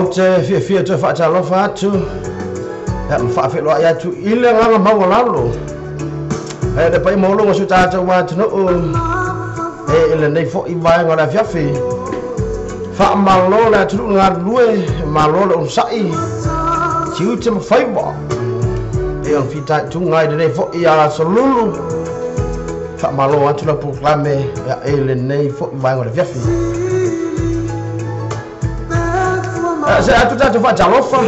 Ou te fiafia e toe faatalofa atu ia ma faafeiloai atu i le agaga maualalo e le paia maualuga o si o tatou atunuu e i lenei foi vaega o le afiafi. Faamalo le atunuu na galulue, malo le onosai, tiute ma faiva e ona fitaituga ai lenei foi aso lulu. Faamalo atu lau polokalame i lenei foi vaega o le afiafi. Se atu tatou faatalofa.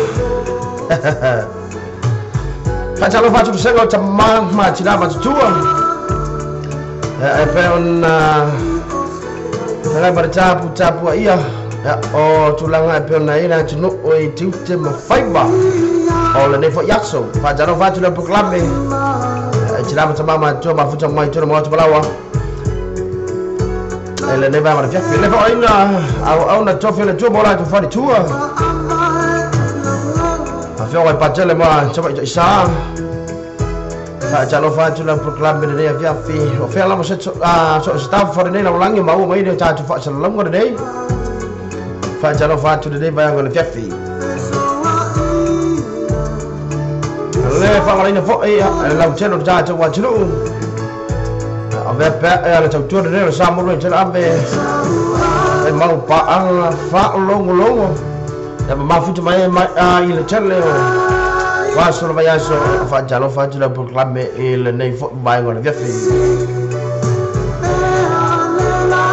Faatalofa atu vasega o tama ma tina matutua. E pei ona feagai ma le tapu tapuaia o tulaga e pei ona i ai le atunuu i tiute ma faiva o lenei foi aso. Faatalofa atu le polokalame i tina ma tama matutua mafuta mai tona maotu malawa e lenei vaega o le afiafi. Le faaoina auauna tofi o le Atua mo latou faletua. Afioga i Patele ma Tamaitai Sa. Faatalofa atu lau polokalame lenei afiafi. O fea lava se so o se tafa lenei lalolagi maua mai le tatou faasalalauga lenei. Faatalofa atu lenei vaega o le afiafi. Le faamalaina foi le lautele o le tatou atunuu. Avea pea le tautua lenei o le Samoa e ave e mau paaga faalogologo ia ma mafuta mai mai i le tele o aso le vaiaso. Faatalofa atu lau polokalame i lenei foi vaega o le afiafi.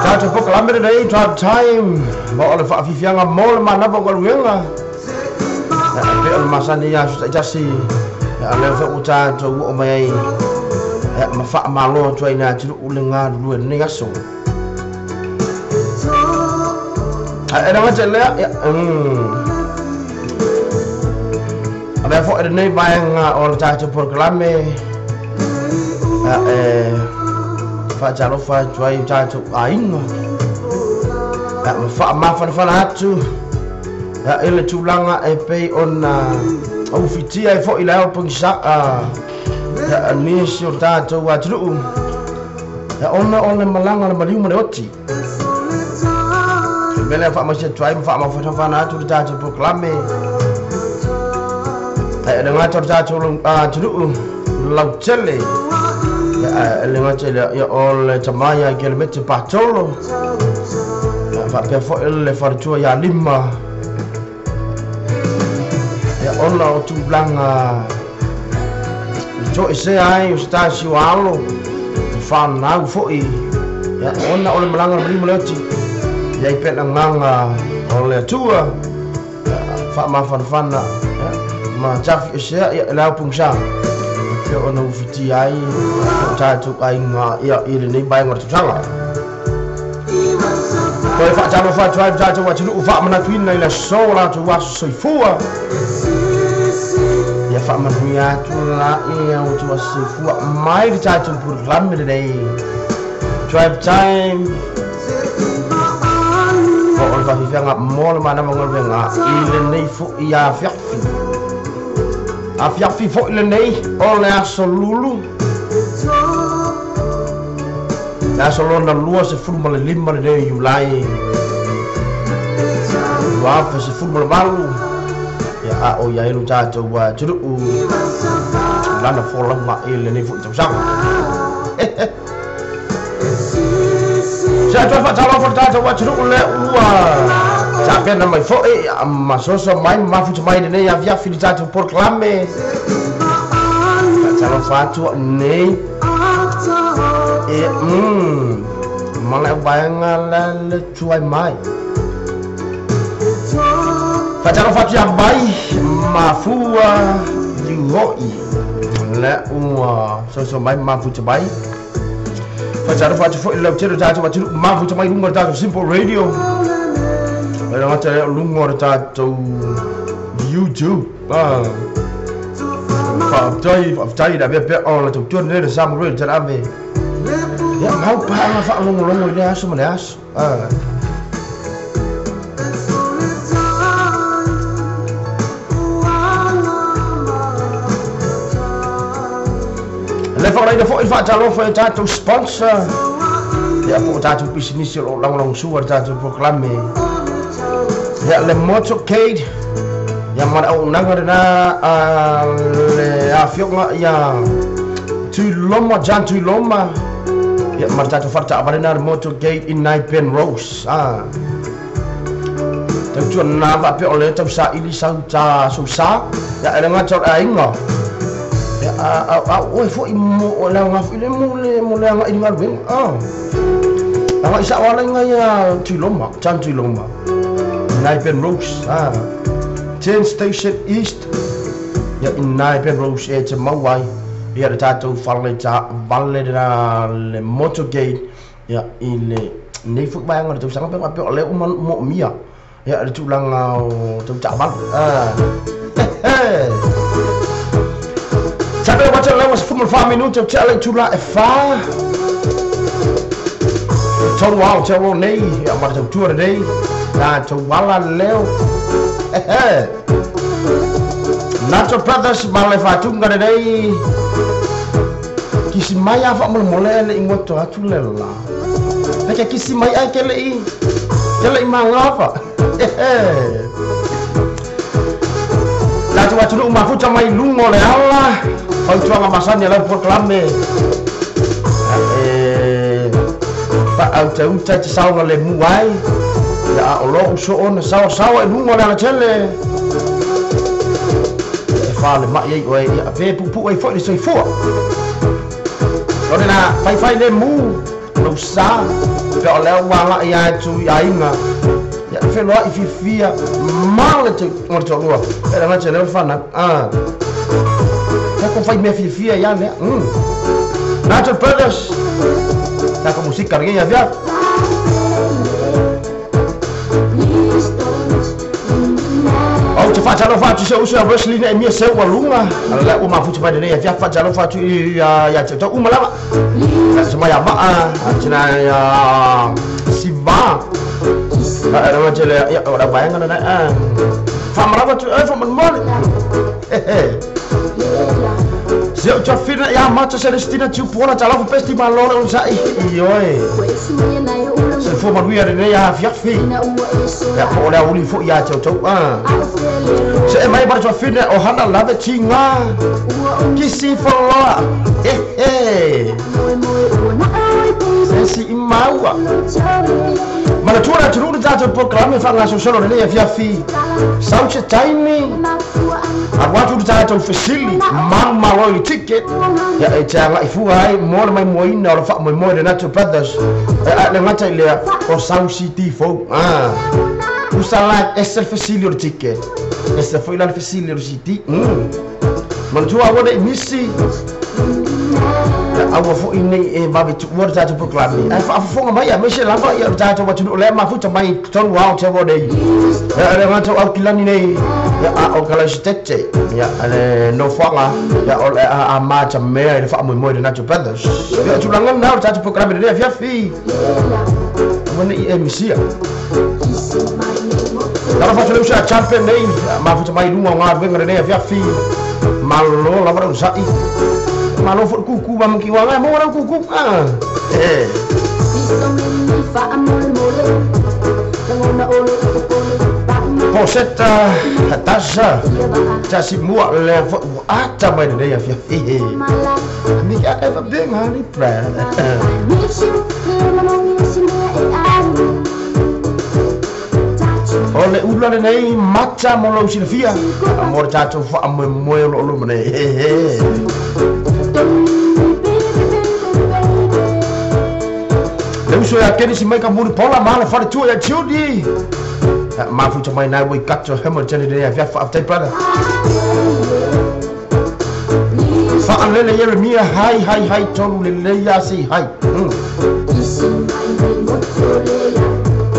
Tatou polokalame lenei Drive Time ma o le faafiafiaga mo le manava o galuega e pei o le masani aso taitasi a lea foi ua tatou oo mai ai ma faamalo atu ai le atunuu le galulue lenei aso. E le gata i lea, avea foi lenei vaega o le tatou polokalame e faatalofa atu ai o tatou aiga ma faamafanafana atu i le tulaga e pei ona ufitia ai foi le ao pogisa nisi o tatou atunuu ona o le malaga le maliu ma le oti. Le mea lea faamaise atu ai ma faamafanafana atu le tatou polokalame e le gata o le tatou atunuu lautele e le gata i le o le tama ia Kelemete Patolo faapea foi le faletua ia Lima ia ona o tulaga i toesea ai o se tasi o alo whanau foi ia ona o le malaga le maliu ma le oti ia i pea le agaga o le Atua faamafanafana ma tafi esea ia le au pugisa e pei ona ufitia ai o tatou aiga ia i lenei vaega o le tausaga. Toe faatalofa atu ai le tatou atunuu faamanatuina i le aso o latou aso soifua. Ia faamanuia atu la ia o outou aso soifua mai le tatou polokalame lenei Drive Time po o le faafiafiaga mo le manava o galuega i lenei foi afiafi. Afiafi foi lenei o le aso lulu. Le aso lona 25 lenei o Iulai 2018 ia a o ia ai lo tatou atunuu lana folauga i lenei foi tausaga. Se atu faatalofa le tatou atunuu le ua tapena mai foi ma soso mai ma mafuta mai lenei afiafi le tatou polokalame. Faatalofa atu nei e ma le vaega la le tuai mai. Faatalofa atu ia mai mafua liuhoi le ua soso mai ma mafuta mai. Faatalofa atu foi le lautele o tatou atunuu mafuta mai luga o le tatou Simple Radio. Le gata lea o luga o le tatou YouTube. Faafetai, faafetai le avea pea o le tautua lenei le Samoa Radio tele ave. Ia mau paaga faalogologo i lea aso ma le aso. Le faalaina foi le faatalofa i tatou sponsor ia po o tatou pisinisi o lo o lagolagosua le tatou polokalame. Ia le motorcade ia ma le auaunaga lena a le afioga ia Tuiloma John Tuiloma ia ma le tatou faletaavale lena le motorcade i nai Penrose a tautuana faapea o lea tausaili sau ta sousa ia e le gata o le aiga ia a oe foi mo o le aoga foi le mo le mo le agai i le galuega a agai sao ala iga ia Tuiloma John Tuiloma nai Penrose a 10 Station East ia i nai Penrose e te mau ai ia le tatou fale taavale lena le motorcade ia i le nei foi vaega o le tausaga pe faapea o lea ua moomia ia le tulaga o tau taavale a Sabe wa te lewa 14 minuta te ala i tula e 4 tolu ao te alo nei ia ma te tautua nei na te wala leo. Nacho Brothers ma le fatunga nei kisi mai a faamolemole le i moto atu le la peke kisi mai ai ke le i mangafa. Tatou atunuu mafuta mai luga o le ala fautuaga masani a lau polokalame e faautauta e te saoga lemu ai ia a o loo soona saosaoa i luga o le alatele e faale mai ai oe ia fe puupuu ai foi le soifua o lena faifai lemu lou sa pe o lea ua agai atu i aiga ia feloai fiafia ma le ma le toalua e le gata lea o le fanau a takou fai mea fiafia ia lea. Nacho Brothers takou musika lenei afiafi. Ou te faatalofa atu se uso ia Wesley na e mia seu aluga ala ua mafuta mai lenei afiafi faatalofa atu ia te tau uma lava se mai a maa atina ia Siva a tele ia o la vaega lena a faamalava atu e faamolemole Se o tafina ia mata Celestina Tupuola talofa pesti malo le onosai ioe se fua manuia lenei afiafi ia po o le auli foi ia te outou a se e mai para tafina o hana lave tinga kisi faloa se si imaua manatua le atunuu le tatou polokalame faagasosolo lenei afiafi sau se taimi alu atu le tatou fesili malomalo i le ticket ia e te agai fua ai mo le maimoaina o le faamoemoe le Nacho Brothers e a le gata i lea o sau cd fou a usa la ese le fesili o le ticket ese foi la le fesili o le cd manatua aua nei misi aua foi nei e vave tuua le tatou polokalame ae faafofoga mai aemaise lava ia le tatou atunuu lea mafuta mai totonu ao te ua nei ia le gata o Aukilani nei ia a o Kalaisitete ia le nofoaga ia o le a matamea i le faamoemoe le Nacho Brothers ia tulaga lena o le tatou polokalame lenei afiafi aua nei e misia. Talofa atu le uso ia Champion nei mafuta mai luga o galuega lenei afiafi malo lava le onosai malo foi kuku ba mki wa mo ra kuku a Poseta hatasa tasi mua le ata mai nei afiafi mi a ever been honey brad o le ula lenei mata mo lou silafia mo le tatou faamoemoe o loo luma nei. Le uso ia Kenisi mai ka muri pola ma le faletua ia Judy mafuta mai nai ua kato hemo tele lenei afiafi faafetai brother faalele Jeremia hai hai hai tolu lelei ia sei hai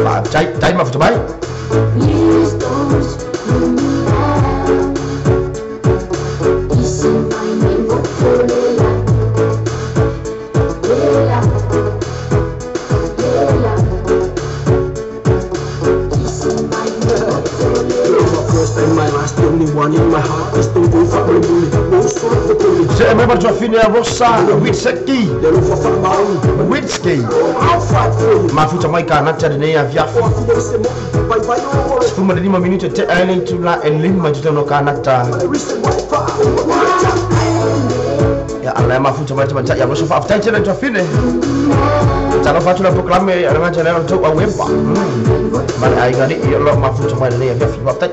faafetai tai mafuta mai. One in my heart is the wolf. Se me marcho fine a Rosa Witseki. Witski. Mafuta mai ka na tare nei a viafu. Fuma de 5 minuto te ai tu la e lima tu no ka nata. Ya ala mafuta mai te ya Rosa fa tai tele tu fine. Ta lo fatu la proclame ala ma tele to a weba. Ma ai ngani yo lo mafuta mai nei a viafu fa tai.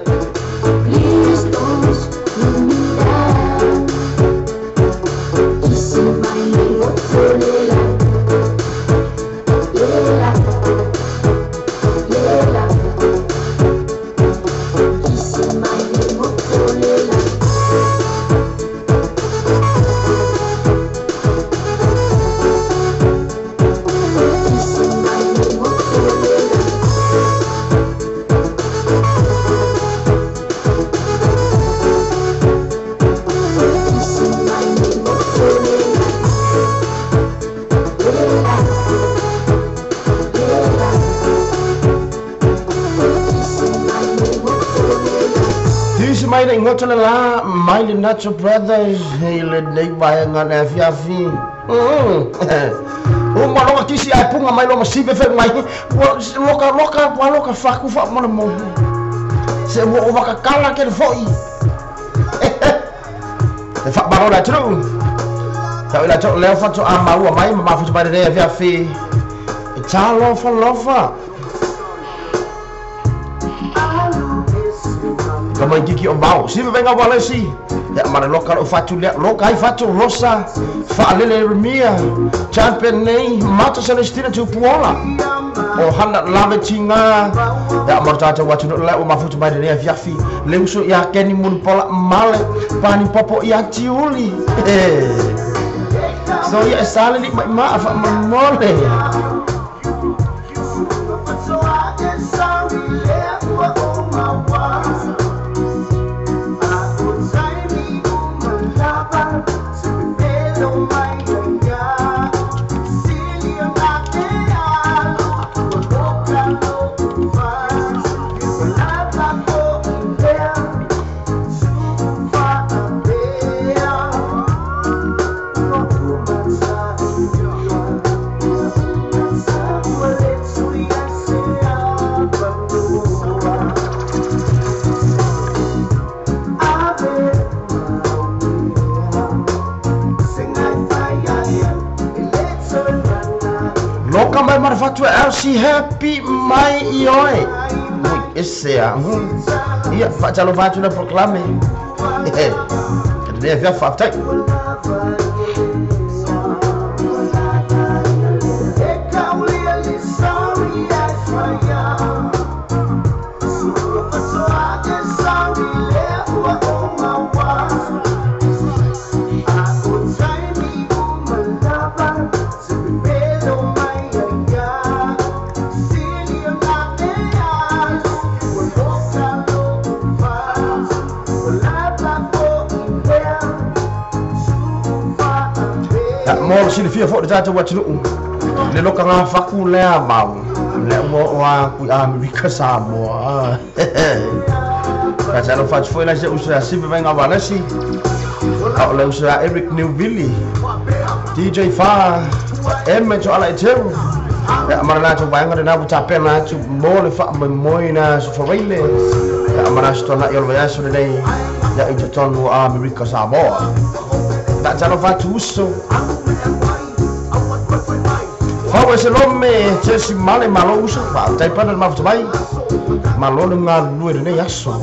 La mai le Nacho Brothers le nei vai ngana fiafi. O maloka kisi ai punga mai lo masive fe mai. Loka loka loka faku fa mo mo. Se mo o vakakala ke foi. E fa barola tru. Sa ila to leo fa to a maua mai ma fu mai le fiafi. E talo fa lofa. Kama kiki o bao si venga wale si ya mara loka o fatu le loka ai fatu rosa fa lele remia champion nei mata celestina tu puola o hana lave tinga ya mara tata watu le o mafutu mai le fiafi le uso ya keni mun pola male pani popo ya tiuli so ya sale li ma fa mole. Marfatu LC happy mai ioi. Esse é. Ia fa talo fatu na proclame. Dia via fa tai. Mo silifia fo tata watunu le loka nga faku le a mau le mo wa ku Amerika Samoa ka talo fa foi la se usa sive venga walesi a le usa Eric Newville DJ Fa M to ala teu ya mara to ba ngare na buta pena tu mo le fa mo ina so faile ya mara sto na yo ya so le ya ito tonu Amerika Samoa ta talo fa tu uso Fau ese nome Jesse male malo uso fa tai pana ma mai malo nga lue ne yaso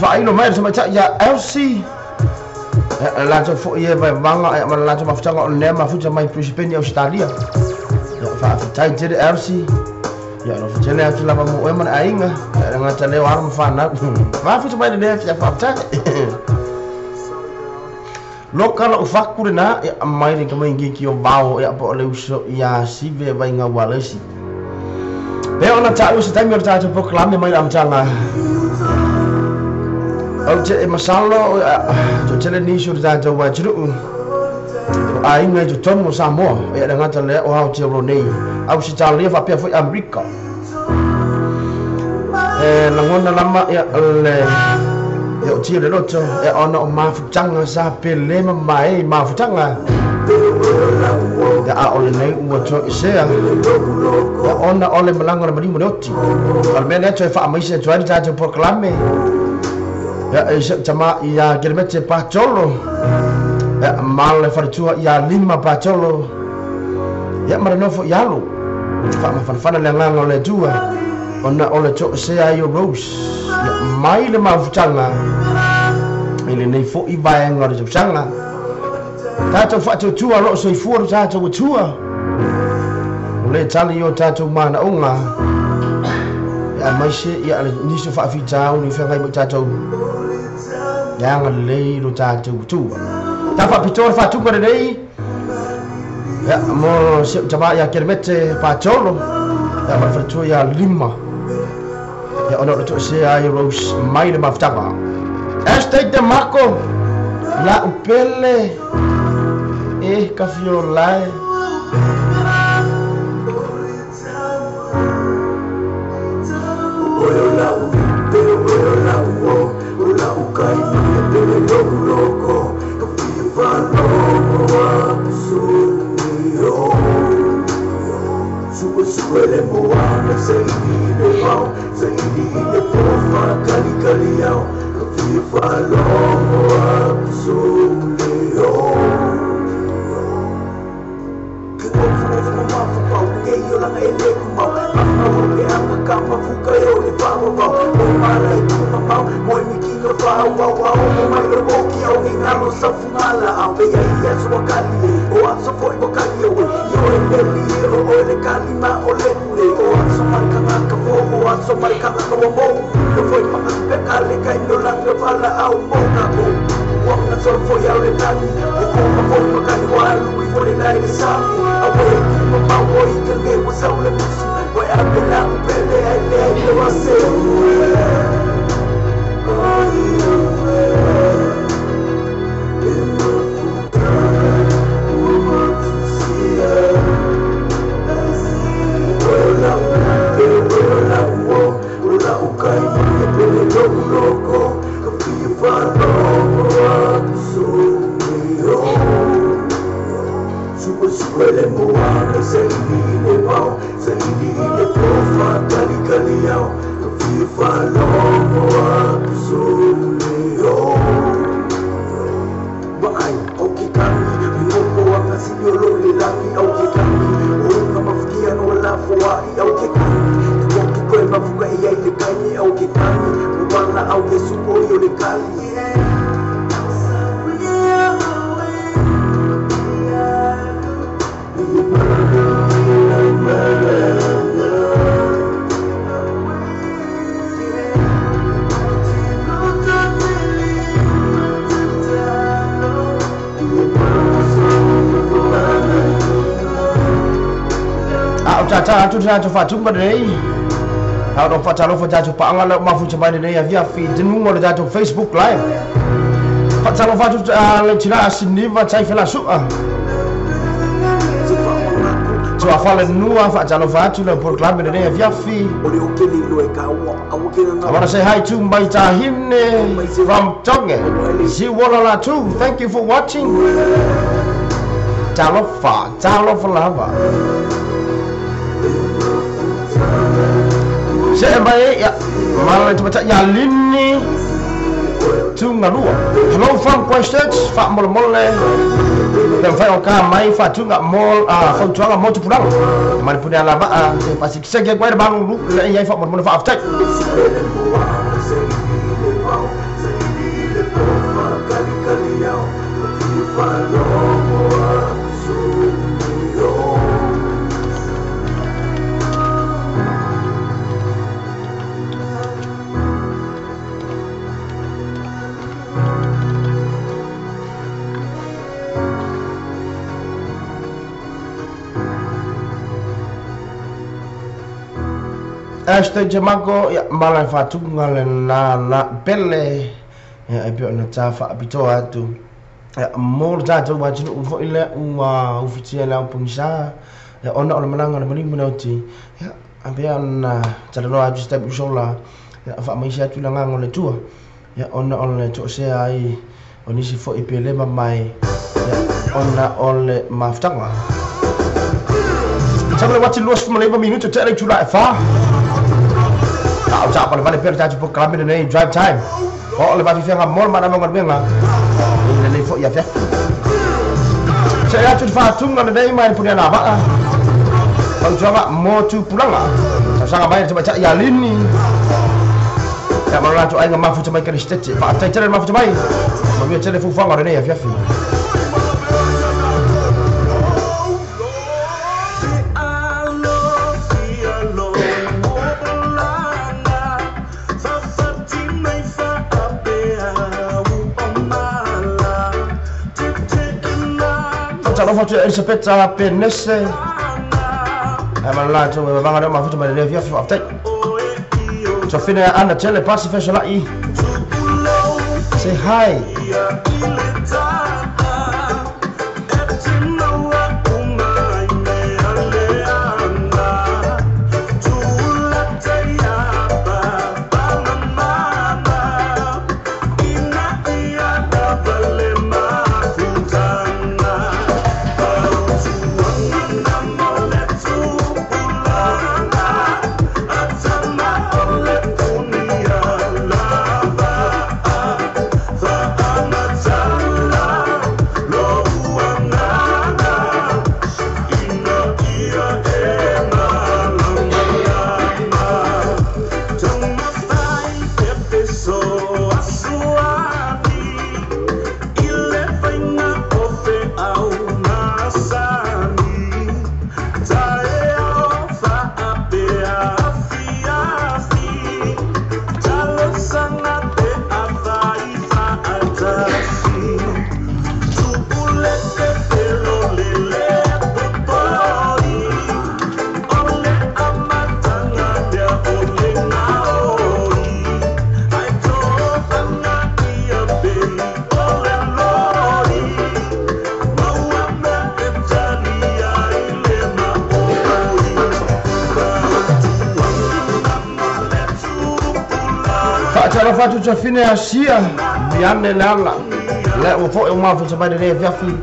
Fa ino mai sama ya LC La tau foi e vai vanga e ma la tau mafutaga o lea mafuta mai Brisbane Australia. Ia faafetai tele Elsie. Ia alofa tele atu lava mo oe ma le aiga. Ia le gata lea o alo ma fanau. Mafuta mai lenei fia faafetai. Loka la'u faku lenā ia mai le tamaititi o vao ia po o le uso iā Sive Vaigaualesi. Pe ona ta'u se taimi o le tatou polokalame mai le amataga. Ou te e masalo toatele nisi o le tatou atunuu o aiga i totonu o Samoa ia le gata lea o Aotearoa nei, Ausetalia faapea foi Amerika. E lagona lava ia le e o'otia le loto e ona o mafutaga sa pele ma mae i mafutaga ia a o lenei ua to'esea ia ona o le malaga o le maliu ma le oti. O le mea lea toe faamaise atu ai le tatou polokalame ia e se'u tamā ia Kelemete Patolo ia ma le faletua ia Lima Patolo ia ma le nofo i alo faamafanafana le agaga o le Atua ona o le to'esea ai o Rose ia mai le mafutaga i lenei fo'i vaega o le tausaga. Tatou faatuatua o loo soifua lo tatou Atua o lē tali o tatou manaoga ia aemaise ia le nisi o faafitauli feagai ma i tatou le agalelei lo tatou Atua. Ta faapitoa le faatuga lelei ia mo si o'u tamā ia Kelemete Patolo ia ma le faletua ia Lima ia ona o le to'esea ai o Rose mai le mafutaga. Estate de Marco la'u pele e kafiolae. Atu tatou faatuga lenei a o faatalofa tatou paaga lea mafuta mai lenei afiafi tinuga o le tatou Facebook Live. Faatalofa atu le tina Siniva Taifelasu'a tuafalenua. Faatalofa atu le polokalame lenei afiafi. I want to say hi to my Tahine from Tonga. Siwola Latu, thank you for watching. Talofa, talofa lava. Se mai ya mala te ya lini tungalua. Hello from Christchurch, fa mole mole. Le fai o ka mai fa tunga mo a fa tuanga mo tupulanga. Mari pune ala ba se pasi se ke kwai ba lu le ia fa mole mole fa aftai. Esther Jamako ia mala faatuga lena na pele ia e pei ona ta faapitoa atu ia mo le tatou atunuu foi lea ua ufitia le aupogisa ia ona o le malaga a le maliu ma le oti ia pei ona talanoa atu se taimi usola ia faamaise atu le agaga o le Atua ia ona o le toosea ai o nisi foi pe le mamae ia ona o le mafutaga. Tama le wati 29 minuto te le tula e fa. Ta o ta pale vale pere tatu pokrame nei drive time. O le vafi fenga mol mana manga menga. Le le fo ia fe. Se atu fa tunga le nei mai puni na ba. Pau tuanga mo tu pulanga. Sa sanga mai te ta ia lini. Ya mala tu ainga mafu te mai ka stete. Fa tai tele mafu te mai. Ma mi tele fu fanga le nei ia fe. Talofa tu Elisabetta Penese. Amala tu vanga le mafuta mai le fia fa tai. So fina ana tele pasi fesolai. Say hi. Fatu tafine asia miane le ala le o foi o mafu mai le fiafi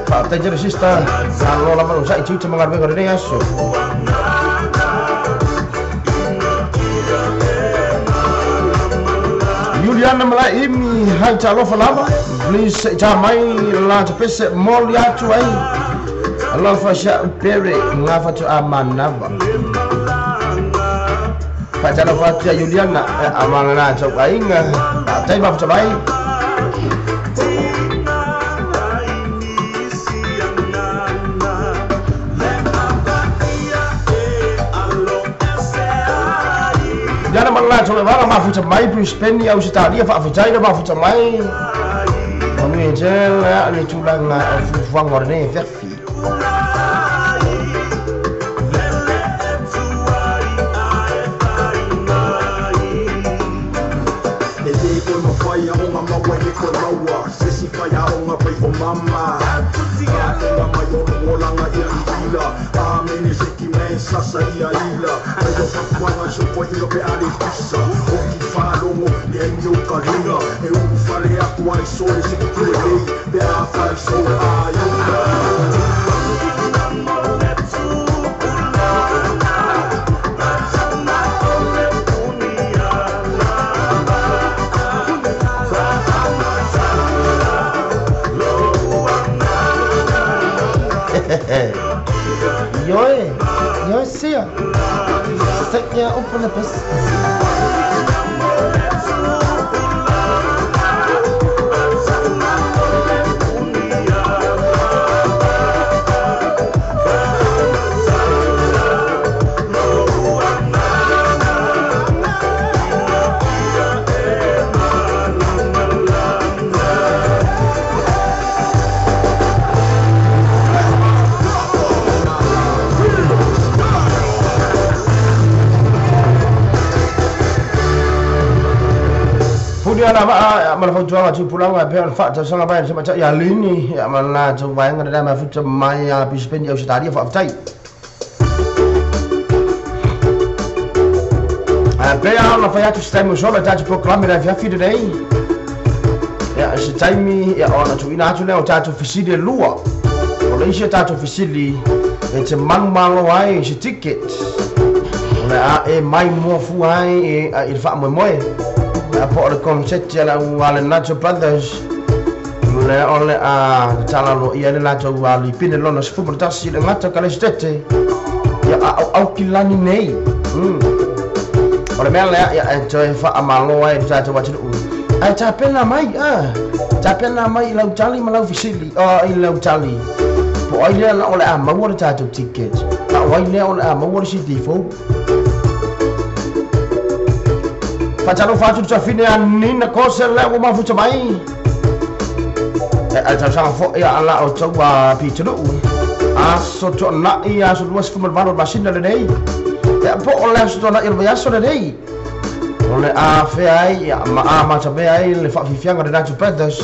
fa te jere sister sa lola manu sai tu te manga le aso Juliana malai imi hai talofa lava please ta mai la te pese moli atu ai alofa sha pere ngafa tu amanava Fatalofa atu ia Juliana amana tau ainga tai mafu mai. Yana malala tau vara mafu mai Brisbane au Australia fa fa mafu mai. Manu e tele le tulanga fufuanga ne verfi. Sasa ia ila ai o fakuanga so ila pe ale pisa o ki whalongo le ai o karina e u whale aku ai sole se ki kue nei pe a whai sole ai ula. Yoe, yoe sia. Steknya open lepas. la va ma la fautuaga tupulaga e pei ona fa'atausaga mai le sematai alini ia ma latou vaega lena mafuta mai a Pisipeni Ausetalia fa'afetai. Ae pea ona fai atu se taimi ua sola i tatou polokalame le afiafi lenei ia se taimi ia ona tu'uina atu lea o tatou fesili e lua. O le isi a tatou fesili e te manumalo ai se ticket o le a e mai muafua ai i le fa'amoemoe po o le konseti a le au a le Nacho Brothers le o le a tatala aloaia ai le latou lipine lona 11 le gata o Kalesetete ia a'au'aukilani nei. O le mea lea ia e toe fa'amalo ai le tatou atunu'u ae tapena mai a tapena mai i lau tali ma lau fesili i lau tali po ai lea o le a maua le tatou ticket a o ai lea o le a maua le CD fou. Faatalofa atu le tafine a Nina Kose lea ua mafuta mai e a tausaga fo'i a ala o tou pitanu'u aso to'ana'i aso 28 o le masina lenei ia po o le aso to'ana'i o le vaiaso lenei o le afea ai ia ma amatamea ai le fa'afiafiaga le Nacho Brothers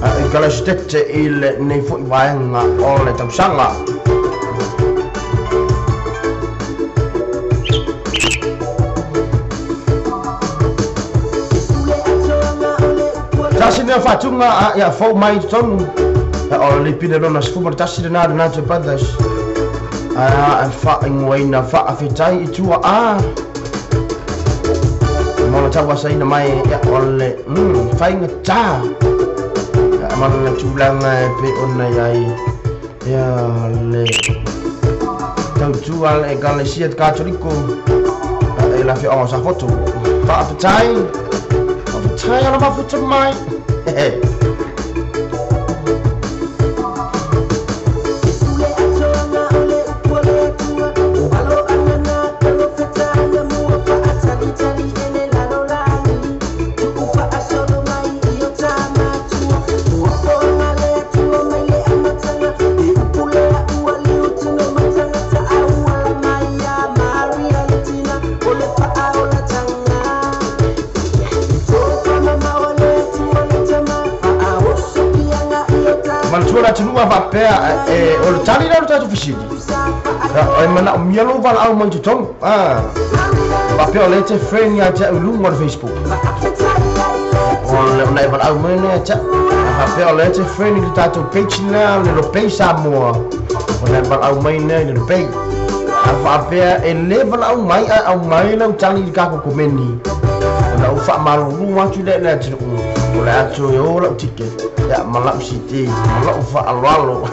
i Kalasetete i lenei fo'i vaega o le tausaga. Tasi lea fa'atuga ia fou mai i totonu o le lipine lona 11 lena le Nacho Brothers a e fa'aigoaina fa'afetai i tua a mo le tauasaina mai ia o le faigatā ia ma le tulaga e pei ona iai ia le tautua le ekalesia katoliko e la fiaoga o Safotu. Fa'afetai fa'afetai ala mafuta mai. Manatua le atunuu fa'apea o le tali lea o le tatou fesili e mana'omia lou valaau mai totonu fa'apea o lea te friend ia te a'u i luga o le Facebook o le ona e valaau mai lea te a'u fa'apea o lea te friend i le tatou page lea le Lopei Samoa ona e valaau mai lea i le Lopei a fa'apea e lē valaau mai ae aumai lau tali i le kako komeni ona ou fa'amalulu atu lea i le atunuu o le ato e o la'u ticket ia ma la'u CD ma la'u fa'aloalo.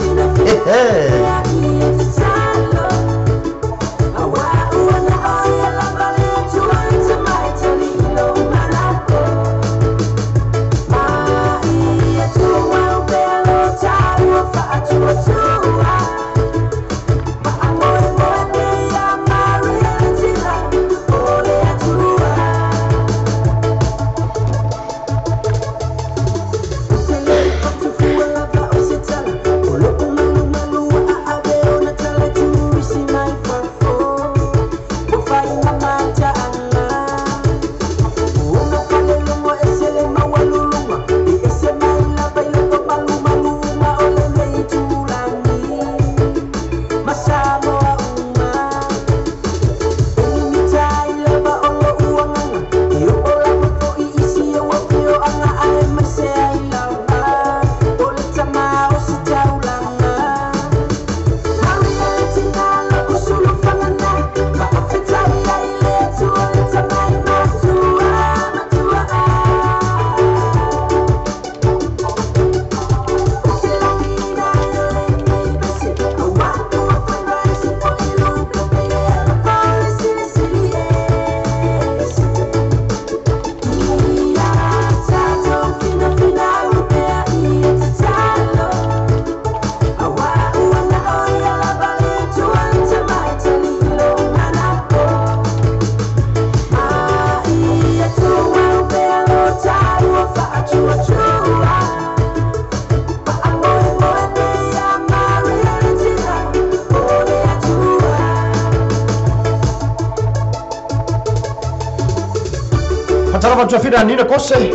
Faatalofa atu afina Nina Kose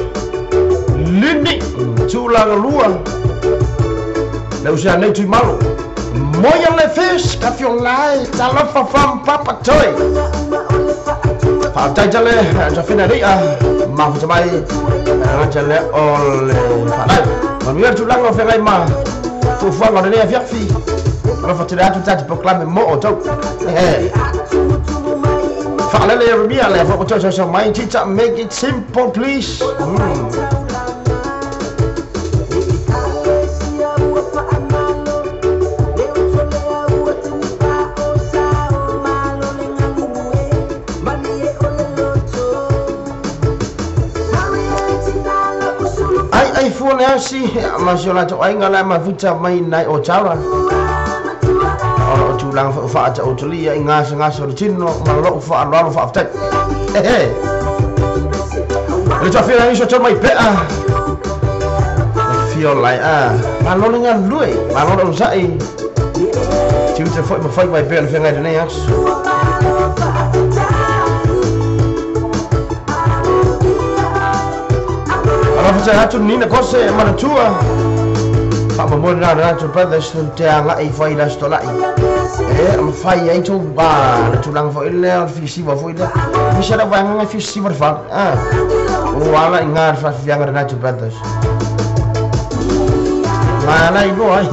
Lini tulaga lua le uso ia nei Tuimalo Moia le fish ka fiolai talofa from Papa Toi faafetai tele Josefina Ria mafuta mai tele o le faalai manuia le tulaga o feagai ma fuafuaga o lenei afiafi alofa tele atu tatou polokalame mo outou faalele Yeremia le fo outou soso mai tita make it simple please. Ai fua le asi ma si o latou aiga la e mafuta mai nai o Tara o loo tulaga foi o faataotolia i gasegase o le tino ma lou faaaloalo faafetai le tuafia iso tau mai pea le fio lai a malo le galulue malo le onosai tiute foi ma fai mai pea le feagai lenei aso. Alofa atu Nina Kose manatua faamomoe lena Nacho Brothers te agai fai le aso tolai e mafai ai tou le tulaga foi lea o le fisiva foi lea misi ala vaegaga fisiva le fale o ala i gā le faafifiaga le Nacho Brothers ga ala iloa ai.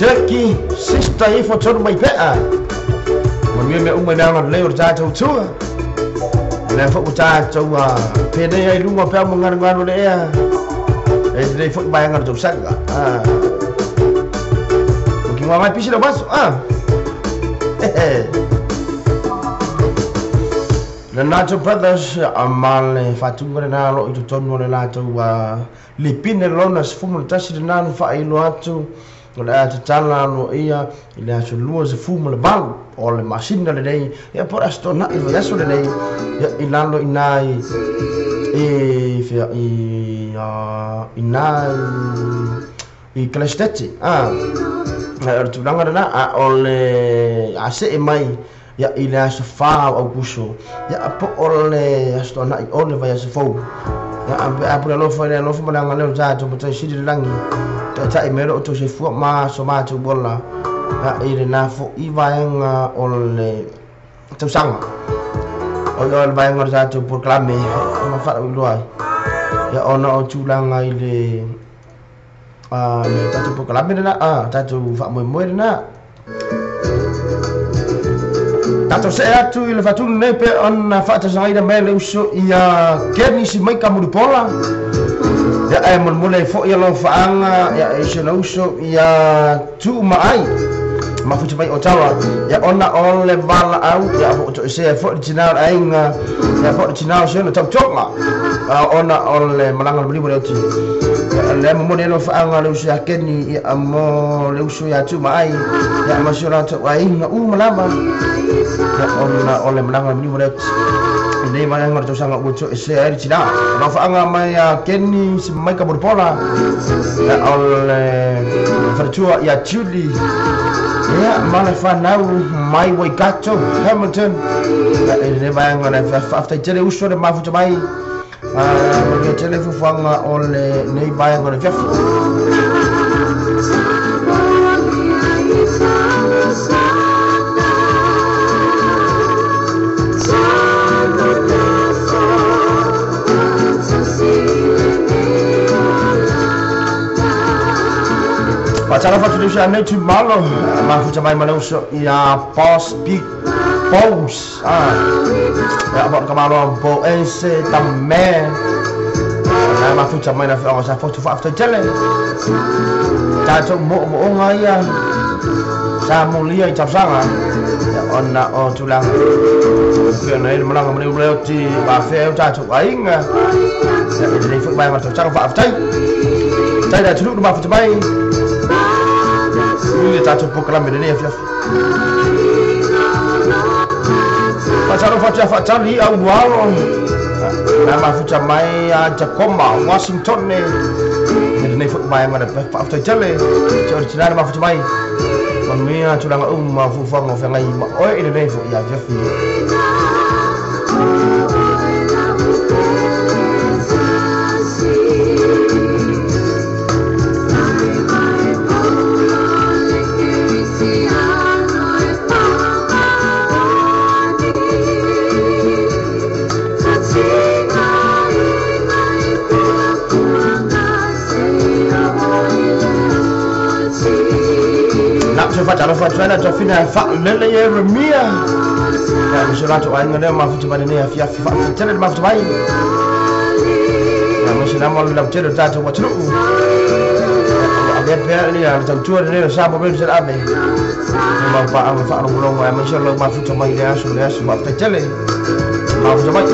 Seki sista ifo tonu mai pea manuia mea uma i mea lelei o le tatou tua lea foi ua tatou penei ai luga o peau ma galugalu le ea e lelei foi vaega o le tausaga ukigoa mai pisi lau aso le Nacho Brothers ma le faatuga lena loo i totonu o le latou lipine lona 11 lena na faailoa atu o le a tatala aloaia i le aso 28 o le masina lenei ia po o le aso tona'i le vaiaso lenei ia i lalo i na i fea i ina i Kalestete o le tulaga lena a o le asee mai ia i le aso 4 o Aukuso ia po o le aso tona'i o le vaiaso fou ia a pule alofa i le alofa ma le agalelei o tatou matai sili le lagi taitai mai loo tou soifua ma aso matou ola i lena fo'i vaega o le tausaga o le vaega o le tatou polokalame ma faalauiloa ai ia ona o tulaga i le tatou polokalame lena tatou faamoemoe lena tatou see atu i le faatunu nei pe ona faatasagaina mai le uso ia Kenny Simaika Mulipola ia e molemole ai foi alofaaga ia e si ona uso ia Tuumaai mafuta mai Ottawa ia ona o le valaau ia po o toesea foi le tinā o le aiga ia po o le tinā o se ona tautoga ona o le malaga o le maliu o le oti ia le momoli alofaaga le uso ia Kenny ia mo le uso ia Tuumaai ia ma si o latou aiga uma lava ia ona o le malaga o le maliu o le oti nei vaega o le tausaga ua toesea ai le tinā alofaaga mai ia Kenny Simaika Mulipola ia o le faletua ia Julie ia ma le fanau mai Waikato Hamilton ia i lenei vaega le faafetai tele uso le mafuta mai manuia tele fuafuaga o lenei vaega o le afiafi. Faatalofa atu le uso ia nei Tuimalo mafuta mai ma le uso ia Boss Big Boss ia po o le kamaloa Boense Tame na mafuta mai na afioaga sa fotu faafetai tele tatou moomooga ia sa molia i tausaga ia ona o tulaga pei ona ai le malaga ma le uleoti maafea ai o tatou aiga ia i lenei foi vaega o le tausaga faafetai tai le atunuu le mafuta mai. I le tatou polokalame lenei afiafi. Faatalofa atu ia Faatali au alo na mafuta mai a Tacoma, Washington ne lenei foi vaega le faafetai tele se o le tina na mafuta mai. Manuia tulaga uma fuafuaga o feagai ma oe i lenei foi afiafi. Faatalofa atu ai la tafina faalele Yeremia. Ia ma se latou aiga lea mafuta mai lenei afiafi faafetai tele le mafuta mai. Ia ma se lama le lautele o le tatou atunuu. Avea pea ia le tautua lenei o Samoa pei ona se ave. E mau paaga faalogologo aemaise o lau mafuta mai le aso faafetai tele mafuta mai.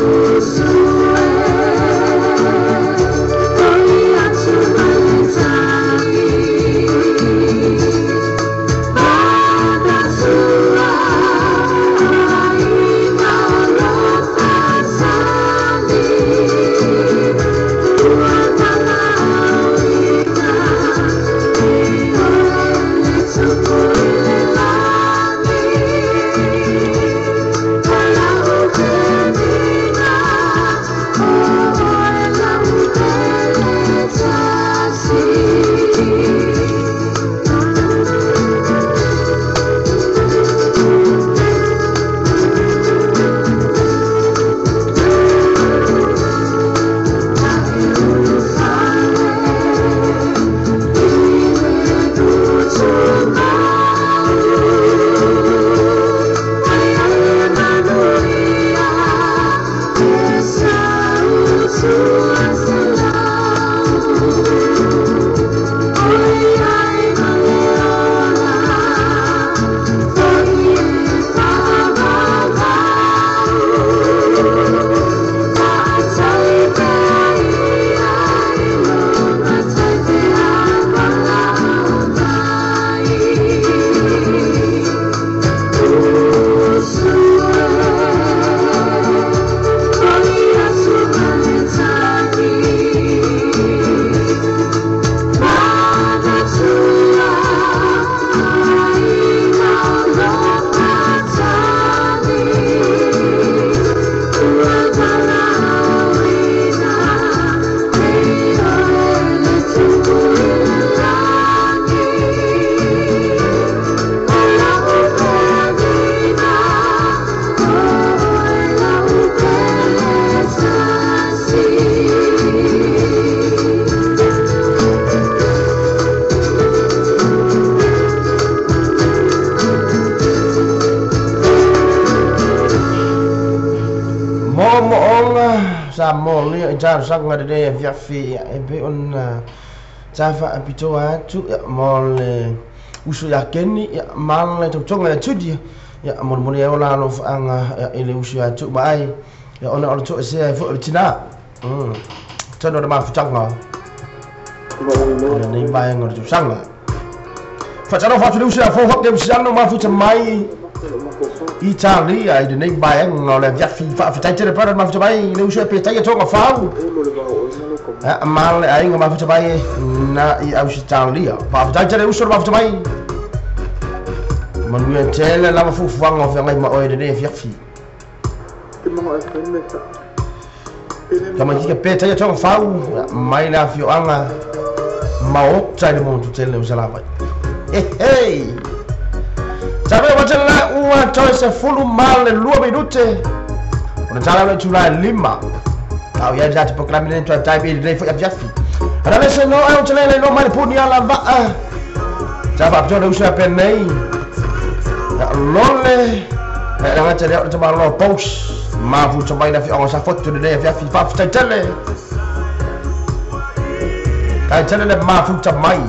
Talosaga lenei afiafi e pei ona sa faapitoa atu mo le uso ia Keni ma le tautoga ia Tudi ia molimoli ai o la alofaaga i le uso ia Tuumaai ona o le toesea ai foi o le tina. Tonu o le mafutaga lenei vaega o le tausaga. Faatalofa atu le uso ia Foho Keusiano mafuta mai Italia i lenei vaega o le afiafi faafetai tele pea le mafuta mai le uso e petaia toga fau. Ma le aiga mafuta mai na i Ausitalia. Faafetai tele uso le mafuta mai. Manuia tele lava fuafuaga o feagai ma oe lenei afiafi. Tamaiti petaia toga fau mai le afioaga maota i le motu tele o Salavai. Hey! Sabe watela ua toe 12 minute. Ona tala le tula 5. Tau ia jati programe ne tua tai bi le foi afiafi. Ana le se no au tele le no mai puni ala va. Tava apto le usa penei. Lole. E nga tele o tama lo post. Ma fu tama ina fi sa foto le afiafi fa tele. Kai tele le ma fu tamai.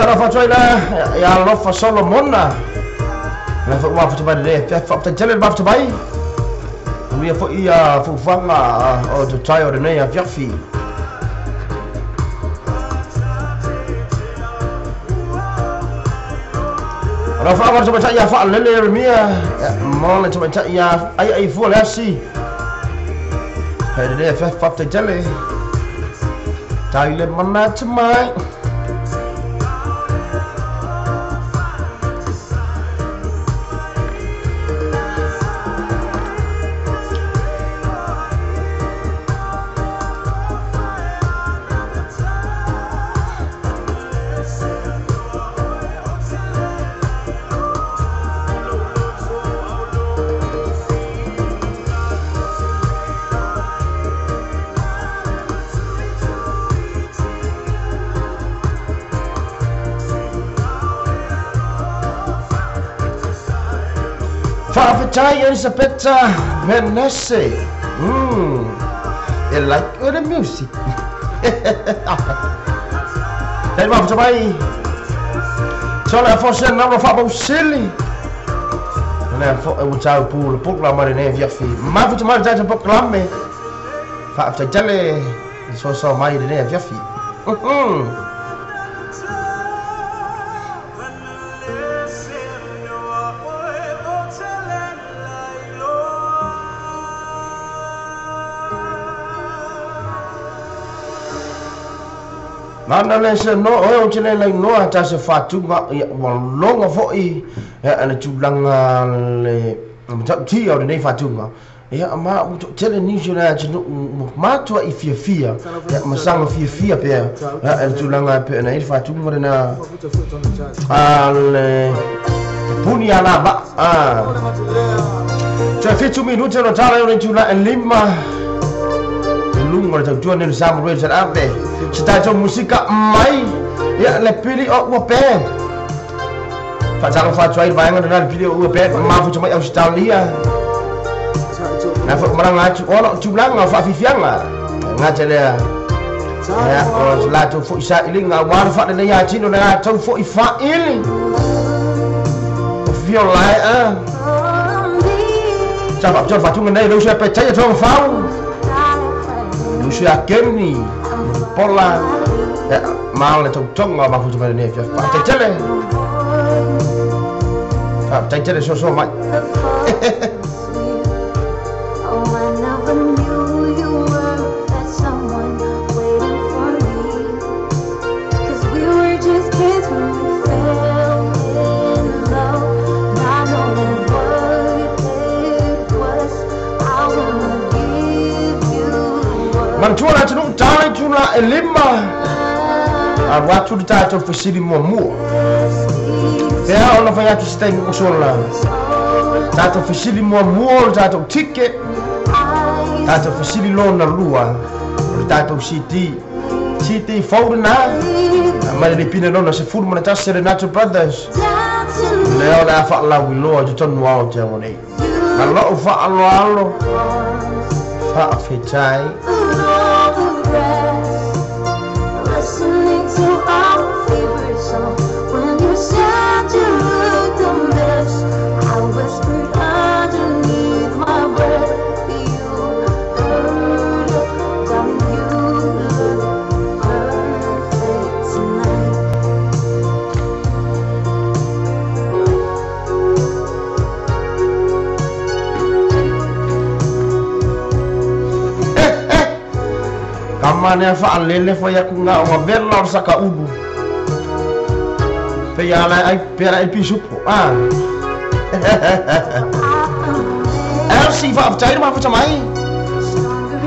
Tala fatu la ya Lofa Solomona. La fa wa fatu mai le fa fa tele ma fatu mai. Mia fo ia fufuanga o te tai o nei a fiafi. La fa wa tama ia fa lele mia mo le tama ia ai ai fu le si. Hei le fa fa tele. Tai le mana mai. Faafetai Elisapeta Venese. I like the music. Tai ma mai. Sola forse na fa ba usili. Na fo e tau pu le puk la mare ne via fi. Ma fu mai ta puk la me. Fa ta tele so so mai ne via fi. Mana le se no o te le noa ta se fatuga ia ua loga fo'i ia le tulaga le matautia o lenei fatuga ia ma ua to'atele nisi o le atunu'u matua i fiafia ia masaga fiafia pea ia le tulaga e pea na i le fatuga lena a le puni ala va'a toe 7 minute o tala o le tulaga e 5 luga o le tautua nei le Samoa Radio Ape se tatou musika mai ia le pili o ua pe faatalofa atu ai le vaega lena le pili o ua pe mafuta mai Australia na fo'i malaga atu ona o tulaga o faafifiaga gata lea ia o latou fo'i sa'iliga auā le faalelei atino le latou fo'i fa'ili o fiolae a sa faapitoa le faatuga nei leuso e petaia toga fau leuso ia Keni Pola ma le tautoga mafuta mai lenei afiafi faatetele faatetele soso mai. Manatua le atunuu tala i tula e 5 alu atu le tatou fesili muamua pea ona fai atu se taimi usola tatou fesili muamua o le tatou ticket tatou fesili lona lua o le tatou CD CD fou lena mai le lipina lona 11 le Nacho Brothers lea o le a faalauiloa i totonu ao te ago nei ma lou faaloalo faafetai. Listening to our favorite song. When you said you looked a mess, I whispered underneath my breath, you heard it, darling, you look perfect tonight. Kamane faalele fai aku ngā o vela o saka ulu. Pe ia lai ai pe lai pisupo. Ah. Elsie faafetai ma futa mai.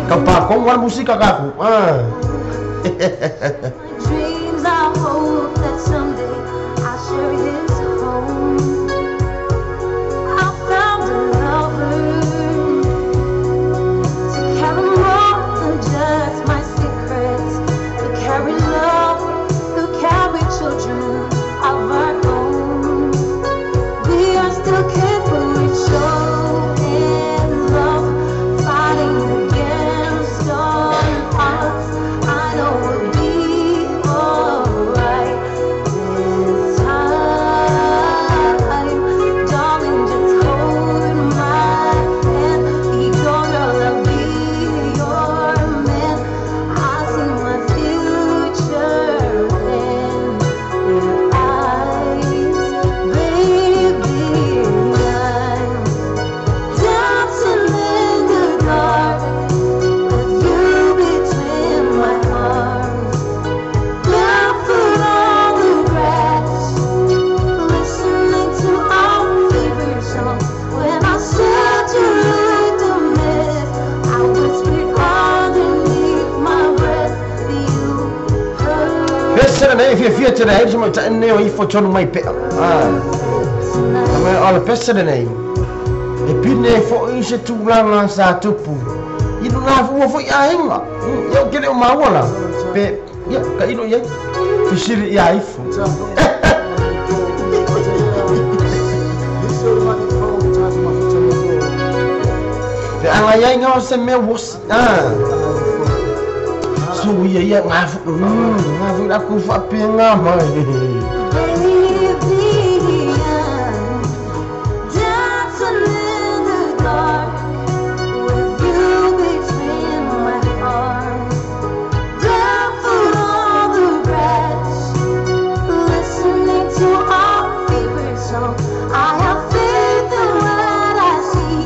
Ka pa ko wa musika ka ku. Ah. Dreams I hope that someday I'll share his home. I found a lover to carry more than just my secrets, to carry love, to carry children of our own. We are still kids, but we're so in love, fighting against all odds. I know we'll be fiafia tele ai le tamaitai lenei o ifo i tonu mai pea. O le pese lenei, e pine ai foi se tulaga sa tupu i lona fua foi aiga. Ia ou te le o maua la, pe, ia, tailo i ai, fesili ia ifo. Pe a ngai ai ngā se mea wosi. Su ia ia ngā fu, ngā fu la ku fa pe ngā mai. Baby, I'm dancing in the dark with you between my arms. Barefoot on the grass, listening to our favorite song. I have faith in what I see.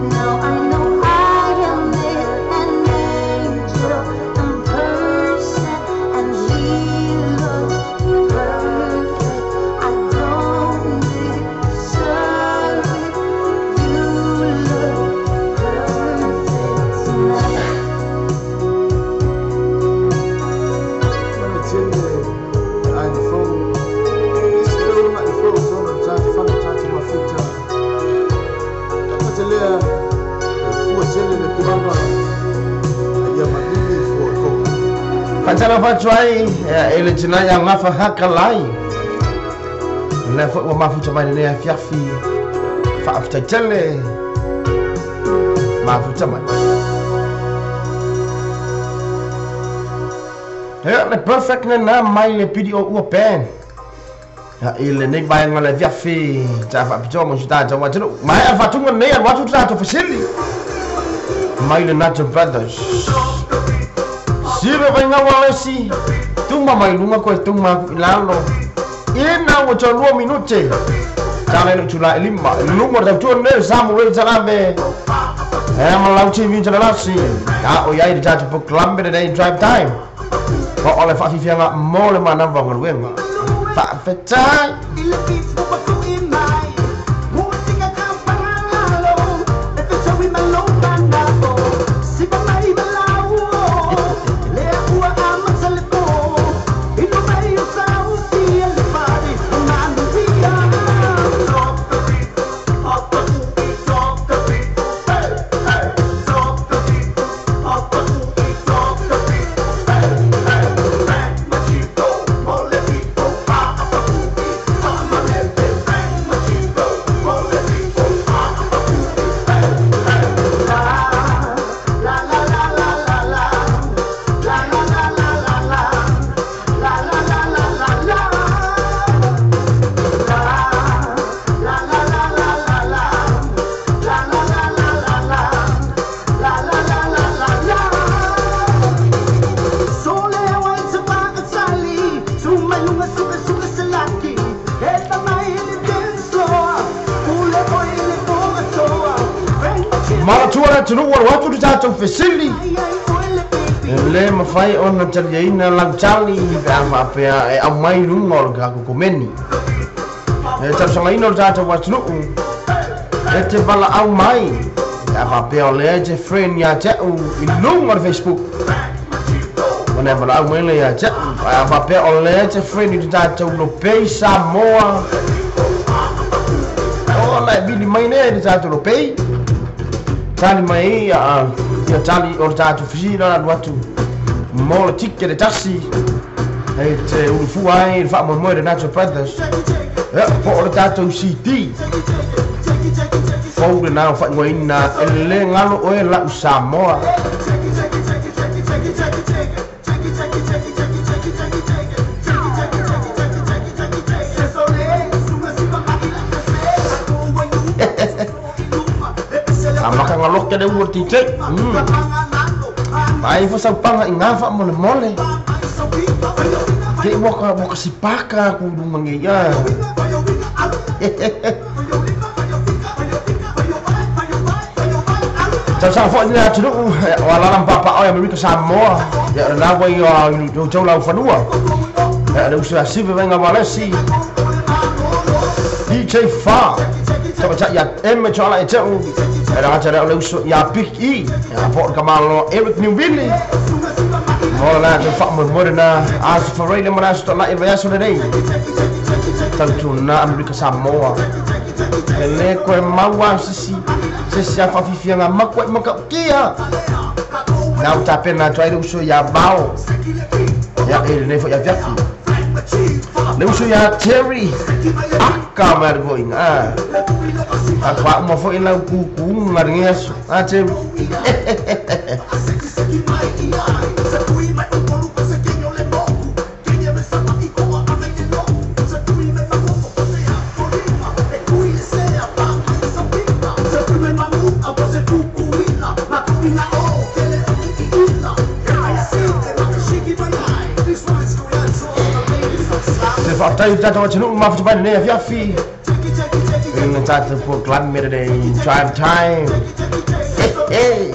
Now I know I am an angel in person, and he looks perfect. I don't deserve it. You look perfect tonight. Faatalofa atu ai e le tina ia gafa haka lai. O lea foi ua mafuta mai lenei afiafi faafetai tele mafuta mai. Ia le perfect lena mai le pili o ua band. Ia i lenei vaega o le afiafi sa faapitoa mo si tatou atunuu. Maea faatuga lenei alu atu le tatou fesili mai le Nacho Brothers. Sive vaigaua lesi, tuma mai luga koe tuma aku i lalo. Ina ua toalua minute. Tala i le itulā e lima. I luga o le tautua lenei o Samuel Talave. E ma lau TV talalasi. A o iai le tatou polokalame lenei Drive Time. Po o le faafiafiaga mo le manava o galuega. Faafetai. Manatua le atunuu ua alu atu le tatou fesili. E le mafai ona taliaina lau tali pe a faapea e aumai i luga o le tatou komeni. E talosagaina o le tatou atunuu e te valaau mai pe a faapea o lea e te friend ia te au i luga o le Facebook. Ona e valaau mai lea ia te au. Ae a faapea o lea e te friend i le tatou Lopei Samoa, ona e vili mai lea i le tatou Lopei. Tali mai ai ia tali o le tatou fesili la alu atu mo le ticket e tasi e te ulufua ai le faamoemoe le Nacho Brothers. Ia, po o le tatou CD fou lena o faaigoaina e le galo oe lau Samoa. Amaka ngaloke le ua DJ. Mai fo saupaga i ngā faamolemole. Te i waka waka sipaka ku lunga nge ia. Tausaga foi le atunuu o alaala ma paapaa o i Amerika Samoa. Ia o lena ua i outou laufanua. Ia le uso ia Sive Vaiga Walesi. DJ Fa. Tamaitai ia M Toala e Teu. E le gata lea o le uso ia Big E. Ia po o le kamalo Eric Newville. Mola te whaamoe na aso whareile mana aso talai vai aso lenei. Tautuna Amerika Samoa. E le koe maua sisi sisi a whawhiwhianga makua i maka ukia. Nau tapena atu ai le uso ia vao. Ia e lenei fo ia fiafi. Le uso ia Terry. Aka mai ar inga. A kwa uma fo i lau kuku ngaringi aso. A Terry. Whaatai tātou atunuu mafuta mai nei afiafi. Ina tātou po klame today, drive time. Hey, hey.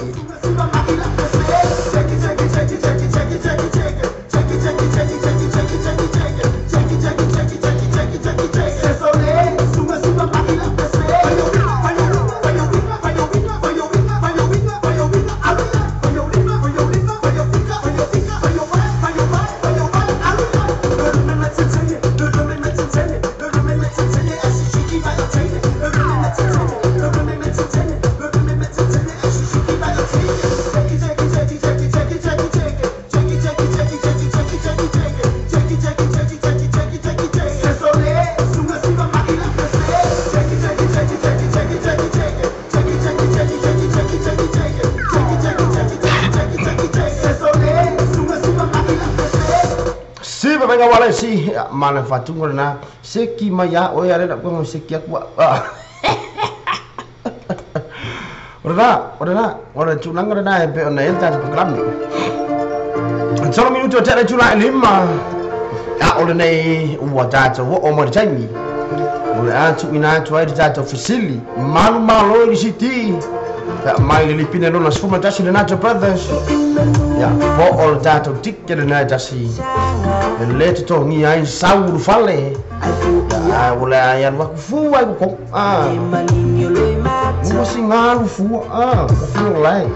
Si mana fatunga na seki mai a oe ale na ko seki aku ora ora ora tulaga na e pe ona e ta programme solo minuto te tula lima a ole nei ua tata o o mo taimi ole a tu ina tu ai tata fisili malu malo i city mai le lipina lona sfuma tasi le Nacho Brothers ya fo all tata ticket na tasi le totogi ai sau fale a o le ai alu aku fua ai ko a mo singalu fua a ko fua lai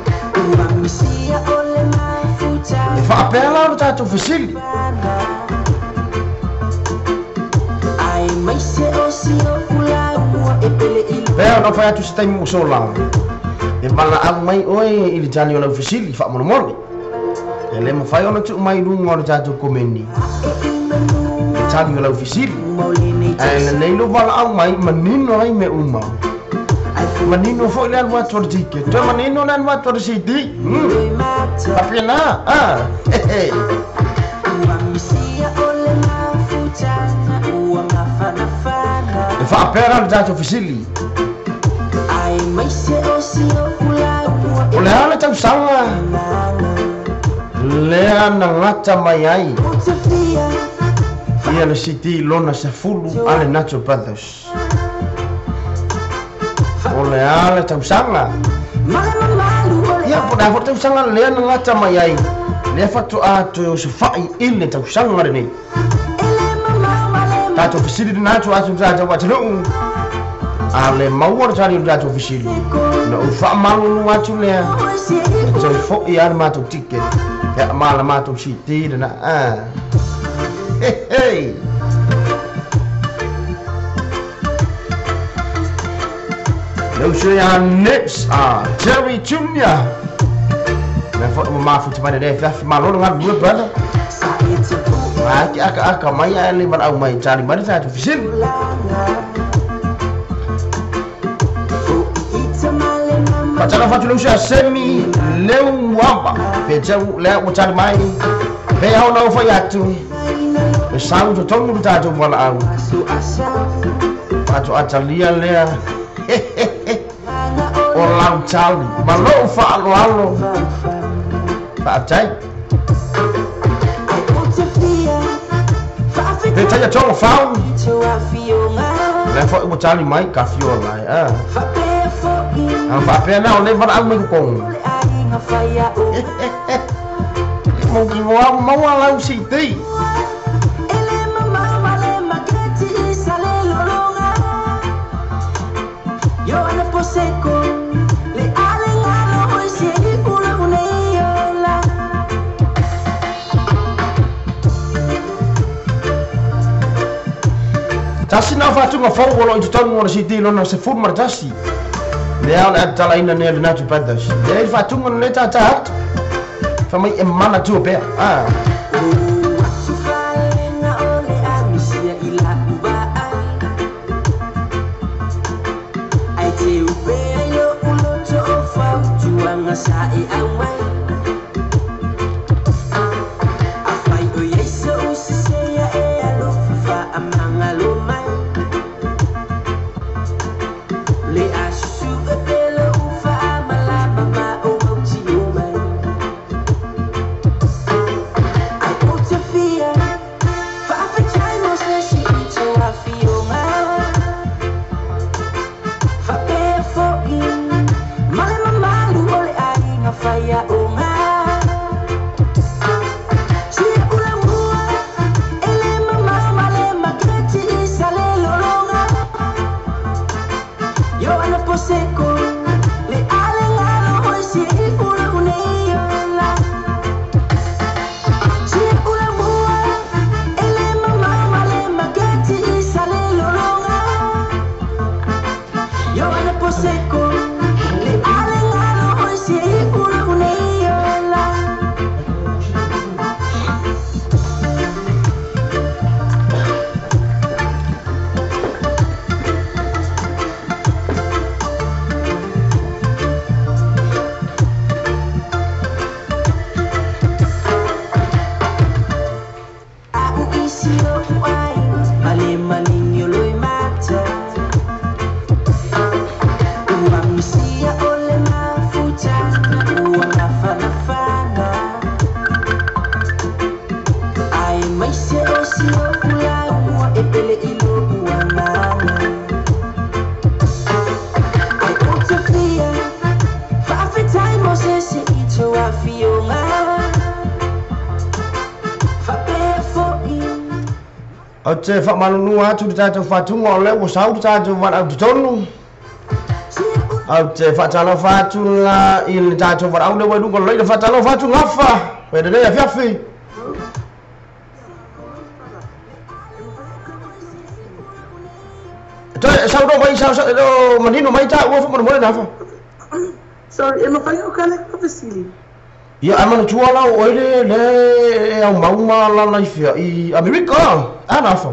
e faapea o tatou fesili pea ona fai atu se taimi uso la e valaau mai oe i le tali o lau fesili faamolemole e le mafai ona tuu mai luga o le tatou komeni le tali o lau fesili ae lenei lo valaau mai manino ai me uma manino foi le alu atu o le ticket toe manino le alu atu o le CD faapena a e faapea le tatou fesili o le a le tausaga lea na gata mai ai ia le CD lona 10 a le Nacho Brothers o le a le tausaga ia po le a fo tausaga lea na gata mai ai lea fatoa toe osofai i le tausaga lenei tatou fesili lena atu asu tatou atunuu a le maua le tali o le tatou fesili na ou faamalulu atu lea e toe fo'i a le matou ticket ia ma le matou CD lena a hey hey le uso ia Nips a Terry Junior na fo'i ma mafuta mai lenei afiafi malo le galulue brother a ke aka aka mai ae le valaau mai tali mai le tatou fesili Fatala fatu le uso ia Semi Leuaba pe tau lea ua tali mai pe ao na ofai atu e sau totonu le tatou valaau faatoa talia lea o lau tali ma lou faaloalo faafetai pe taia tonga fau lea fo'i ua tali mai ka fiola ai a a faapea na o le valaau mai kokogo mo ki moa maua lau CD masina o faatuga fou o loo i totonu o le CD lona 11 lea o le a tatalaina nei le Nacho Brothers lea i le faatuga lenei tātā atu fa mai e manatua pea a. O te whaamalunua atu le tātou whātunga o le ua sau le tātou wala au totonu. Au te whaatalofa atu la i le tātou wala au le wailuga leila whaatalofa atu ngafa. Wena lea fiafi. Toi sau do mai sau do manino mai ta ua whamanu mole nafa. Sorry, e mawhai o kale ka Vasili. Ia amana tua lau oe le au mauma la laifia i Amerika. Ana fa.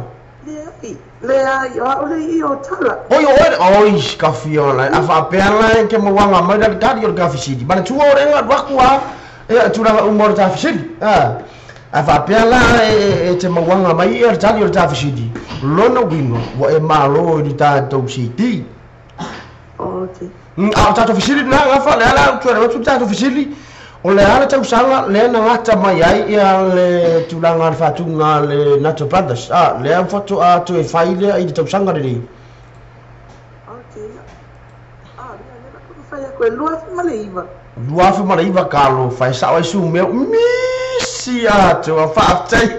Le ai o le i o tala. Oi oi oi ka fia la afa pela ke mawanga mai da tadi o ka fisidi. Mana tua o renga wakua e tulaga uma o ta fisidi. Ah. Afa pela e te mawanga mai e tadi o ta fisidi. Lona wingo wa e malo i ta tau sidi. Okay. A ta fisidi na ngafa le ala tua le ta fisidi. O le ala tausaga lea na gata mai ai ia le tulaga le faatuga le Nacho Brothers. A lea faatoa toe fai lea i le tausaga lenei. Okay. Ah, lea lea fai aku e 2009. 2009 kalo fai sao ai su mea misi atu faafetai.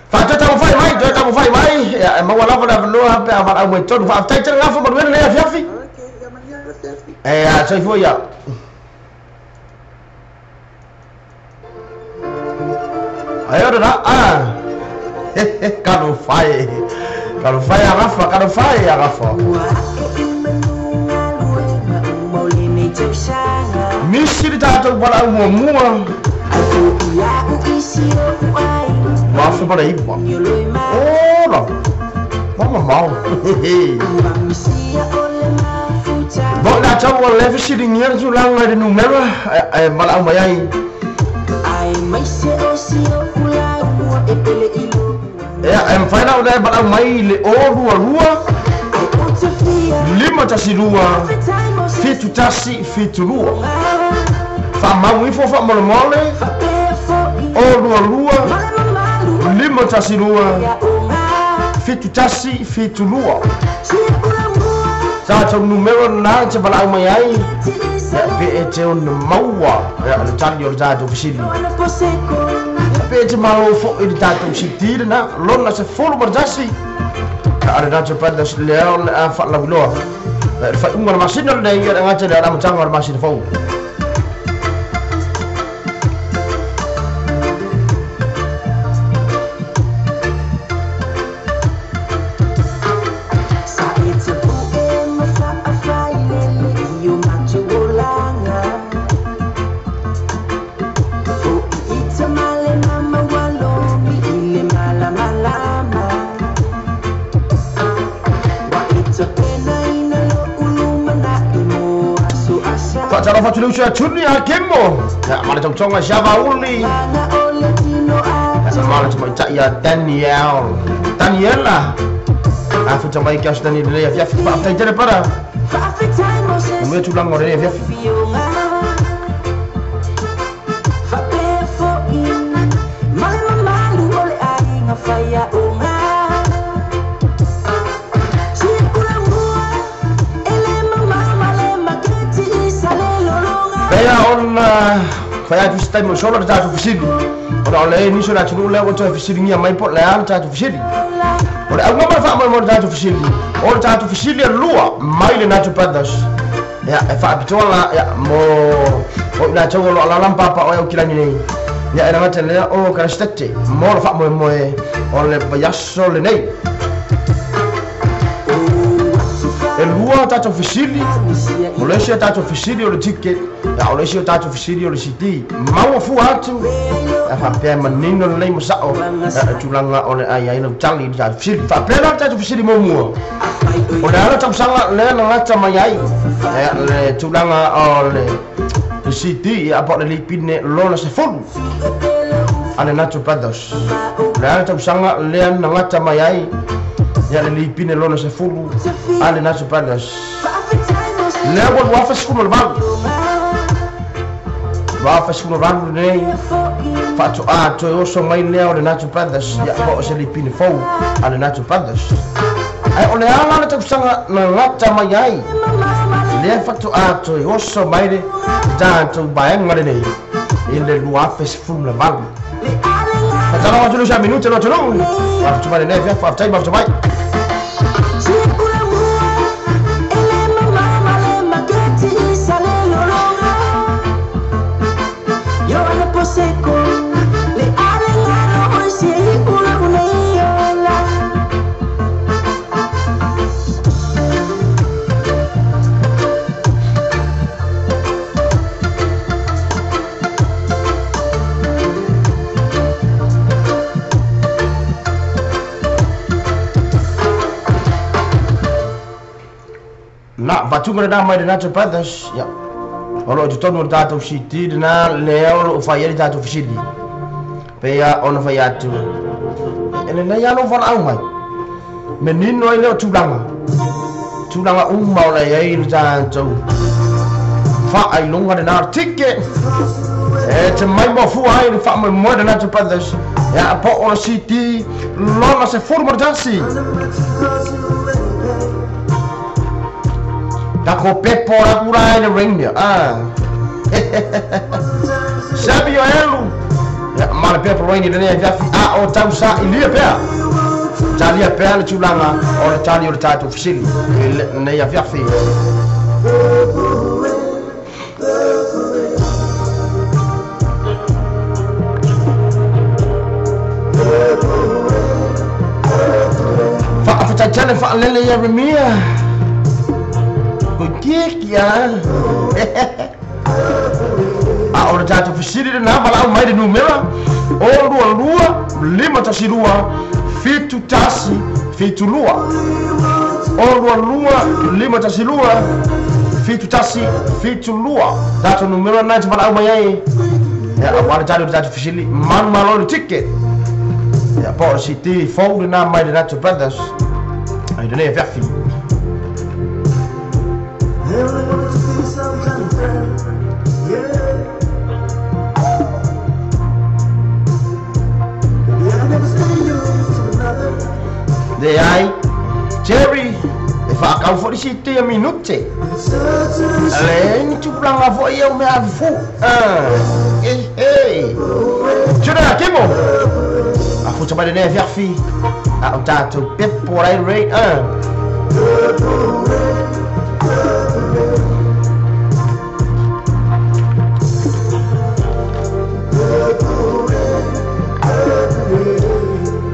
Faatoa taumafai mai, toe taumafai mai. E maua lava le avanoa pe a valaau mai tonu. Faafetai tele gafa manuia lenei afiafi. Okay, ia manuia le afiafi. E a soifua ia. Ai ora la ah kalofai kalofai agafa kalofai agafa misi le tatou valaau muamua 2009 ola mamamao bo la tau o le fesiligia le tulaga i le numera e valaau mai ai. Ia e mafai la ona e valaau mai le 022 512 71 72. Faamau ifo faamolemole 022 512 71 72. Tatou numera lena e te valaau mai ai pe e te ona maua le tali o le tatou fesili. Pe te malo fo'i le tatou CD lena lona 11. A le Nacho Brothers lea o le a faalauiloa. Le faaiuga o le masina lenei ia le agata le amataga o le masina fou. Faatalofa atu le uso ia Tuni Hakimo. Ia ma le tautoga i Siavauli. Ia ma le tamaitai ia Daniel. Daniela. Afuta mai ke aso tani lenei afiafi. Faafetai tele para. Manuia tulaga o lenei afiafi. Pea ona fai atu se taimi o sola le tatou fesili. Ona o le nisi o le atunuu lea ua toe fesiligia mai po o le a le tatou fesili. O le auga ma le faamoemoe o le tatou fesili, o le tatou fesili e lua mai le Nacho Brothers. Ia, e faapitoa la, ia, mo o i latou o lo o alaala ma papaaao e Aukilani nei. Ia, e le gata i lea o Karasitate mo le faamoemoe o le vaiaso lenei. E lua tatou fesili, o le isi o tatou fesili o le ticket, a o le isi o tatou fesili o le CD. Maua fua atu, a faapea e manino lelei ma sao le tulaga o le a i ai lau tali i le tatou fesili. Faapea la le tatou fesili muamua, o le a le tausaga lea na gata mai ai le tulaga o le CD po o le lipine lona 10 a le Nacho Brothers. O le a le tausaga lea na gata mai ai ia le lipine lona 10 a le Nacho Brothers. Lea ua 2018. 2018 lenei faatoa toe oso mai lea o le Nacho Brothers ia po o se lipine fou a le Nacho Brothers. Ae o le a la le tausaga na gata mai ai lea faatoa toe oso mai le tatou vaega lenei i le 2018. Faatalofa atu le uso a minute lo atunuu. Faafetai mai lenei afiafi, faafetai mafuta mai. Na vatuga lena mai le Nacho Brothers. Ia, o lo o i totonu o le tatou CD lena lea o lo o fai ai le tatou fesili. Pei ona fai atu, e lelei lava lou valaau mai. Manino ai lea o tulaga, tulaga uma o la e i ai le tatou faailoga lena o le ticket. E te mai mafua ai le faamoemoe le Nacho Brothers. Ia, po o le CD lona 11. Tako pepo la kura i le reindeer. Ah. Sabi o elu. Ia, ma le pepo reindeer lenei afiafi. A o tausa i lia pea. Talia pea le tulaga o le tali o le tatou fesili i lenei afiafi. Faafetai tele faalele Ieremia. Koe kia. A o le tatou fesili lena valaau mai le numera o 22 512 71 72. O 22 512 71 72. Tatou numera lena e te valaau mai ai. Ia, aua le tali o le tatou fesili, manumalo le ticket. Ia, po o le CD fou lena mai le Nacho Brothers. Ai lenei afiafi. Leai, Jerry, e faakau foi le CD a minute. Leai ni tupulaga foi ia o mea afufu. Eh, eh. Tuna, Kimo. Afuta mai lenei afiafi. A o tatou pepo rai rei.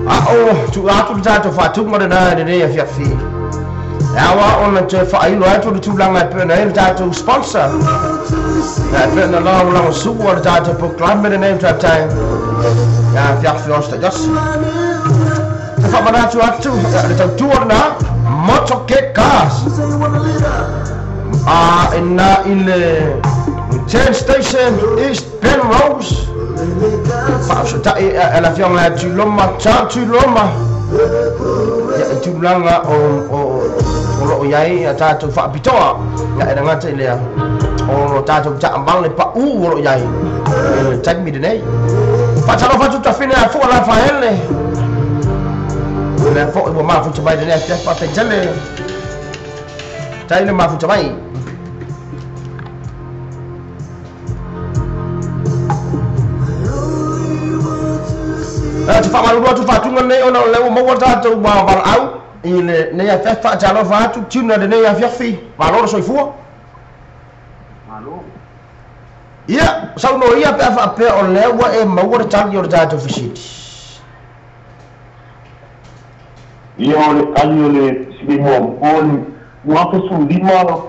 A o tu atu le tatou faatuga lena i lenei afiafi. E aua ona toe faailo atu le tulaga e pei ona i ai le tatou sponsor. E pei ona lagolagosua le tatou programme lenei o tautai. Ia afiafi o aso taitasi. Te faamanatu atu le tautua lena Moto Get Cars. A ina i le Train Station East Penrose. Faausotai e le afioga ia Tuiloma, John Tuiloma, ia i tulaga o loo i ai a tatou faapitoa. Ia e le gata i lea, o lo tatou taavale paū o loo i ai i le taimi lenei. Faatalofa atu tafine a fua Lafaele, o lea foi ua mafuta mai lenei afiafi. Faafetai tele tai le mafuta mai. Te faamalulu atu faatuga lenei ona o lea ua maua le tatou valaau i lenei afiafi. Faatalofa atu tuna lenei afiafi. Malo le soifua. Malo. Ia, saunoa ia pe a faapea o lea ua e maua le tali o le tatou fesili. Ia, o le tali o le fesili muamua o le 2015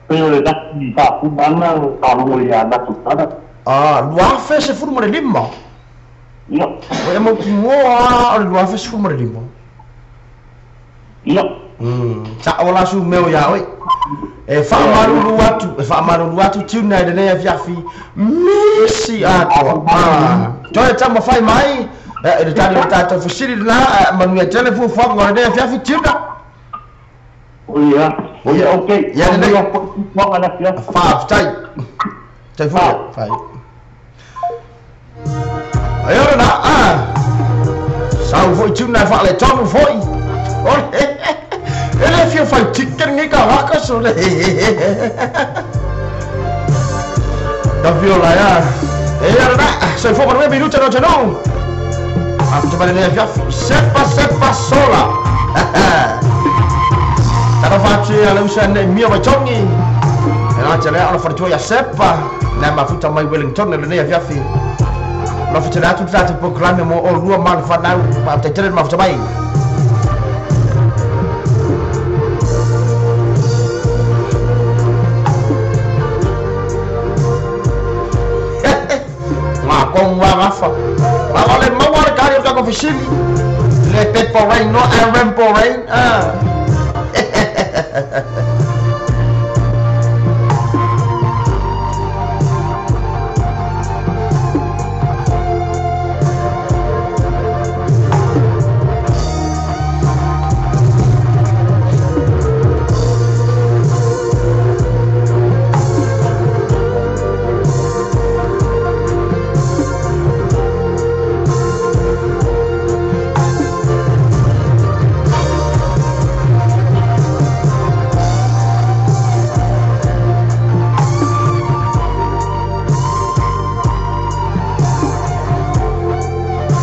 pei o le laki faapuna ana faalogo ia Nato Tala. Ah, 2015. Ia. O e mautinoa o le 2015. Ia. Sa o la su meo ia oi. E faamalulu atu, e faamalulu atu tuna i lenei afiafi. Misi atoa. Toe taumafai mai i le tali o le tatou fesili lena, manuia tele fuafuaga o lenei afiafi tuna. Ia. Ia, okei. Ia lenei. Fuafuaga le afiafi. Faafetai. Tai foi. Fai. Ai ora na, sau foi tuna e faaletonu foi. Ole. E le fia fai chicken ngi ka waka so le. Ta viola ya. E ora na, sai fo manuia minuta no tenu. A futa male ne afiafi. Sepa sepa sola. Tara fatu a le usa ne mia waitongi. E na te lea ona wharitua ia Sepa. Na mafuta mai Wellington le nei afiafi. La futa atu tata programe mo o lua ma le whanau. Ma te tere mafuta mai. Ngā kong wā ngafa. Ngā wale maua le kari o kako fisili. Le pepo rain no a rempo rain.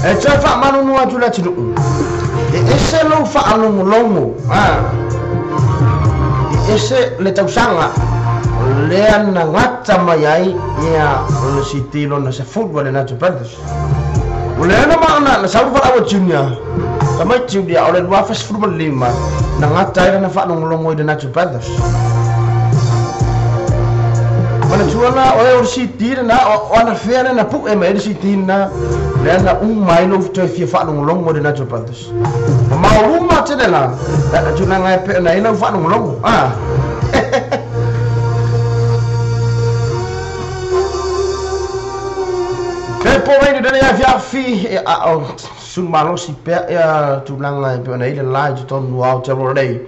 E te faamalulu atu le atunuu. E ese lou faalogologo. E ese le tausaga lea na gata mai ai ia o le siti lona sefulu a le Nato Brothers. O lea na maona na saulu valaau a Junior. Tamai Junior o le 2015 na gata ai lana faalogologo i le Nato Brothers. Mana tuana o e o le siti lena o ana fea lena pu'e mai ai le siti lena. Lea na uma ai lou toe fia faalogologo i le Nato Brothers. Ma maoluma tele la tulaga e pe ona ai lau faalogologo. Pe po mai le afiafi e a o sumalosi pea ia tulaga e pe ona ai le la i totonu o Aotearoa nei.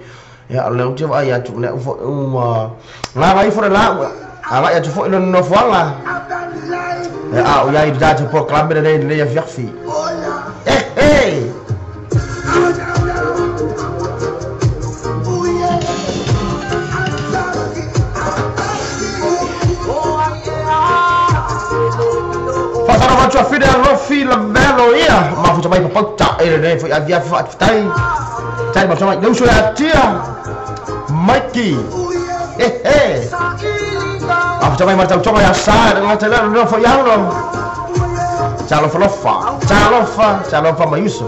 Ia o lea ou te vaai atu lea foi ua gaga ifo le la agai atu foi lona nofoaga. E a o iai i le tatou programe lenei lenei afiafi. Faatalofa atu afine alofi lavelo ia mafuta mai papauta e lenei foi afiafi faafetai. Tai mafuta mai le uso ia tia Mikey. Mafuta mai matautoga ia sa e ngata lea lea foi aulo. Talofa lofa, talofa, talofa mai uso.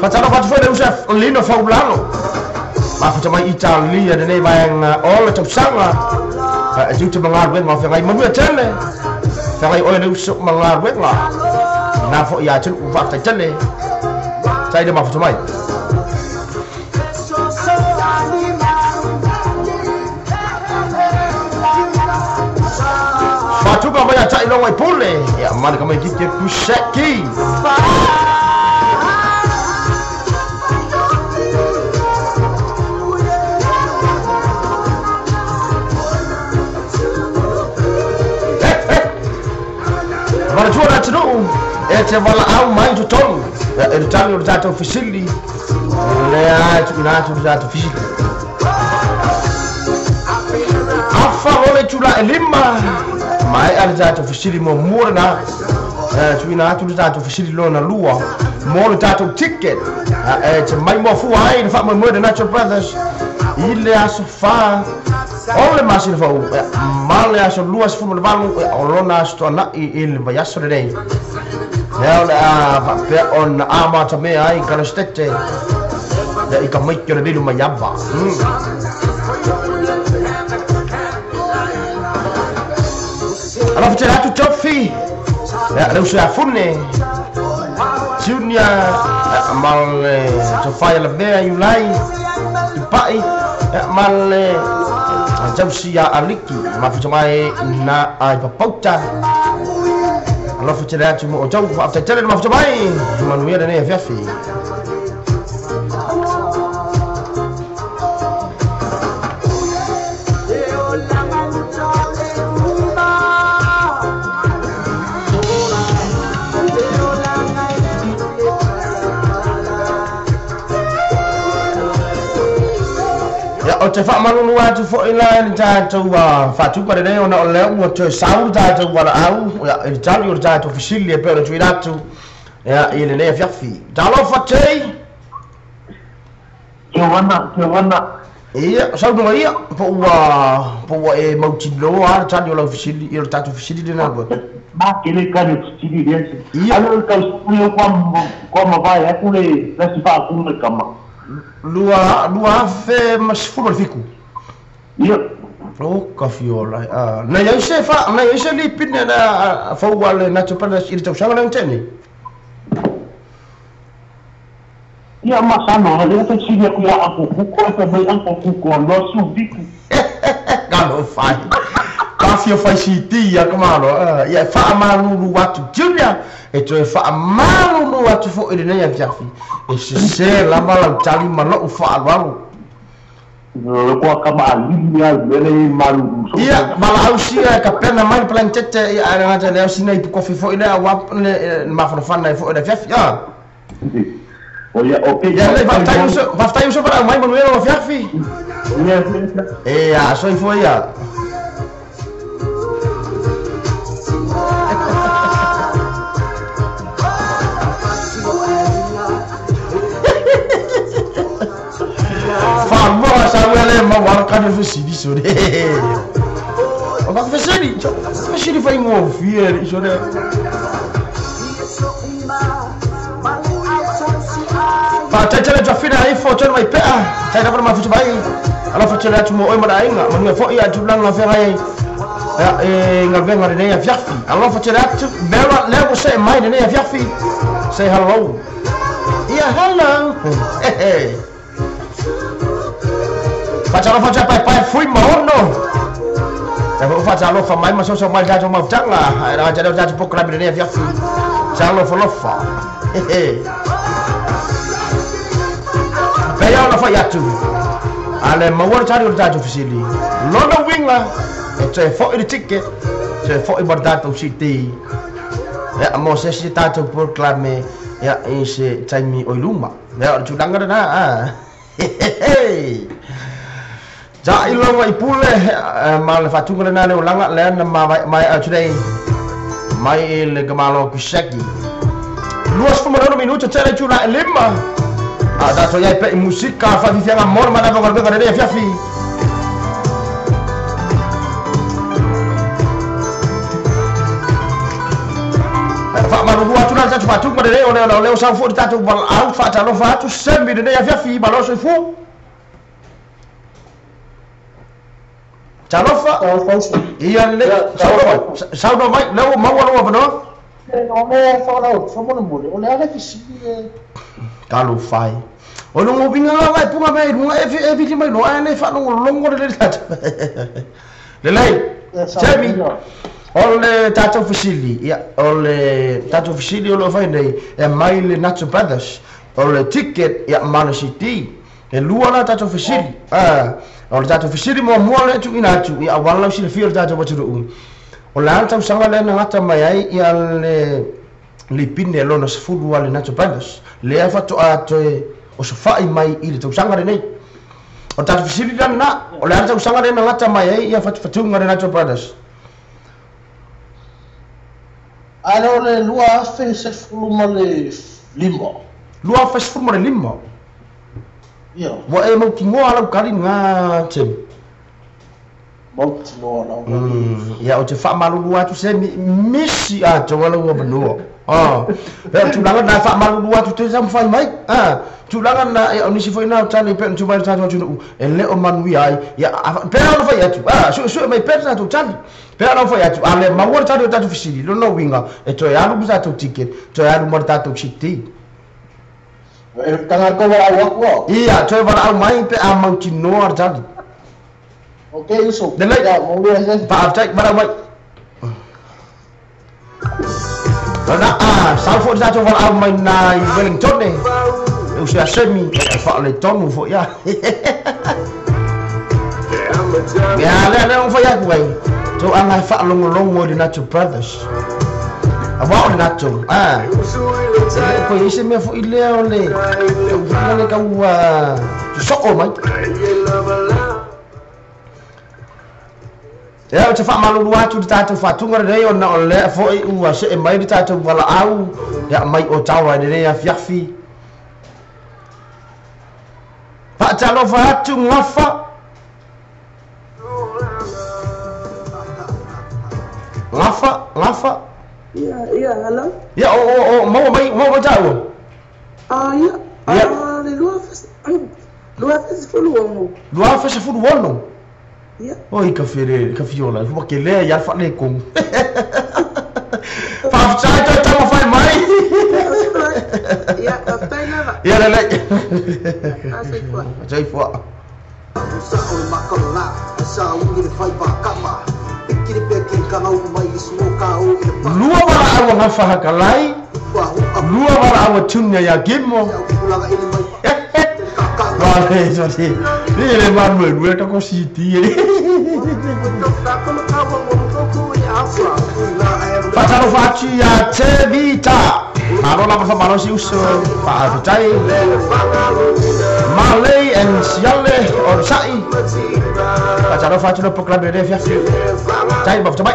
Faatalofa atu foi le uso ia Lino Faulalo. Mafuta mai Italia lenei vaega o le tausaga. E tiute ma galuega o feagai manuia tele. Feagai oe le uso ma galuega. Na foi ia atunuu faafetai tele. Tai le mafuta mai. Ta'iloga i Pule ia ma le kamaititi e Kuseki. Manatua le atunuu e te valaau mai totonu e le tali o le tatou fesili lea e tuuina atu le tatou fesili. Afa lo le itula e 5 maea le tatou fesili muamua lena e tuuina atu le tatou fesili lona lua mo le tatou ticket e te mai muafua ai le faamoemoe The Natural Brothers i le aso 4 o le masina fou ma le aso 28 o lona aso toana'i i le vaiaso lenei. Lea o le a faapea ona amatamea ai Kalastete ia i ka maiki o le lilu mai ava. Alofa tele atu Tofi ia le uso ia Fune Junior ma le Sofia Lavea Iulai Tupai ma le Jausia Aliki mafuta mai na ai papauta. Alofa tele atu mo o tau faafetai tele le mafuta mai manuia lenei afiafi. O te faamalulu atu fo'i la i le tatou faatupa lenei ona o lea ua toe sau le tatou valaau i le tali o le tatou fesili e pei ona tuuina atu i lenei afiafi. Talofa tei. Giovanna, Giovanna. Ia, saunoa ia, po ua e mautinoa le tali o lau fesili, i o le tatou fesili lena ua. Ma ke le kani o fesili lea. Ia. Alo le tausaga o kua mavae atu le lasi faatuna le kama. 2017. Ia. O ka fiola. Na iai se fa, na iai se lipine na fau ale na tupana i le tausaga na tene. Ia masano, le te sili aku ia aku kuko e mai aku kuko no su viku. Galo fai. Ka fio fai siti ia kamalo. Ia fa malulu atu Junior e toe faamalulu atu fo'i lenei afiafi e sesē lava lau tali ma lo'u faaaloalo. Koa ka maalili au mele malulu. Ia valaausia e kapena mai le palagitete ia ae gata le ausina i pukofi fo'i lea ua le mafanafana ai fo'i le afiafi. O ia okay. Ia lei faafetai uso valaau mai manuia lou afiafi. E a soifua ia. Wha sa wele ma wala ka ne fesili so de. O ka fesili, fesili fai ngo fie so de. Fa tele tafina ai fo tele mai pea. Tai na ma futu mai. Ala fa tele atu mo oi mara inga, manu fo ia tu langa fe ngai. E ngalvenga lenei afiafi. Alofa tele atu bela levo se mai lenei afiafi. Say hello. Ia hello. Fatalofa atu pai pai fui maono. E fo fatalofa mai ma soso mai tatou mautanga. Ai ra tele tatou pokrami lenei afiafi. Talofa lofa. Peia ona fai atu. Ale maua le tali o le tatou fesili. Lona uiga e toe fo'i le ticket, toe fo'i ma le tatou city. Ia mo se isi tatou pokrame ia i se taimi o i luma. Ia o le tulaga lena. Ta'iloga i Pule ma le faatuga lena le olaga lea na mai atu nei mai i le kamalo Kuseki. 26 minuta tele itula e 5. A tatou iai pe i musika faafifiaga mo le manava o galuega lenei afiafi. Faamalulu atu la le tatou faatuga lenei ona o lea ua sau fo'i le tatou valaau faatalofa atu semi lenei afiafi malo soifua. Talofa. Ia lelei. Saunoa mai lea ua maua lou avanoa. O le whakarau, whamona o le ale fisili e. Talo fai. O lungo pinga nga e punga mai lunga e vili mai loa e le whalongo longo le le tata. Lelei. Jamie. O le tatou fesili, ia, o le tatou fesili o lo o fai nei, e mai le Nacho Brothers, o le ticket, ia, ma le CD. E lua la tatou fesili. O le tatou fesili muamua lea e tuuina atu, ia, aua le lausilafia o le tatou atunuu. O le a le tausaga lea na gata mai ai ia le lipine lona 10 a le Nacho Brothers, lea faatoa toe osofai mai i le tausaga lenei. O le tatou fesili la lena, o le a le tausaga lea na gata mai ai ia fatufatuga a le Nacho Brothers? Ae o le 2015. 2015? Ia. Ua e mautinoa lau tali lena, Semi? Mautinoa lau tali. Ia, ou te faamalulu atu, Semi, misi atoa lau avanoa. E o tulaga na e faamalulu atu te taumafai mai. Tulaga na, ia, o nisi foi na o tali pea na tuu mai le tatou atunuu, e le o manuia ai. Ia, pea ona fai atu, suesue mai pea le tatou tali. Pea ona fai atu, a le maua le tali o le tatou fesili, lona uiga, e toe alu ma tatou ticket, toe alu ma le tatou CD. E tagata valaau atu au. Ia, toe valaau mai pe a mautinoa le tali. Ok, uso. Lelei. Ia, manuia se. Faafetai, valaau mai. Lona, sau foi le tatou valaau mai na i Wellington e. E uso ia Semi, e faaletonu foi ia. Ia, lea lea fai atu ai. Tau anga e faalogologo i le Nacho Brothers. Aua o le Nacho, e le koe i se mea foi lea o le tau le tau sosoo mai. Ia, ou te faamalulu atu le tatou faatuga lenei ona o lea foi ua see mai le tatou valaau, ia mai Otawa i lenei afiafi. Faatalofa atu Gafa. Gafa, Gafa. Ia, ia, hello. Ia, o, maua mai, maua mai tāua. Ia. Ia. Le 2016. 2016? Ia. Oi, ka whire, ka whiola, hua ke lea i alfa le kongu. Faafetai toe taumafai mai. Ia, faafetai lava. Ia, lelei. Soifua. Soifua. Lua valaau a Gafa Hakalai, lua valaau a Tunia ia Gilmore. Vale, sorry. Le Manuel, lue ka ko siti. Faatalofa atu ia Te Vita. Malo lava whamalo si uso. Faafetai. Malay and Siale o Sa'i. Faatalofa atu le programme le fiafi. Tai mafuta mai.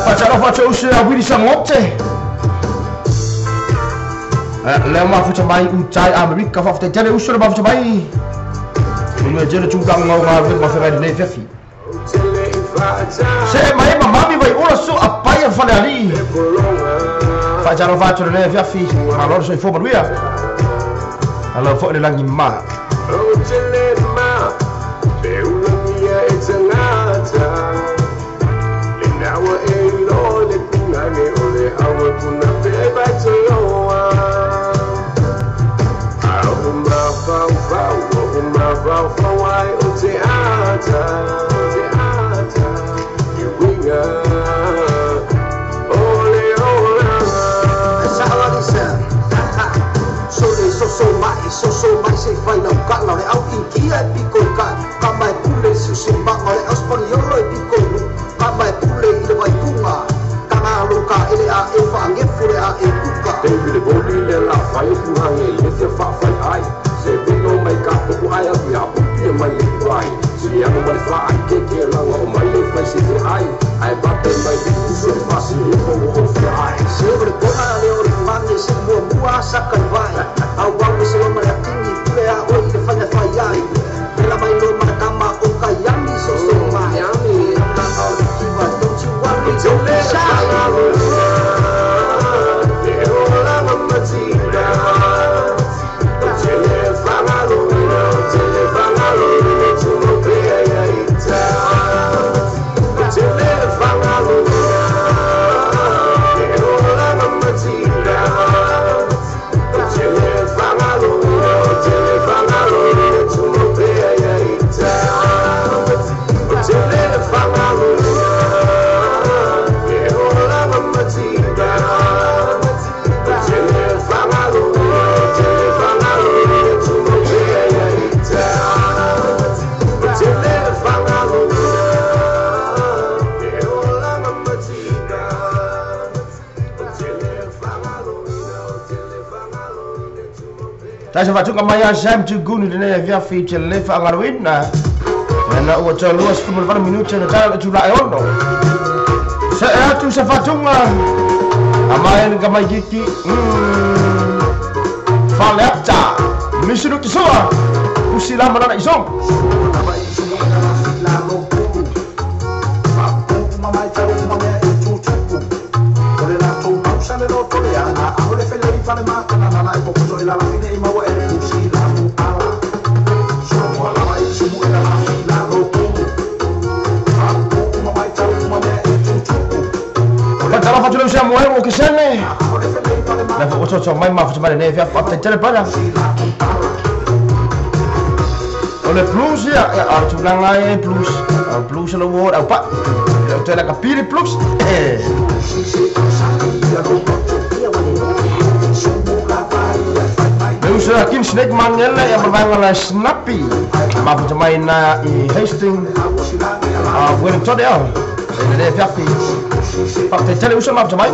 Faatalofa atu uso a Willy Sangote. Lea mafuta mai utai Amerika faafetai tele uso le mafuta mai. Ua tele tulaga o galuega mafeagai lenei fiafi. Se mai mamami vai ola so a pai a fale alii. Faatalofa atu lenei fiafi. Malo le soifua manuia. Alo foi le lagi ma. Tai sa fatunga mai a Sam Tuguni le via fi te le whaangaruina. Na ua tau lua 18 minute na tala tu la e ono. Se e atu sa fatunga. A mai ni ka mai kiki. Faleata. Misinu te soa. Usi lama nana isong. Mai ma mai ne fia pa tele para. O le plus ya a tu langa e plus. A plus lo wo au pa. Le tele ka pili plus. Usa Kim Snake Manela ya berbanga la Snappy. Ma mai na i Hastings. A Wellington ya. Ne fia fi. Pa tele usa ma mai.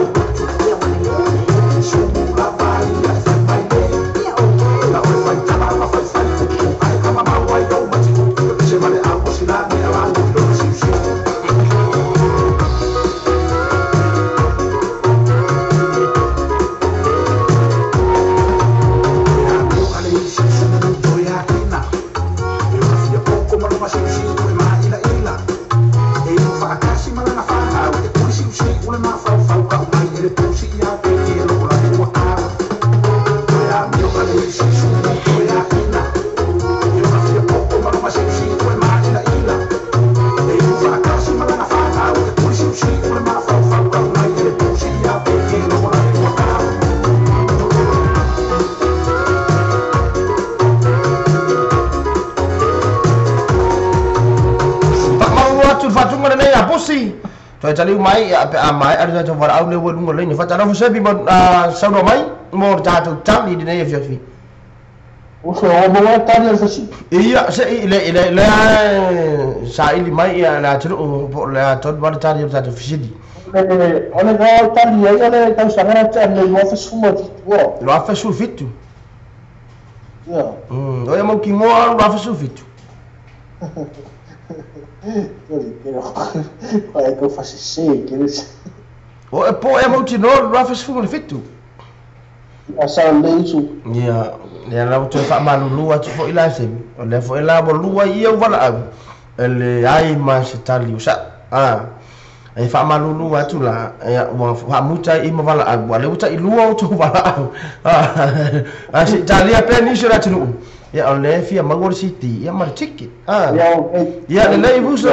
Toi tali mai a pe a mai a te wara au le wo lunga le ni fatana fo sebi mo sauno mai mo ta tali di nei fi. O se o mo tali al fasi. Ia se ile ile le sa ili mai ia la tru po le to war tali ta te fisidi. O le ga tali ia le tau sangara ta le mo fasu mo fitu. Lo afa su fitu. Ia. O ia mo ki mo lo afa su fitu. Qual é que eu faço sei que eles. O pô é muito no lo afa su fitu. Asa leitu. Ia, ia la tu fa malulu atu fo ila se. O le fo ila bo lua ia wala au. Ele ai ma se tali usa. Ah. Ai fa malulu atu la ia wa fa muta i ma wala au. Ale uta i lua tu wala au. Ah, se tali a pe ni se la tu. Ia o le fia mangor city ia mar ticket. Ah. Ia le le buso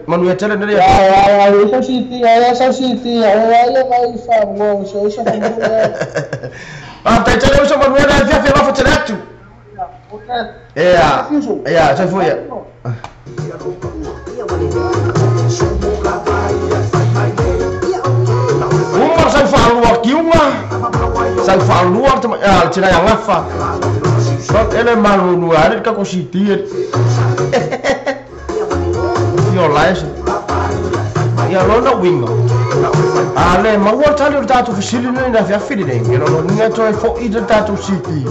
manuia tele ne. Ia ia city, ia city, ia ia vai fa mo so so. Ah, tá tele uso manuia na fia fia fa tele atu. Ia. Ia, sai foi. Uma sai fa lua kiunga. Sai fa lua te tina yang afa. Sot ele malulu ari ka ko siti. Yo lais. Ia lona winga. Ale ma wa tali ta tu fisili ni na fia fili ne. Yo no ni to fo i ta tu siti.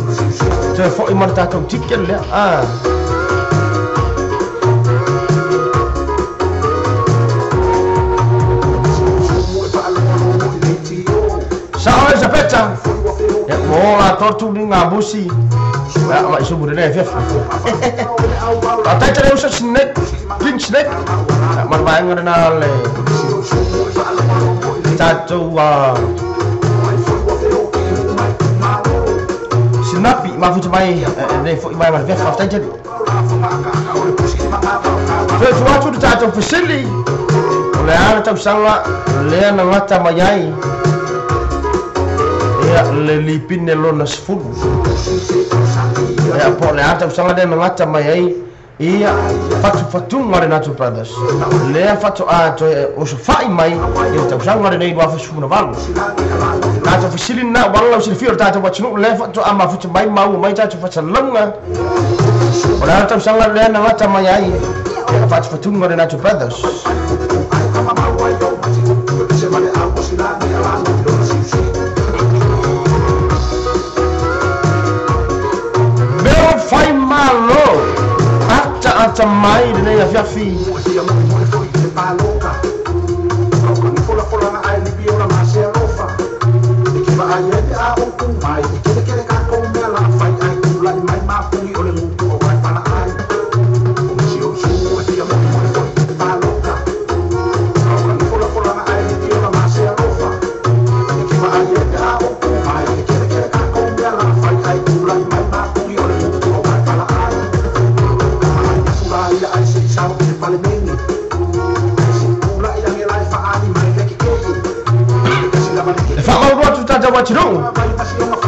To fo i mar ta tu ticket le. Ah. Sa oi sa peta. Ya mo la tortu ni ngabusi. Ya, ma isu bude ne fiaf. Atai tele usa snake, king snake. Man bayang ngena le. Tatu Sinapi ma futu mai ne fo mai ma fiaf atai tele. Fe tu atu tatu fisili. Le ana tau sanga le ana ngata mayai. Ia le lipine lona sfulu. Ia po le ata usanga le ngata mai ai ia fatu fatunga le Natural Brothers. Le fatu a to o so fai mai ia tau sanga le nei wa fasu na valu. Ta fisili na wala o silfio ta to wachnu le fatu ama futu mai mau mai ta to fasalonga. O le ata usanga le ngata mai ai ia fatu fatunga le Natural Brothers. malo ata mai lenei afiafi.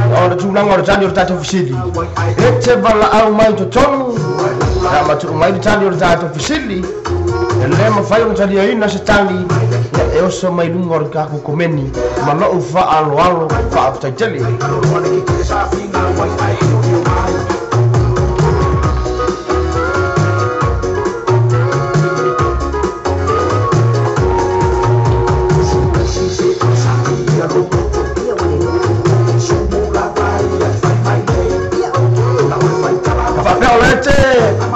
O le tulaga o le tali o le tatou fesili e te valaau mai totonu ia matuu mai le tali o le tatou fesili e lē mafai ona taliaina se tali ia e oso mai luga o le tatou komeni ma lou faaaloalo faafetaitele.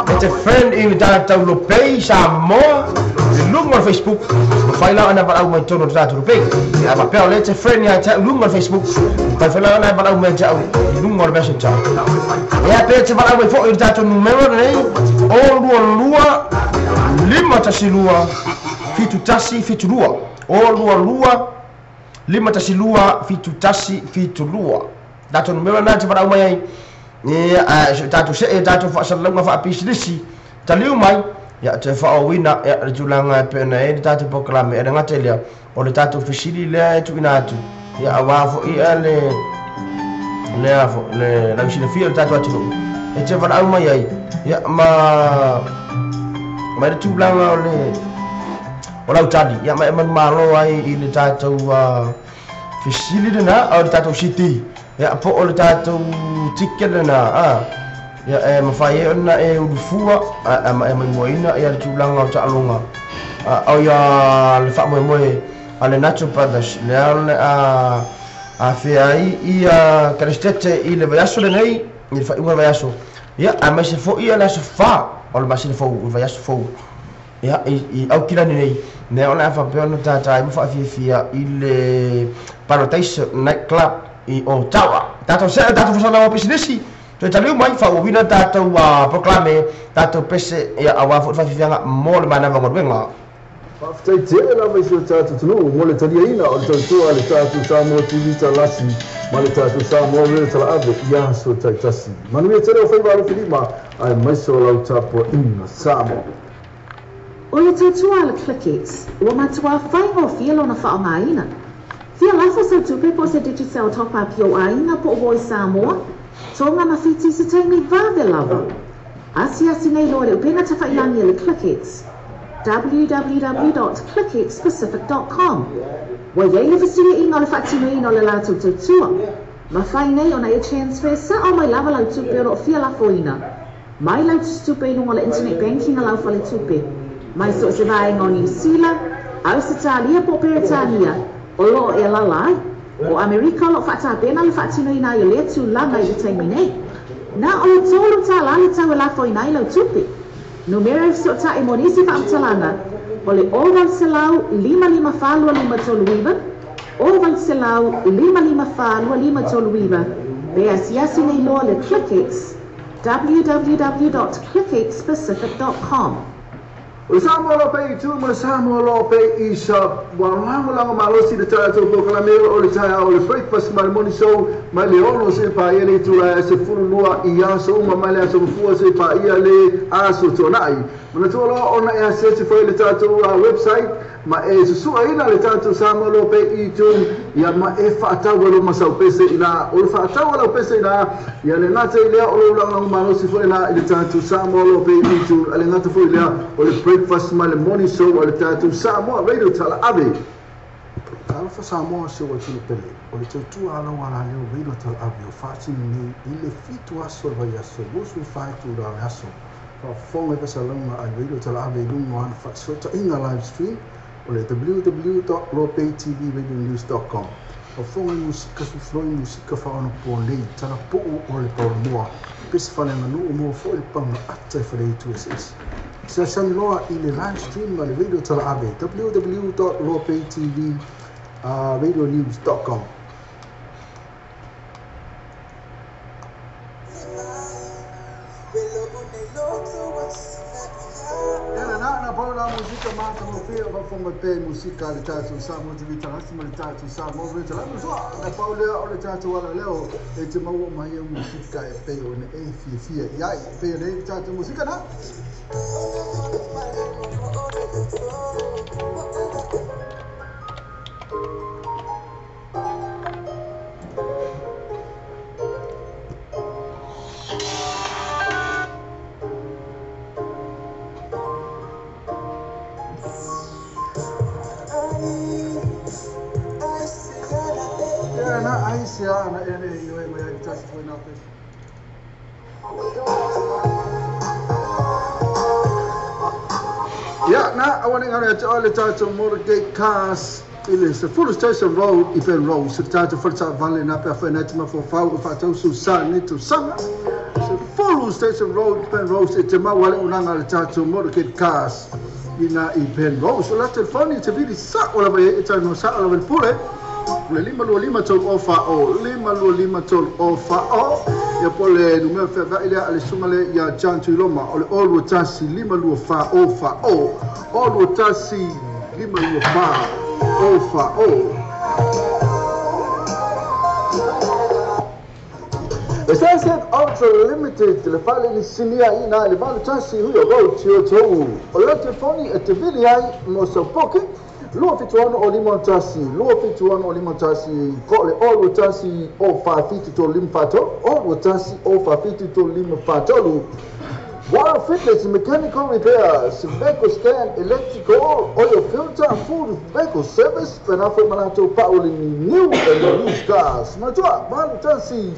E te friend i le tatou Lopei Samoa i luga o le Facebook, mafai la ona valaau mai totonu o le tatou Lopei. Ia faapea o lea e te friend ia te au i luga o le Facebook, mafai la ona valaau mai te au i luga o le Messenger. Ia pe te valaau mai foi i le tatou numera lenei o 22 512 7172 o 22 512 7172 tatou numera na te valaau mai ai. Ia so tatou se tatou faasalalauga faapisilisi taliu mai ia te faaouina ia le tulaga e pei ona i ai le tatou polokalame e le gata i lea o le tatou fesili lea e tuuina atu ia auā foʻi ia le lea foʻi le lausilafia o le tatou atunuu e te valaau mai ai ia ma mai le tulaga o le o lau tali ia ma e manumalo ai i le tatou fesili lena o le tatou CD ia po o le tatou ticket lena ia e mafai ai ona e ulufua ma e maimoaina ia le tulaga o taaloga o ia le faamoemoe a le Nacho Brothers lea o le afea ai ia Kerestete i le vaiaso lenei i le faaiuga o le vaiaso ia aemaise foʻi ia le aso 4 o le masina fou o le vaiaso fou ia i Aukilani nei mea o le a faapea ona tātā ai ma faafiafia i le Paradise Night Club i Ottawa. Tatou se tatou fasalaga o pisinisi toe taliu mai faauauina tatou polokalame tatou pese ia auā foʻi le faafiafiaga mo le manava o galuega. Faafetai tele lava i si o tatou atunuu mo le taliaina o le tautua a le tatou Samoa TV Talasi ma le tatou Samoa Radio Talaave i aso taitasi. Manuia tele o faiva alofilima aemaise o lau tapuaiga Samoa. O le tautua a le ClickX, ua matuā faigofie lona faaaogaina. Fia lafo sau tupe po o se Digicel top up i ou aiga po o Voice Samoa, Tonga ma Fiti i se taimi vave lava. Asiasi nei loa i le upega tafailagi a le ClickX, www.clickxpacific.com. Ua i ai le fesiliaiga o le faatinoina o le latou tautua. Mafai nei ona e transfer sao mai lava lau tupe o lo o fia lafoina. Mai lau tusitupe i luga o le internet banking a lau faletupe. Mai so o se vaega o Niu Sila, Ausetalia po o Peretania o lo o e alaala ai. O Amerika o lo o faatapena le faatinoina ai o lea tulaga i le taimi nei. Na o le $3 le tau e lafoina ai lau tupe. Numera e fesootai mo nisi faamatalaga o le 0800 554 2539, 0800 554 2539, pe asiasi nei loa le ClickX, www.clickxpacific.com. O le Samoa Law Pay i tu ma le Samoa Law Pay i sa ua lagolago malosi le tatou polokalame o le taeao o le breakfast ma le morning show mai le 6 seia paia le itula e 12 i aso uma mai le aso Gafua seia paia le aso Tuanai. Manatua loa ona e asiasi foi i le tatou website ma e susuaina le tatou Samoa Law Pay i tu ia ma e faatau ai loa ma sau pese i ina. O le faatau a lau pese i ina ia le gata i lea o lou lagolago malosi foi la i le tatou Samoa Law Pay i tu a le gata foi i lea o le breakfast ma le morning show a le tatou Samoa Radio Talaave. Talofa Samoa si ou atunuu pele, o le tautua a lau alaleo Radio Talaave o faatino nei i le 7 aso o le vaiaso 24 itula o le aso. Faafofoga i fasalauga a le Radio Talaave i luga o ana faasootaiga live stream o le www.lopaytvradionews.com. Faafofoga i musika filofiloi musika faaonaponei talapuu o le paulamoa pese faaleaganuu mo foʻi le pagaata i faleitu eseese. Silasani loa i le live stream ma le radio talaave www.loapaytv radionews.com. Na paula musika mata mo fia va fonga pe musika le tatou Samoa TV talasi ma le tatou Samoa Radio la musoa na paula o le tatou ala leo e te maua mai e musika e pe o ne e fia fia iai pe le tatou musika na. Ya na awane ngare te ole tatou Motorgate Cars ile se Full Station Road i Ben Road se tatou Forza Valley na pe fa na te mafofau fa tau su sa ni tu sanga se Full Station Road Ben Road se te mawale unanga le tatou Motorgate Cars ina i Ben Road so la telefoni te vili sa ola vai e tau no sa ola vai pule le lima lua lima tolu ofa o lima lua lima tolu ofa o ia po le numea feavaʻi lea a le suga le ia John Tuiloma o le o lua tasi lima lua fa o fa o o lua tasi lima lua fa o fa o. Essential Ultra Limited le fale ni sinia ina le valu tasi huia road tio tou o le telefoni e te vili ai mo sau poke lua fitu ono o lima tasi, lua fitu ono o lima tasi, ko le o lua tasi o fa fitu tolu lima fa tolu, o lua tasi o fa fitu tolu lima fa tolu. Water Fitness Mechanical Repairs, Vehicle Scan, Electrical, Oil Filter, Full Vehicle Service, Penafo Malato Pauli New and Used Cars. Matua, valu tasi,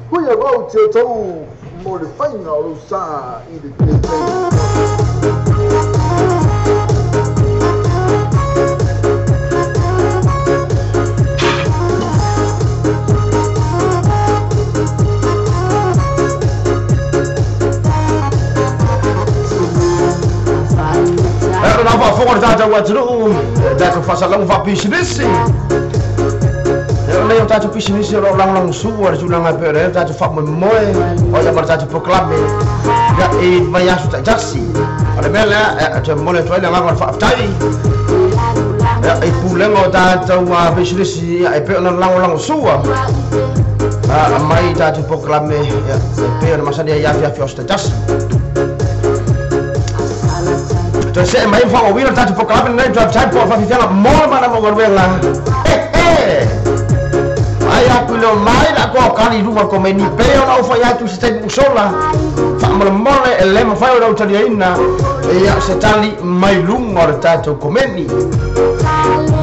huia road tio tou mo le fainga o lou sa i le te. Faafofoga le tatou atunuu, tatou faasalaga faapisinisi. E o lea o tatou pisinisi o loo lagolagosua le tulaga e pei ona i ai le tatou faamoemoe o ia ma le tatou polokalame ia i vaiaso taitasi. O le mea lea e toe momoli atu ai le agaga o le faafetai ia i pulega o tatou pisinisi ia e pei ona lagolagosua mai tatou polokalame ia e pei ona masani ai afiafi o aso taitasi. Toe see mai faaauauina le tatou polokalame lenei drive time po o faafiafiaga mo le malama o galuega. Ai atu i leo mai la koa kali luga komeni pe ona o fai atu se taimi usola faamolemole e le mafai ona utaliaina ia se tali mai luga o le tatou komeni.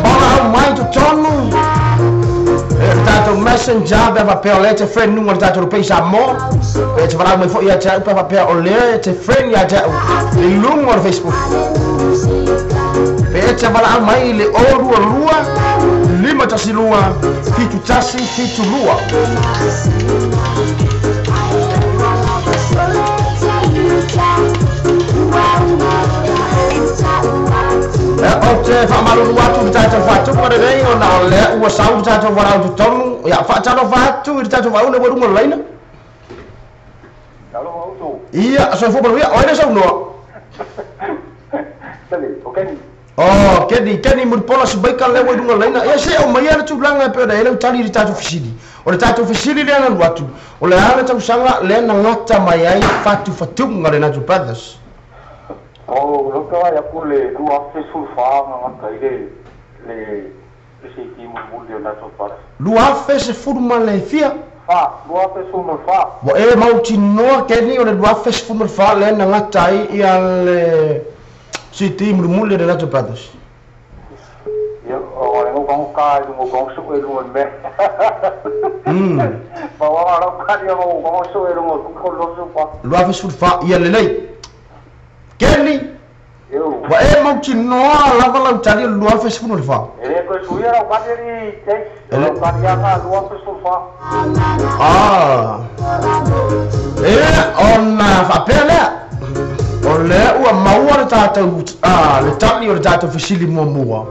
Ona au mai totonu e le tatou messenger pe faapea o lea te friend nuga o le tatou lupei Samoa pe te valaau mai foʻi ia te au pe faapea o lea te friend ia te au i luga o le Facebook. Pe te valaau mai i le o lua lua lima tasi lua fitu tasi fitu lua. O te faamalulu atu i le tatou faatupu lenei ona o lea ua sau le tatou valaau totonu ia faatalofa atu i le tatou vaauna ua luga o le laina. Ia soifua manuia o ai le saunoa. Oh, Kenny, Kenny Mulipola Simaika lea ua i luga o le laina. Ia se o mai le tulaga e pei ona i ai lau tali i le tatou fesili. O le tatou fesili lea na alu atu, o le a le tausaga lea na gata mai ai fatufatuga le Natural Brothers. O lota ai aku le 2014 na gata ai le CD mulimuli o Natural Brothers. 2010 ma le fia? Fa, 2014. Ua e mautinoa Kenny o le 2014 lea na gata ai ia le CD mulimuli o le Natural Brothers. Ia, o le ngau ka i lunga kau su e lunga me. Pa wa lau ka ia ngau kau su e lunga ku ko lo su pa. 2014 ia lelei. Kenny, Eu. ua e mautinoa lava lau tali o le 2014. E le Ona faapea lea o lea ua maua le tatou le tali o le tatou fesili muamua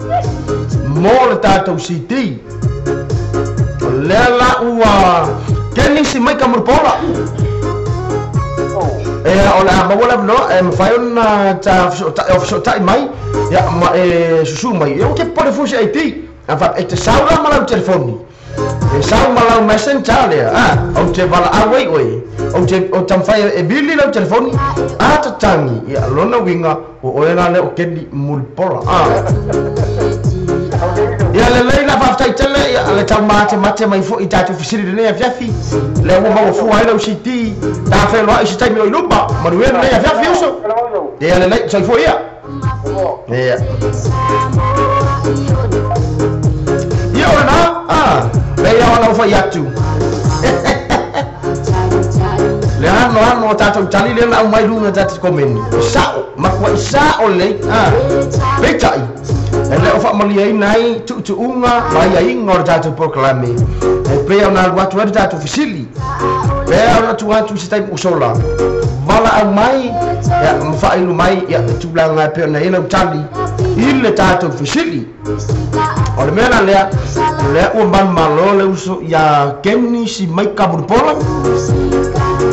mo le tatou CD. O lea la ua Kenisi mai ka Mulipola. O le a maua le avanoa e mafai ona ta fesootai mai ia ma e susu mai. Ia ua te popole fua se ID. A faapea e te sau la ma lau telefoni. E sau ma lau messenger lea. Ou te valaau ai oe. Ou te taumafai e vili lau telefoni. A tatagi. Ia lona uiga o oe la lea o Keni Mulipola. Ia lelei la faafetai tele ia le taumatemate mai fo'i tatou fesili lenei afiafi. Lea ua maua fua ai lau CD. Tafeloa'i se taimi o i luma. Manuia lenei afiafi uso. Ia lelei soifua ia. Ia. Ia o lena. Lea ona ufai atu. Le ano ano o tatou tali lea na aumai luga tatou komeni. Sa'o, makua'i sa'o lelei. Peitai, e le o faamaliaina ai tuutuuga ma aiaiga o le tatou polokalame. E pei ona alu atu ai le tatou fesili. Pea ona tuu atu i se taimi usola. Valaau mai, ia, ma faailu mai, ia, le tulaga e pei ona i ai lau tali i le tatou fesili. O le mea la lea, lea ua manumalo le uso ia Kenisi Maika Mulipola.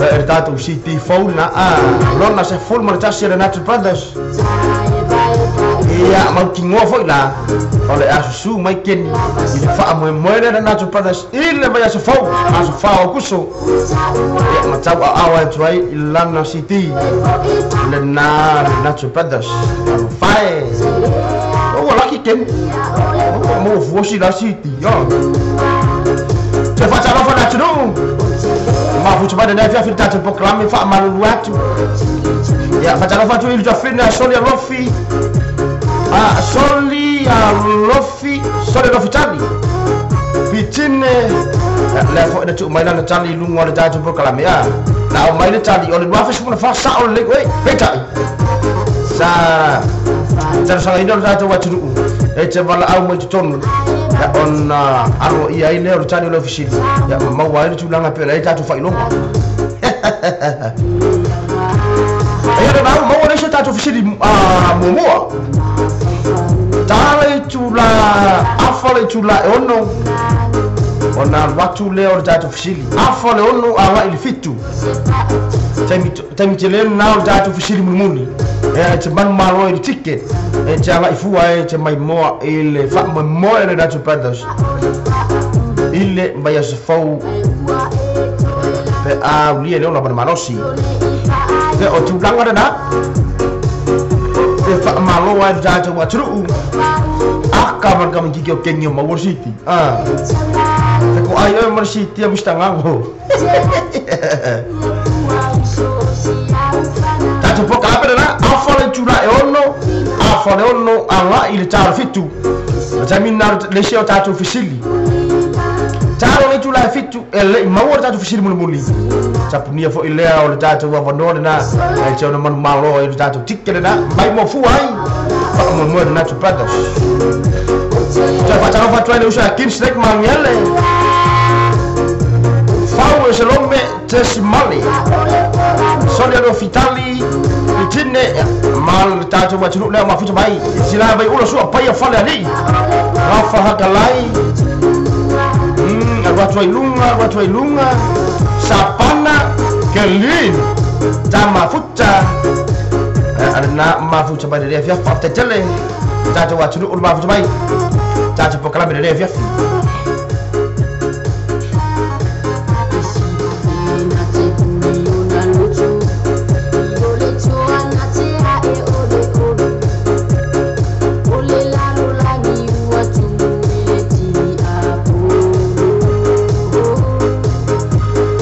E le tatou CD fou lena, lona 11 le Natural Brothers. Ia mautinoa foi la, o le a susu mai Keni i le faamoemoe lea le Natural Brothers i le vaiaso fou, aso 4 o Aokuso. Ia matau aao atu ai i lana CD lena le Natural Brothers. Alofa e. Ua laki Keni. Ua maua fua si la CD. Toe faatalofa le atunuu. Mafuta mai lenei afiafi le tatou polokalame faamalulu atu. Ia faatalofa atu i le tuafine a Soli Alofi. Soli Alofi, Soli Alofi tali. Pitine lea foi na tuu mai lana tali i luga o le tatou polokalame. Na aumai le tali o le 2014 sa'o lelei oe. Peitai sa talosagaina o le tatou atunuu e te valaau mai totonu ona aloaia ai lea o le tali o le ofisili ia ma maua ai le tulaga e pei ona i ai tatou faailoga. Ia lena ua maua le isi o tatou fesili muamua. Ta le itula afa le itula e 6 ona alu atu lea o le tatou fesili. Afa le 6 agai i le 7. Taimi tele lena o le tatou fesili mulimuli. E te manumalo i le ticket. E te agai fua e te maimoa i le faamoemoe le Natural Brothers i le vaiaso fou pe a ulia le ola ma le malosi. E o tulaga lena e faamalo ai le tatou atunuu. Aka ma le kamitiki o Keni o maua le CD. Te ko ai oe ma le CD a Mr. Ngago. Tatou polokalame lena, afa le itula e 6, afa le 6 agai i le ta o le 7. O taimi lena le isi o tatou fesili. Talo le itula e 7 e le'i maua le tatou fesili mulimuli. Tapunia foi lea o le tatou avanoa lena, e te ona manumalo ai le tatou ticket lena, mai mo fua ai, faamoemoe le Natural Brothers. Toe faatalofa atu ai le uso ia Kin Snake Magiele. Fau e Salome Tesimale. Soli Alofi Tali, Pitine, ma le tatou atunuu lea o mafuta mai. Sila vai ula sua paia fale alii. Rafa Hakalai. Alu atu ai luga, alu atu ai luga. Sapana, Kelin, Tamafuta. Alena mafuta mai le afiafi, faafetai tele. Tatou atunuu le mafuta mai. Tatou polokalame le afiafi.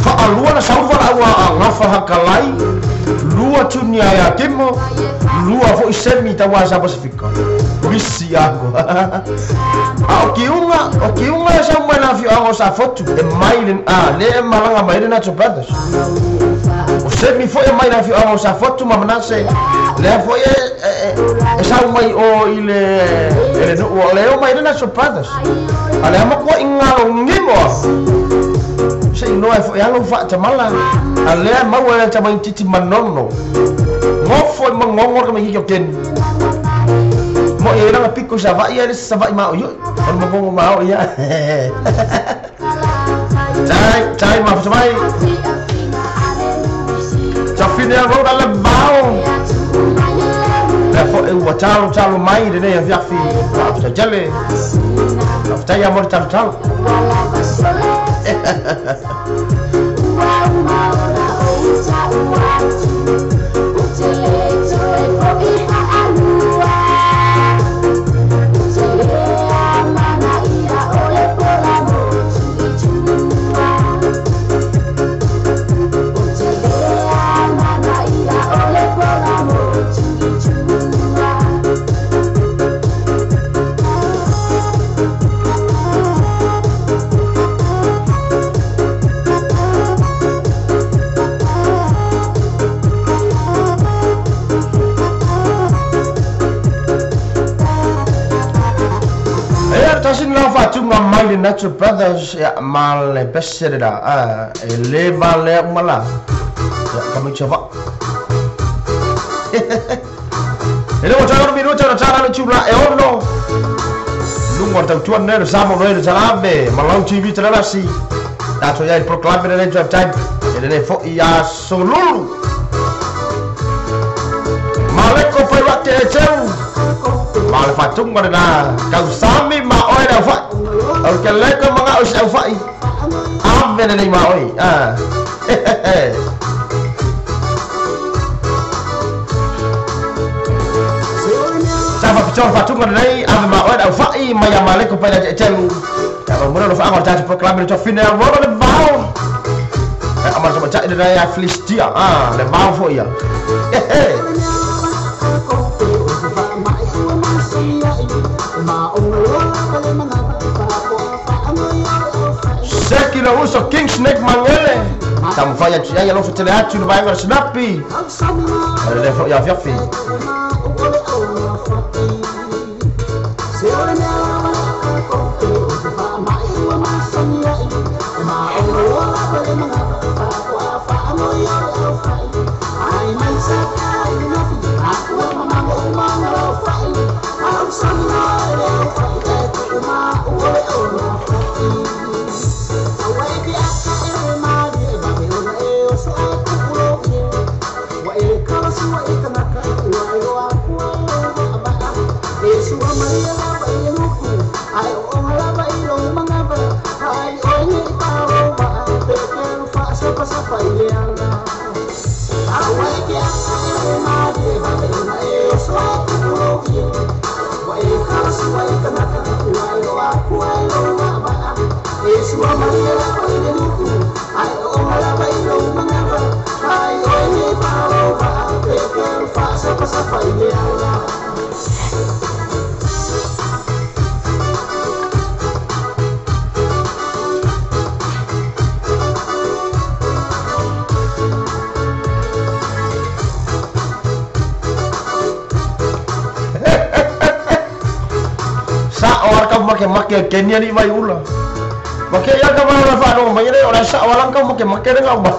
Faalua na sau valaau a Gafa Hakalai, lua tuni ai a Timo, lua foi semi tauā sa Pasifika. Misi ako. A o kiuga e sau mai la afioaga o Safotu e mai le le e malaga mai le Natural Brothers. O semi foi e mai la afioaga o Safotu ma Manase, lea foi E sau mai o i le e le nuu o leo mai le Natural Brothers. A le ama kua ingalo ngimo. Se inoa e fo e alo wha tamala. A lea maua le tamai titi manono. Ngofo e mangongo ka mai ken. Mo e ranga piko sa vai e sa vai ma o yo. On mangongo ma o ia. Tai tai ma fa mai. Tafine a roda le bao. Le fo e ua talo talo mai le nei a fiafi. Fa jale. Fa tai amor talo talo. Mai le Natural Brothers ya ma le besere da e le va le mala ya kami chava e le mo minuto na tara le chula e ono lungo ta tuan ne samo no le salame malau TV tara si ta to ya il proclame le drive time e le fo ia solulu maleko pai wa te cheu ma le fatung na kau sami ma oi da fa o ke le ko mga o sa fa ave le ma oi ah sa fa pichor fatung na nei ave ma oi da fa i ma ya maleko pai da cheu ta mo no fa ngor ta proclame to fine ro le vao amar sama cak le ya Filistia ah le vao fo ia. Seki lo uso King Snake Mangele. Tamfaya ya lo fetele atu no vai snappy. Le fo ya fiafi. Make Kenya ni vai ula. Make ya ka mana fa no mai le ora sa walang ka make make le ngau ba.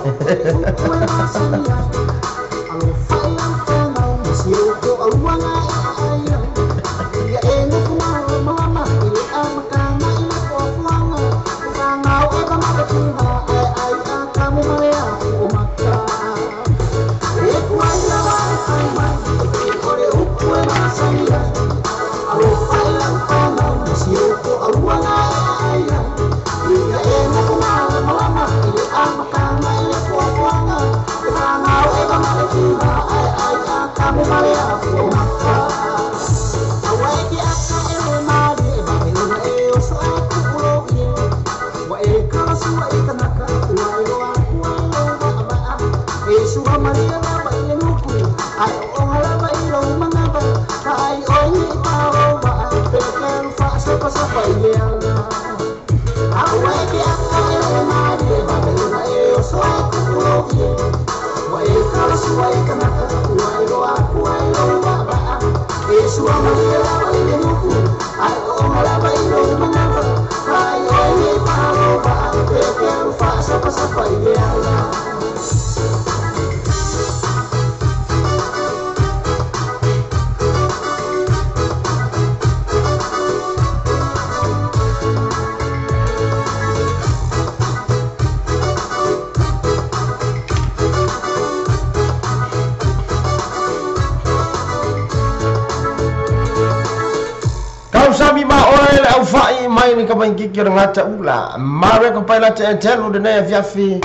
Sami ma oe le au fai mai ni ka mai kiki o ngata ula. Mare ko pai la te telu de ne fiafi.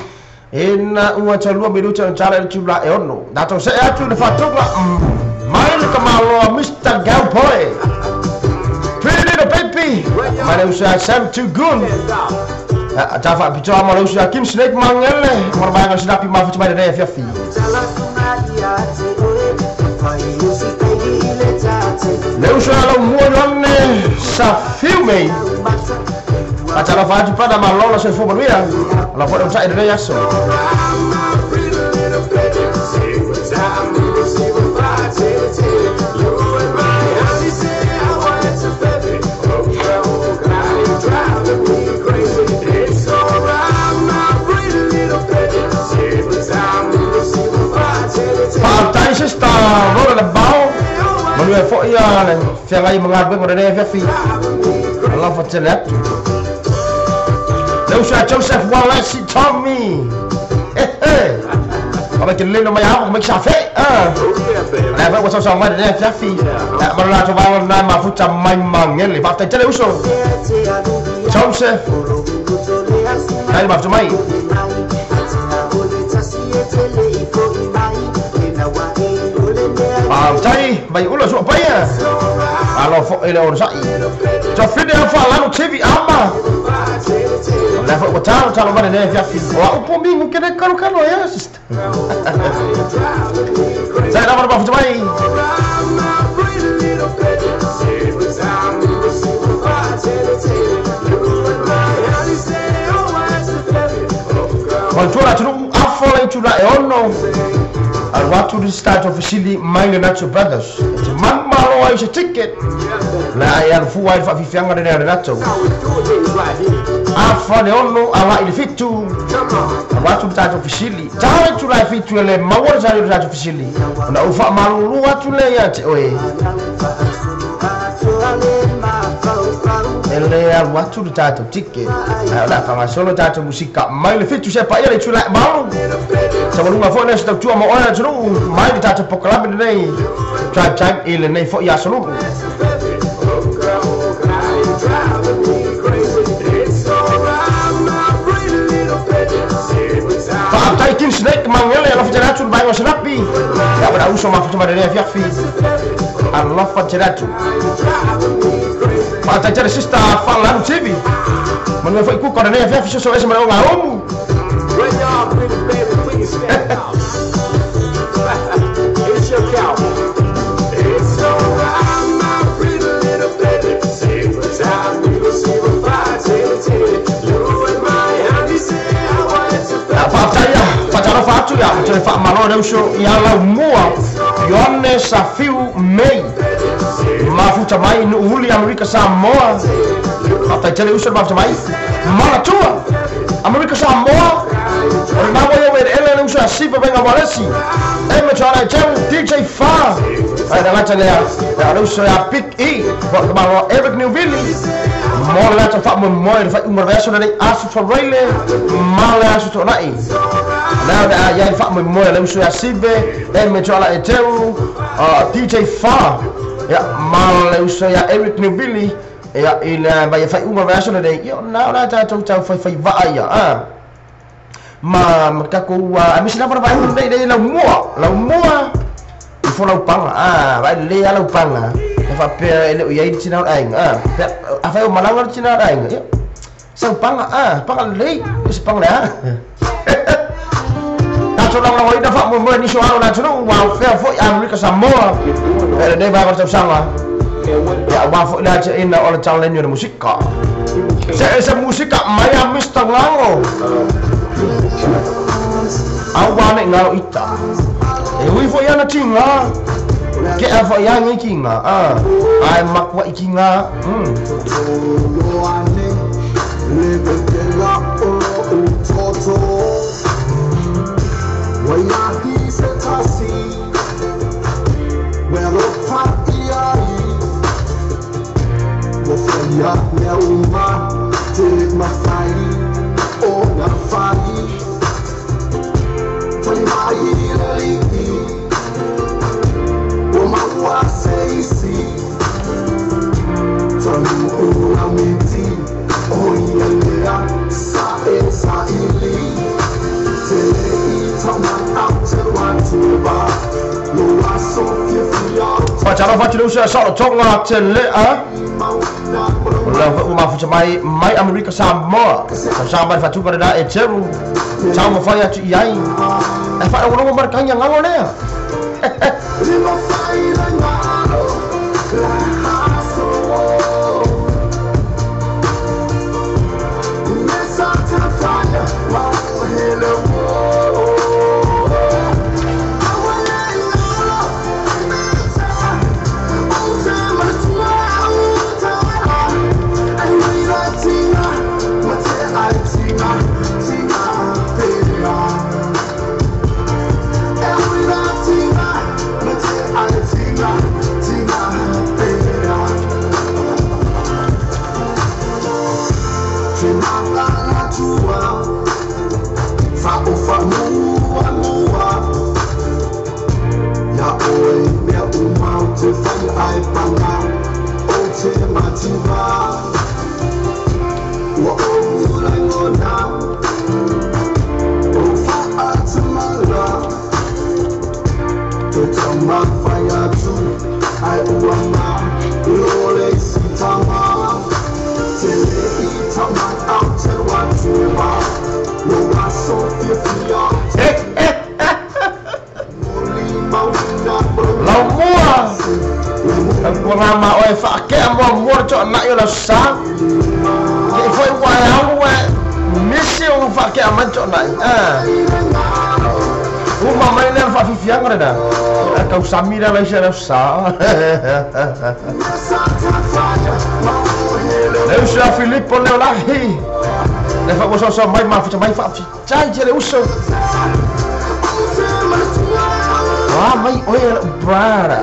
Ina ua talua minuta o tala le tula e ono. Nato se atu le fatuga mai le kamaloa Mr. Cowboy. Pretty little baby. Mai le usa Sam Too Good. Ta fa pitoa ma le usa Kim Snake Mangele. Mara mai ngā sinapi mafutu mai de ne fiafi. Le uso ala mua yone sa filme. Patala fatu pada malola se fo manuia. La fo sa ere yaso. Partai sista rola le bao. Manuia fo ia le fiangai mangabe ngore fiafi. Allah fo tele. Leusa Joseph Wallace Tommy. Eh. Aba ke lelo mai ha mo sa fe. Ah. La fa ko sa mai de fiafi. La ma la to ba na ma futa mai mangele. Fa tele uso. Joseph. Dai ma futa mai. Tai mai ula so pa ia. Alo fo ele o sai. Jo fide fa la no TV ama. La fo talo talo mai ne fiafi. O po mingu ke ne kalo kalo ia sister. Sai la ma futa mai. Controla tu afola itu la e ono. Alwatu di start of Sili mai Nacho Brothers. Man malo ai se ticket. La ia fu ai fa fianga de Nacho. Afa de ono ala il fitu. Alwatu start of Sili. Ta tu la fitu le mawar sa start of Sili. Na ufa malu atu le ia te oe. Ele alwatu start of ticket. La fa solo start musika mai le fitu se pa ia tu la malu. Sa walunga fo ne sa tua mo ona tunu mai di tata pokalame nei drive time ile nei fo ia solu. Fa tai kin snake mangele ala fitatu bai wasnapi. Ya bada uso ma futu madere fiafi. Allah fitatu. Fa tai tare sister fa la TV. Manu fo iku kora ne fiafi so ese mara ngaomu. Stand up. It's your cowboy. It's alright, my pretty little baby. Save the time, we will see the fire, you and my honey say I want to Pataya, patara fatu ya, patara fa malo uso ya la mua. Yone Safiu Mei. Mafuta mai no uli Amerika Samoa. Pataya uso mafuta mai. Malatua. Amerika Samoa. O na wo yo ele uso sipa venga walesi. Eme chara chau DJ Fa. Ai da lata lea. Ya uso ya Big E. Wa kama Eric Newville. Mo lata fa mo mo fa umar verso le asu for raile. Ma le asu to nai. Na da ya fa mo mo le uso ya sipe. Eme chara chau DJ Fa. Ya ma le uso ya Eric Newville. Ya ila ba ya fa umar verso le yo na na ta tau tau fa fa va ya. Ah. Ma kako amisi na para vai nei la mua fo la panga ah vai le ala panga fa pe le ia tina ai ah a fa o malanga tina ai sa panga ah panga le se panga le ah ta so la la ida fa mo mo ni so ala na no wa fa fo Amerika Samoa ele ne ba ko sanga ya wa fo la ina ola challenge ni musika se esa musika mai a Mr. Lango Awa ne ngaro ita. E ui fo ia na tinga. Ke a fo ia ngi ki nga a ai makwa iki nga. Sa tele a la uma futa mai mai Amerika Samoa sa mai fatu para da e teru sa mo fai atu iai e fa o mar kanya ngalo le. Samira vai ser sa. Leu sa Filippo Leolahi. Le fa cosa so mai ma fa mai fa chai che le uso. Ah mai oi brara.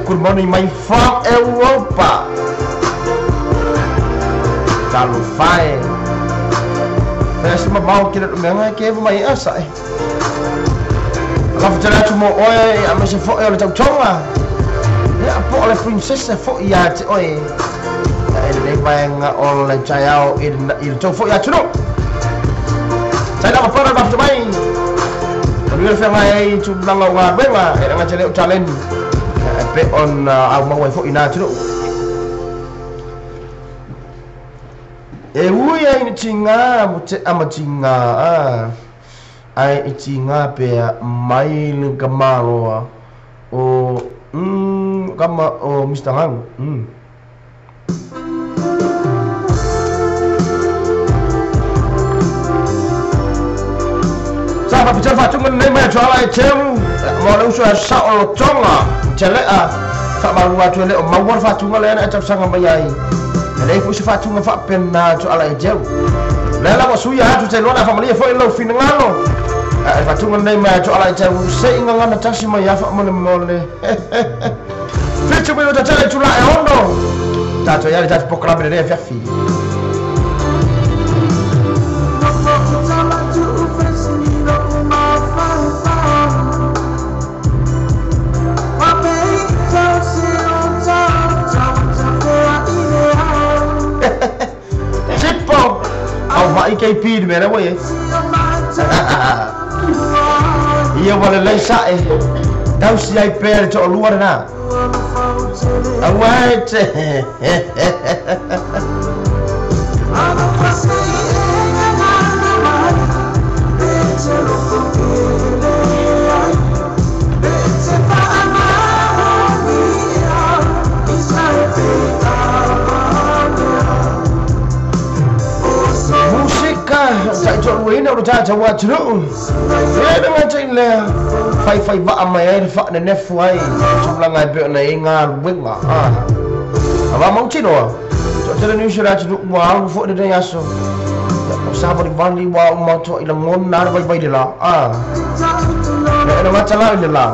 Good morning, my from Europa. Talo fai. Ese mamau kira menga ke mai asa. La futela tu mo oi a me se fo le tautonga. Ya po le princess fo ia te oi. E le vaenga o le chayao il to fo ia tu no. Sai la fora ba mai. Lu fe mai tu langa wa benga e nga tele talent. Pe on au mau fo ina tu. E ui ai ni tinga mo te ama tinga a. Ai i tinga pe mai le kamaloa o kama o Mr. Hang. Sa fa fa tu ngai mai tsala e temu mo le uso sa o tonga tele a fa ma tu le o ma fa tu le na tsa mai ai le fu se fa tu fa pena tsala e teu le la mo suia tu te lona familia foi lo finangalo e fa tu ngai mai tsala e teu se inga ngana tasi mai fa mo le mo le 7 minuta tele tula e ono. Tato yale tato pokalame le fiafi. Tipo, au vai que pide mera we. Ia wale lei sae. Tau si ai pere to lua na. Awai te. Musika sai to luina o tata wa tru. E nga te le fai fai va mai ai fa ne nefu ai tulanga e pe na inga winga ah. Ava mau tino. To te ni sura tu wa fo de yaso. O sa bo vani wa o mo to ila ngona vai vai de la. Ah. E na matala le la.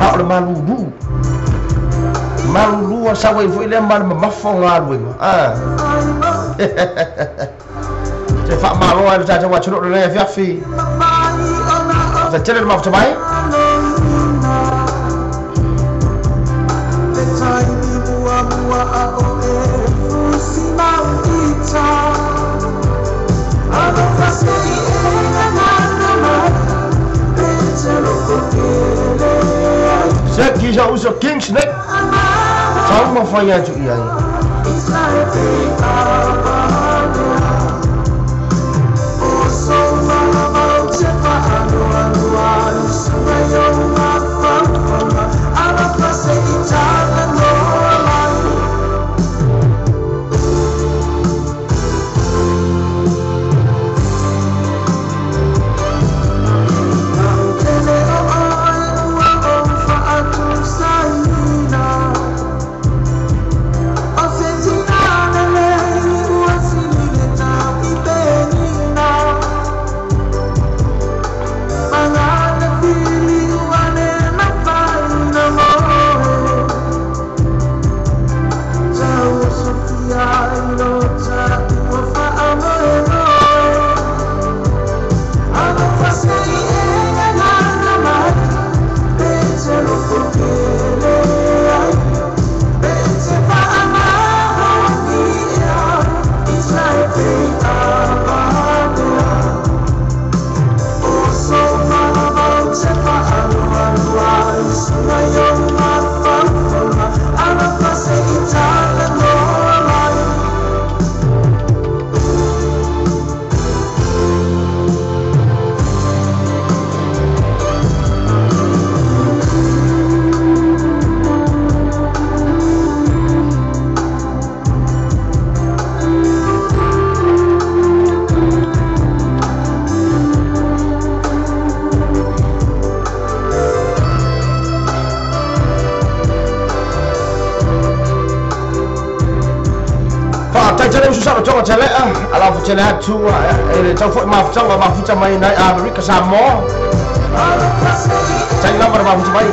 A o malu. Malu sa wai fo ile mal mafo nga winga. Ah. Te fa malo ai tata wa tru le fiafi. Sa tele ma fo mai. Se ki ja uso King Snake. Tau ma fa ya tu ia. Tele atu e tau foi mafuta mafuta mai nai Amerika Samoa. Tai lava mafuta mai.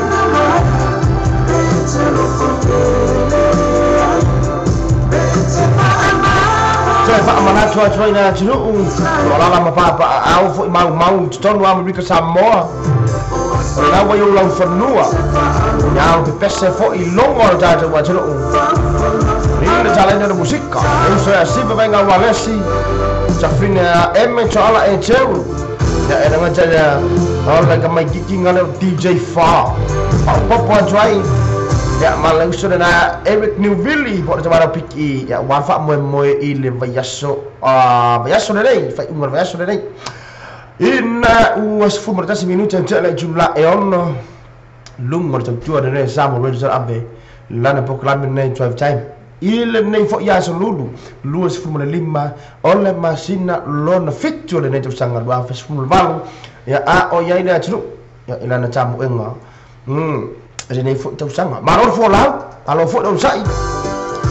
Toe fa mana tua tua ina tunu. Ola la mapa au foi mau mau tonu Amerika Samoa. Ola wa yo lau fanua. Ya o pese foi longo ta wa tunu. Ni talento de música. Eu sou assim venga walesi. Safina M to ala e teu. Ya era ngata ala ka mai kiki ngale DJ Fa. Popo dry. Ya malang sudah na Eric Newville po ta mara piki ya wa fa moe moe ile vayaso vayaso le fa ungar vayaso le. Ina uas fu marta minuta tele jumla e on lungor ta tua de samo register abe lana proclaim ne 12 time. Ile nei fo ia so lulu luas fu lima ole masina lona fitu le nei sanga lua fes fu valu ya a o ia ile tru ya ilana tamu enga le nei fo tau sanga maro fo la alo fo do sai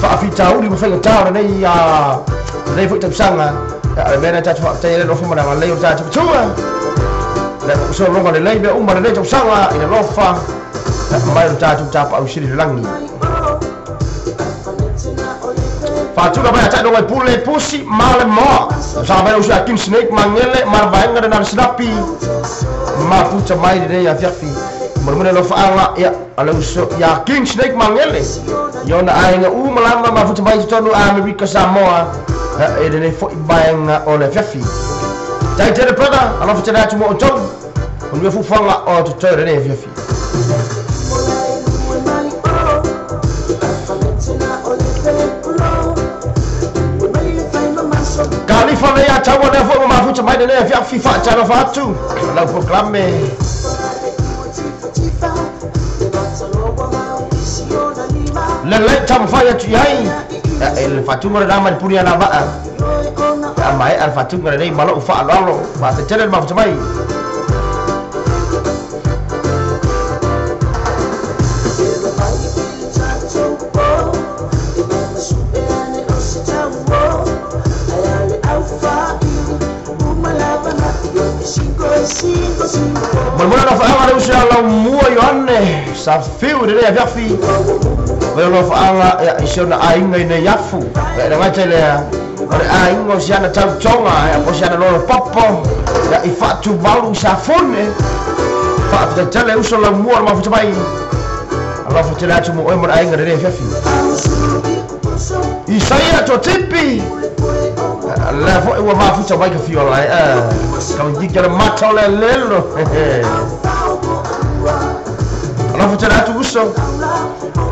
fa fi tau li fo tau nei ya nei fo tau sanga ya le mena ta fa te le fo mana le ta tua le so longa le le be umma le tau sanga ina lofa mai ta tu ta pa usiri langi. Faatuga mai atai longa i pule pusi ma le moa. Sa mai usu a King Snake mangele ma vaenga de na snapi. Ma puta mai de ya fiafi. Mo lo faanga ya ale uso ya King Snake mangele. Yona ainga u malama ma futa mai tonu Amerika Samoa. E de fo baenga o le fiafi. Tai tele brother, alofa tele atu mo o. O le fufanga o te tau re fiafi. Kalifa le ia taua lea fo mafuta mai le fiafi fa talo fatu. Lau proclame. Le le tamafai atu iai. E le fatunga le nama le puni ana vaa. A mai al fatunga le nei malo ufa aloalo. Fa te tele mafuta mai. Malmona na faanga le uso lau mua Ioane sa fiu le lea fiafi. Vai lo faanga ya isi ona ainga ina iafu. Ya na ngata lea o le ainga o siana tautonga ya po siana lolo popo ya i fatu valu sa fune. Fa te tele uso lau mua mafuta mai. Alofa tele atu mo oe mo le ainga le lea fiafi. Isaia to tipi. La fo ua mafuta mai ka fio lai. Ka jiki le mata o le lelo. Alofa tele atu uso.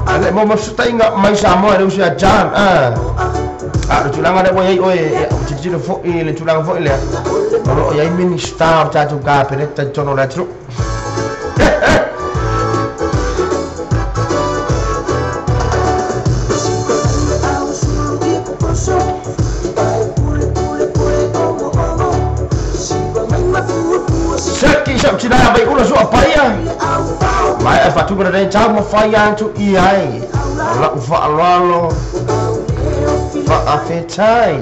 Ale mo mafutainga mai Samoa le uso ia John. A le tulaga le ua iai oe o tilotilo fo'i le tulaga fo'i lea. O loo iai minista o tatou kapeneta i totonu o le atunuu. Seki sa tina vai ula sua paia. Mai a fatunga le tau mawhai atu i ai. La ufa aloalo. Fa a fetai.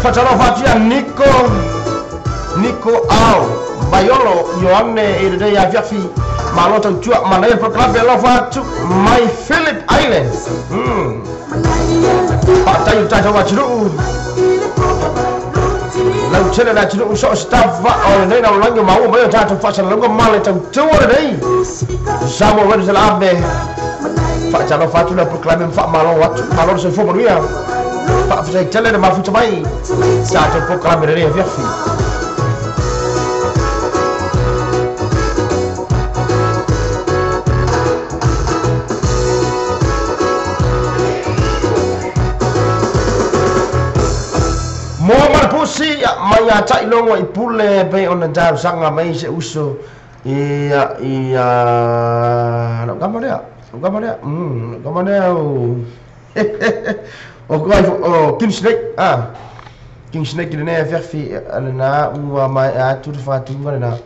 Fatalofa atu ia Nico Au Vaiolo Ioane i le ia fiafi malo tautua manaia proclame alofa atu mai Philip Island. Faatai o tatou atunuu lau tele le atunuu so o se tafa o lenei lalolagi o maua mai o tatou faasalalauga ma le tautua lenei Samoa Radio Tele Ave. Faatalofa atu le proclame ma faamalo atu malo le soifua manuia. Faafetai tele le mafuta mai tatou proclame lenei afiafi. Muhammad Pusi mai a tai longo i pule pe ona tau sanga mai se uso i lau kama lea lau kama lea o o King Snake King Snake lenei afiafi lena ua mai atu le faatuga lena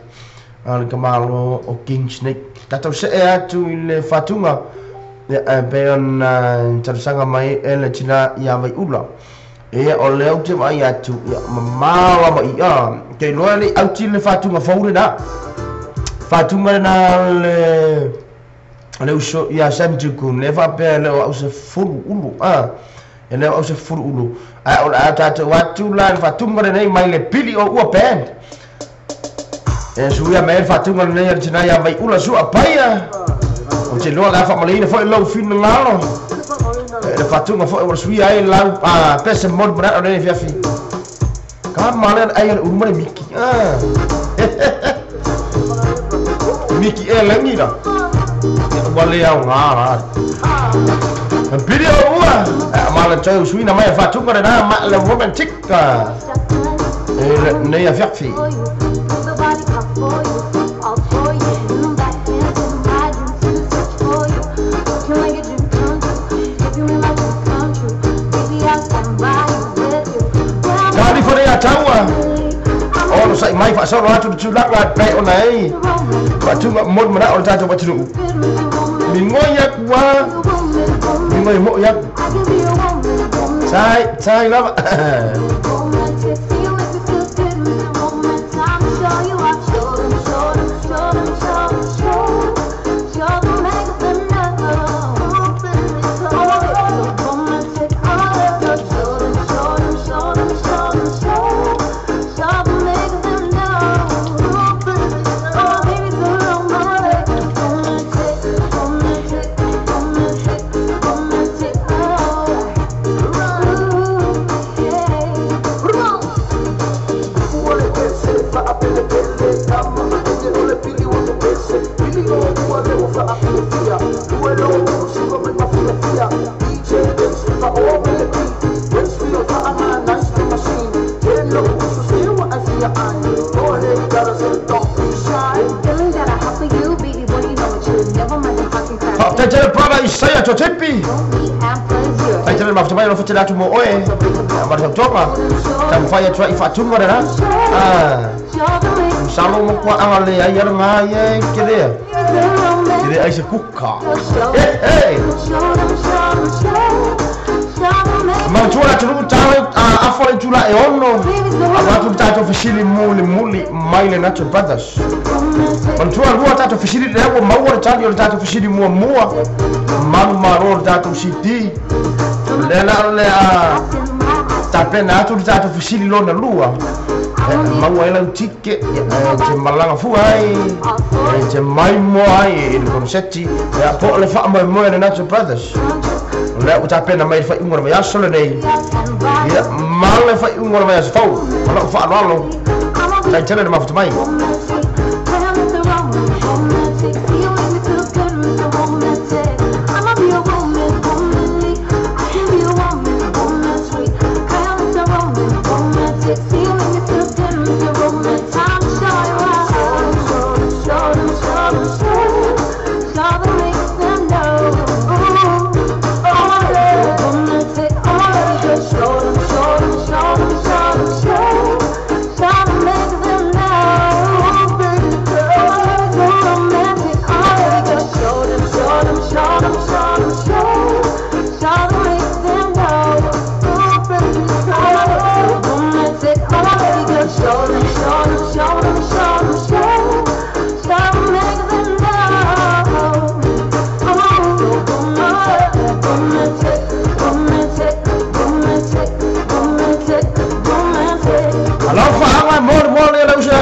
le kamalo o King Snake tatou see atu i le faatuga pe ona talosaga mai e le tina ia Vaiula. E o le au te mai atu ia mamao ama ia ke loa le au ti le faatuga fou lena faatuga lena le uso ia Sam Jukun le faapea le o au se fulu ulu e le au se fulu ulu a o le a tatou atu la le faatuga lenei mai le pili o ua band e suia mai le faatuga lenei a le tina ia Vaiula sua paia o te loa le a faamaleina fo'i lau finagalo le fatunga foi o suia ai lau pese mod mana o le fiafi Ka male ai le ulu male miki. Ah. Miki e lengi la. Ua le au ngā rā. Video ua. Ma le tau suina mai whatunga re nā ma le romantic. E le nei a fiafi. Ka rifo rea taua. O lo sai mai whaasoro atu te tūlanga pei o nei. Whatunga mori mana o le tātou watunuu. Mingoi aku wa. Mingoi mo iaku. Tai, tai lava. Tipi. Tai tele mafuta mai lo fute atu mo oe. Ma tau tonga. Ta mfai atu i whatunga re rā. Ah. Salo mo kwa anga le ai ara ngā ia ke rea. Ke rea ai se kuka. Hey, hey. Mautua atu ruku tāle afore tula e ono. A watu tātou fisili muli muli mai le Nacho Brothers. Mautua lua tātou fisili le ua maua le tātou o le tātou fisili mua mua. Malu maro le tātou CD. Le la le a tapena atu le tātou fisili lona lua. Maua ela utike te malanga fua ai, te maimoa ai e le konseti. Ia po le wha moe moe le Nacho Brothers. Le o tapena mai whai unga mai aso le nei. Ia male whai unga mai aso fau. Ala o whaaloalo. Tai tele le mafuta mai.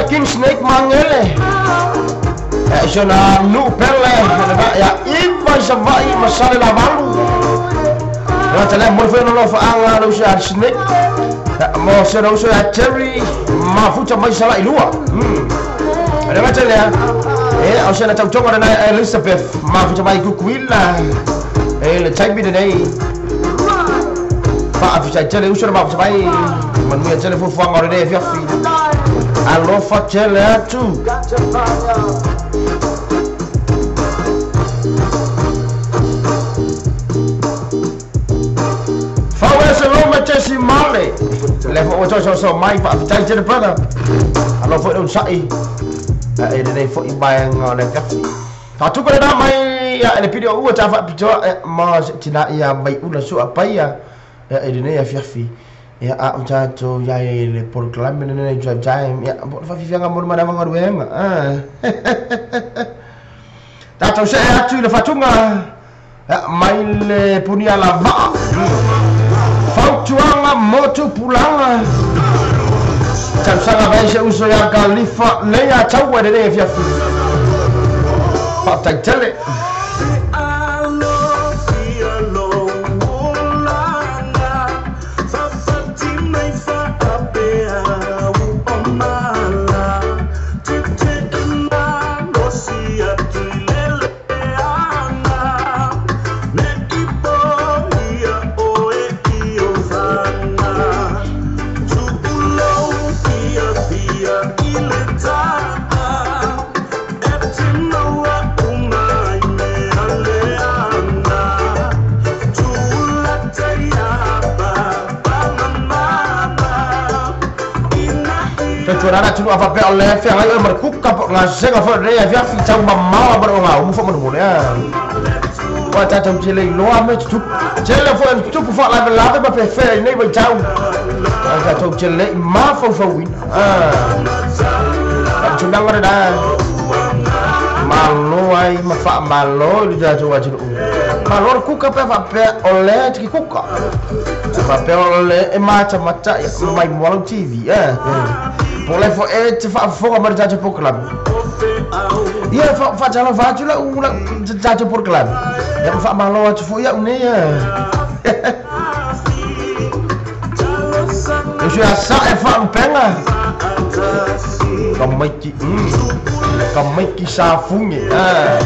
King Snake Mangele. Sona nu pele ya iva savai masale la valu. La tele mo fe no lo fa anga lo sa Snake. Mo se lo sa Cherry mafuta mai sala ilua. Ada macam ya. O sena tau tonga na Elizabeth mafuta mai kukuila. Le type de nei. Fa afisa tele uso mafuta mai. Manuia tele fufuanga ore fiafi. Alofa tele atu. Fawe se loma tesi male. Le fo so so mai fa tai tele brother. Alofa o sai. E le fo i mai ngone fiafi. Fa tu ko na mai ya le video ua ta fa pito ma tina ia mai ula su apaia. E le nei fiafi. Ia a o tātou ia e le polokalame lenei drive time ia po le faafiafiaga mo le manava galuega a tatou se'e atu i le fatuga mai le punia lava'a fautuaga mo tupulaga tausaga vai se uso ia Kalifa lea taua lenei afiafi faataitele. Rara tunu apa pe ole fe ngai o markuka po ngasega fo re afia fi tau mamao ba o ngau mu fo mo le wa ta tau tele loa me tu tele fo tu fo la la ba pe fe nei vai tau ta tau tele ma fo fo win ah tu nang ra da malo ai ma fa malo li ja tu wa tu malo kuka pe fa pe ole ti kuka fa pe ole e ma cha ma cha mai mo TV eh Pole fo e te fa foga mar jajo por club. Ia fa fa jalo fa jula ula jajo por club. Ya fa malo atu fo ia une ya. Eu já sa e fa penga. Kamaiki kamaiki sa funge. Ah.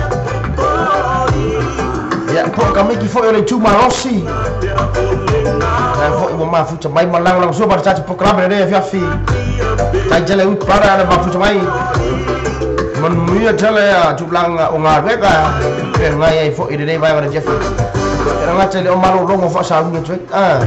Ya po kamaiki fo ele tu malosi. Ya fo o ma fu mai malang lang so bar jajo por club re fi fi. Tai jale ut para le mafu mai mon muia jale a tuplang o ngā reka e ngai ai fo i rei vai ngā Jeff e ngā tele o malo rongo fo sa unga tuek ah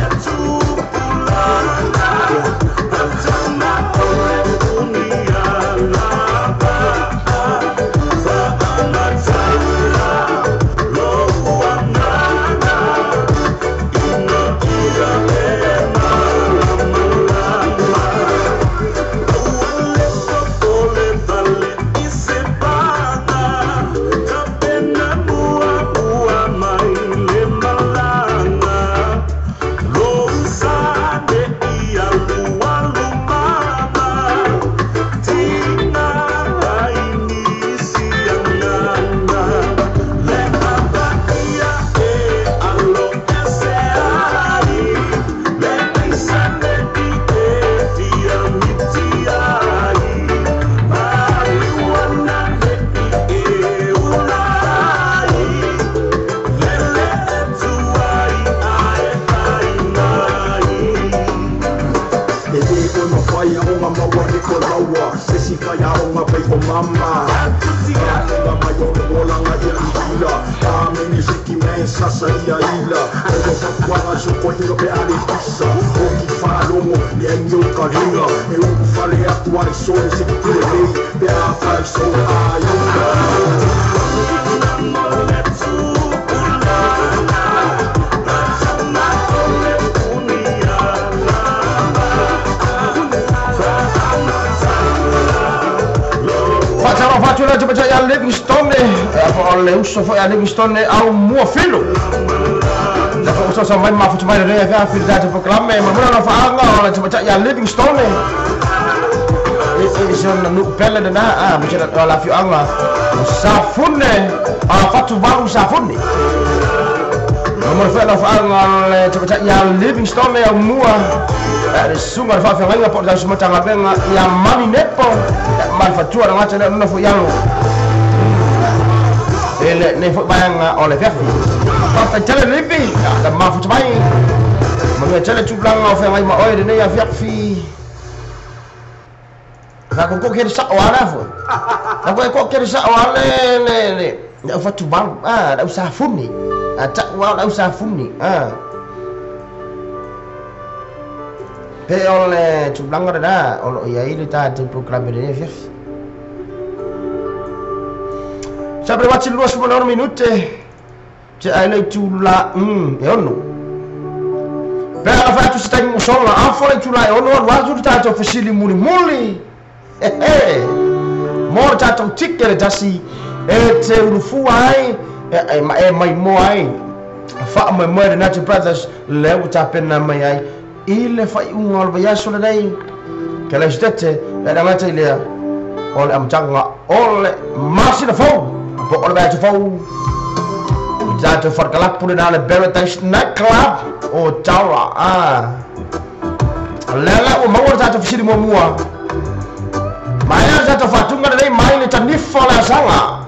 Livingstone au mua filo. La fo so mai ma fu mai re fa fi da proclame ma mona fa anga la chapa ya Livingstone. E so na nu pele na a mo chela la fi anga safune a fatu valu safune. Ma fa la fa anga la chapa ya Livingstone au mua. E sunga fa fi anga po da suma tanga benga ya mani nepo man fatua na ngata na fo yalo. Ele ne fo bang ole fe. Pa tele libi la ma fu mai. Ma tele tu blang o fe mai ma oi ne ya fi. Ka ko ko sa o ala fo. Ka ko ko sa o ale le le. Ya fa tu bang ah da usa funi. Ah ta wa da usa funi. Ah. Pe ole tu blang da o ya ile ta tu program ne fe. Sabe wat luas mo na minute. Che ai le tu la e ono. Pera fa tu stai mo sola, a fo tu la e ono wa tu ta to fasili muli muli. Eh. Mo ta to tikere tasi e te urufu ai e mai mo ai. Fa mo mo na Brothers le ta pena mai ai. Ile fa un ol va so le Ke le stete le na mata ile ole am tanga ole masina fo. Po ole ba fo. Zato for kalap pune na le Paradise Night Club o Taura ah. Lela o maua zato fisiri mo mua. Mai zato fatunga le mai le tanifo la sanga.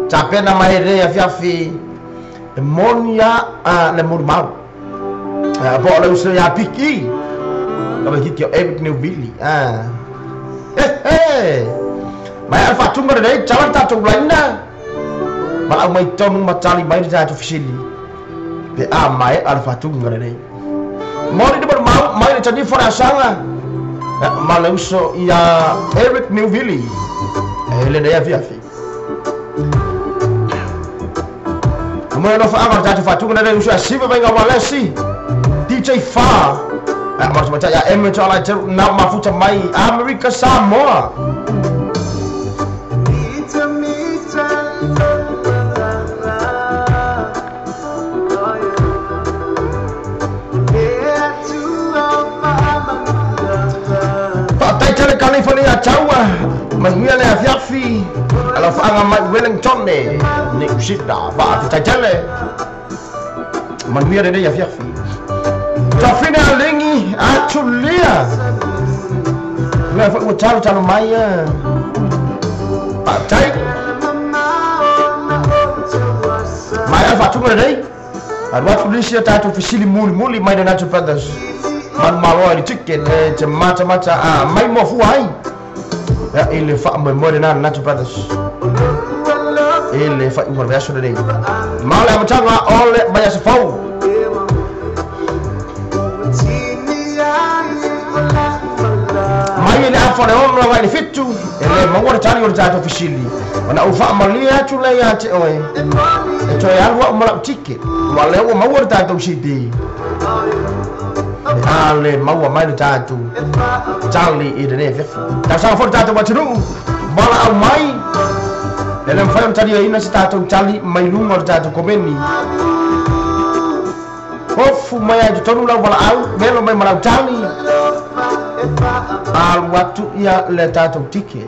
Tapena mai re afiafi monia a le murmau. Po le uso ya piki. Ka ba kiki e new billy ah. Eh. Mai fatunga le chala ta to laina. Mala mai tonu matali mai zato fisili. Pe a mai al fatunga le. Mori de mau mai le tanifo la sanga. Ma le uso ia Eric Newville e le nei afiafi. Mo no fa ava tatou faatuga le uso a siva venga walesi DJ Fa. Ma ma ya M to ala te na mafuta mai America Samoa. California taua manuia le afiafi ala faanga mai Wellington ne New Zealand ba tatele manuia le afiafi tafina lengi atulia le fa talo talo mai pa tai mai alfa tunga nei arwa tulisia tatu fisili muli muli mai na Brothers man malo i ticket e te mata mata a mai mo fu ai e le fa mo mo na Nacho Brothers e le fa mo verso de ma le amtanga ole mai sa fau mai le afa le ono ngai le fitu e le mo tali o tatu fisili ona u fa malia tu le ia te oe e toe alu o mala ticket wa le o mo tatu CD ale maua mai le tatu tali i le fefu tau sa fo tatu watunu bala au mai le mfai tali ina se tatu tali mai lunga o tatu komeni ofu mai ai tonu lau bala au melo mai malau tali alu atu ia le tatu tike.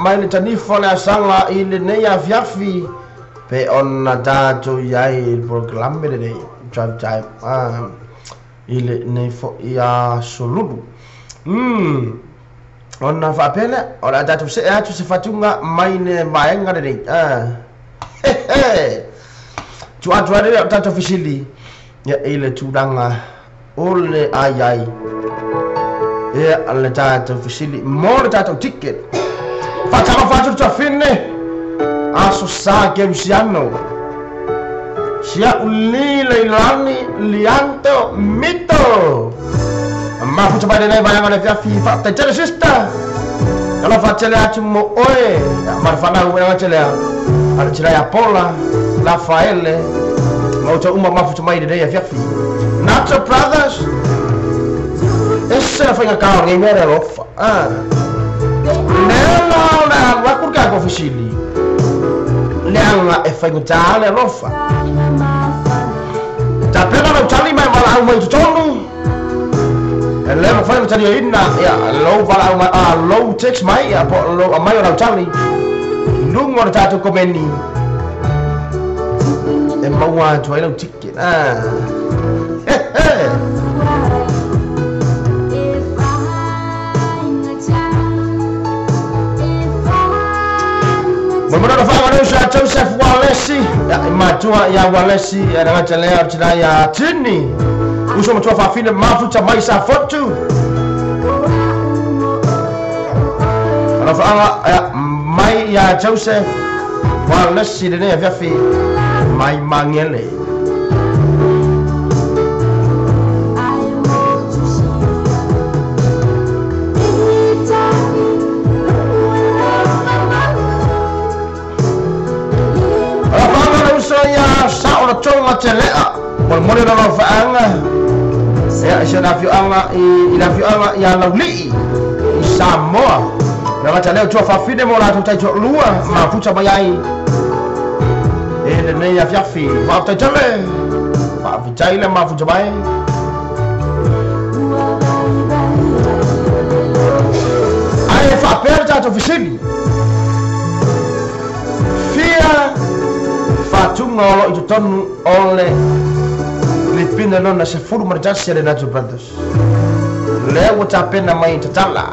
Mai le tanifa le asanga i le nei afiafi pe ona tatou iai i le polokalame lenei drive time i le nei fo'i asolulu ona faapea lea o le a tatou se'e atu se fatuga mai le vaega lenei tu atu ai lea o tatou fesili ia i le tulaga o le ai ai ia le tatou fesili mo le tatou ticket. Fatalo fatu tafine aso sa Luciano sia uli leilani lianto mito mafuta mai nei vai ngale fiafi fa te tele sister kala fa tele atu mo oe marfana u nga tele ala tele ya Paula Rafaele Ma o uma mafuta mai lenei afiafi. Nacho Brothers. Ese la fainga kao ngai mea le alofa. Lea la le alu aku le tatou fesili. Leaga e faigata le alofa. Tapena lau tali mai valaau mai totonu. E le mafai ona taliaina ia lou valaau mai lou text mai ia po o lou aumai o lau tali i luga o le tatou komeni e maua atu ai lau ticket. Molemole na faagalo sa Joseph Walesi ia i matua ia Walesi ia le gata lea o le tina ia Tini uso matua faafine mafuta mai sa fotu. Alofaaga ia mai ia Joseph Walesi lenei afiafi mai Magele. Alofaaga le uso ia sa o le tonga telea. Molemole na alofaaga ia i se lafioaga i lafioaga ia Laulii i Samoa. Na gata lea tua faafine mo latou taitoalua mafuta mai ai e lenei afiafi. Faafetai tele. Faafetai le mafuta mai. Ae faapea le tatou fesili. Fia faatuga o loo i totonu o le lipina lona 11 a le Nacho Brothers. Lea ua tapena mai tatala.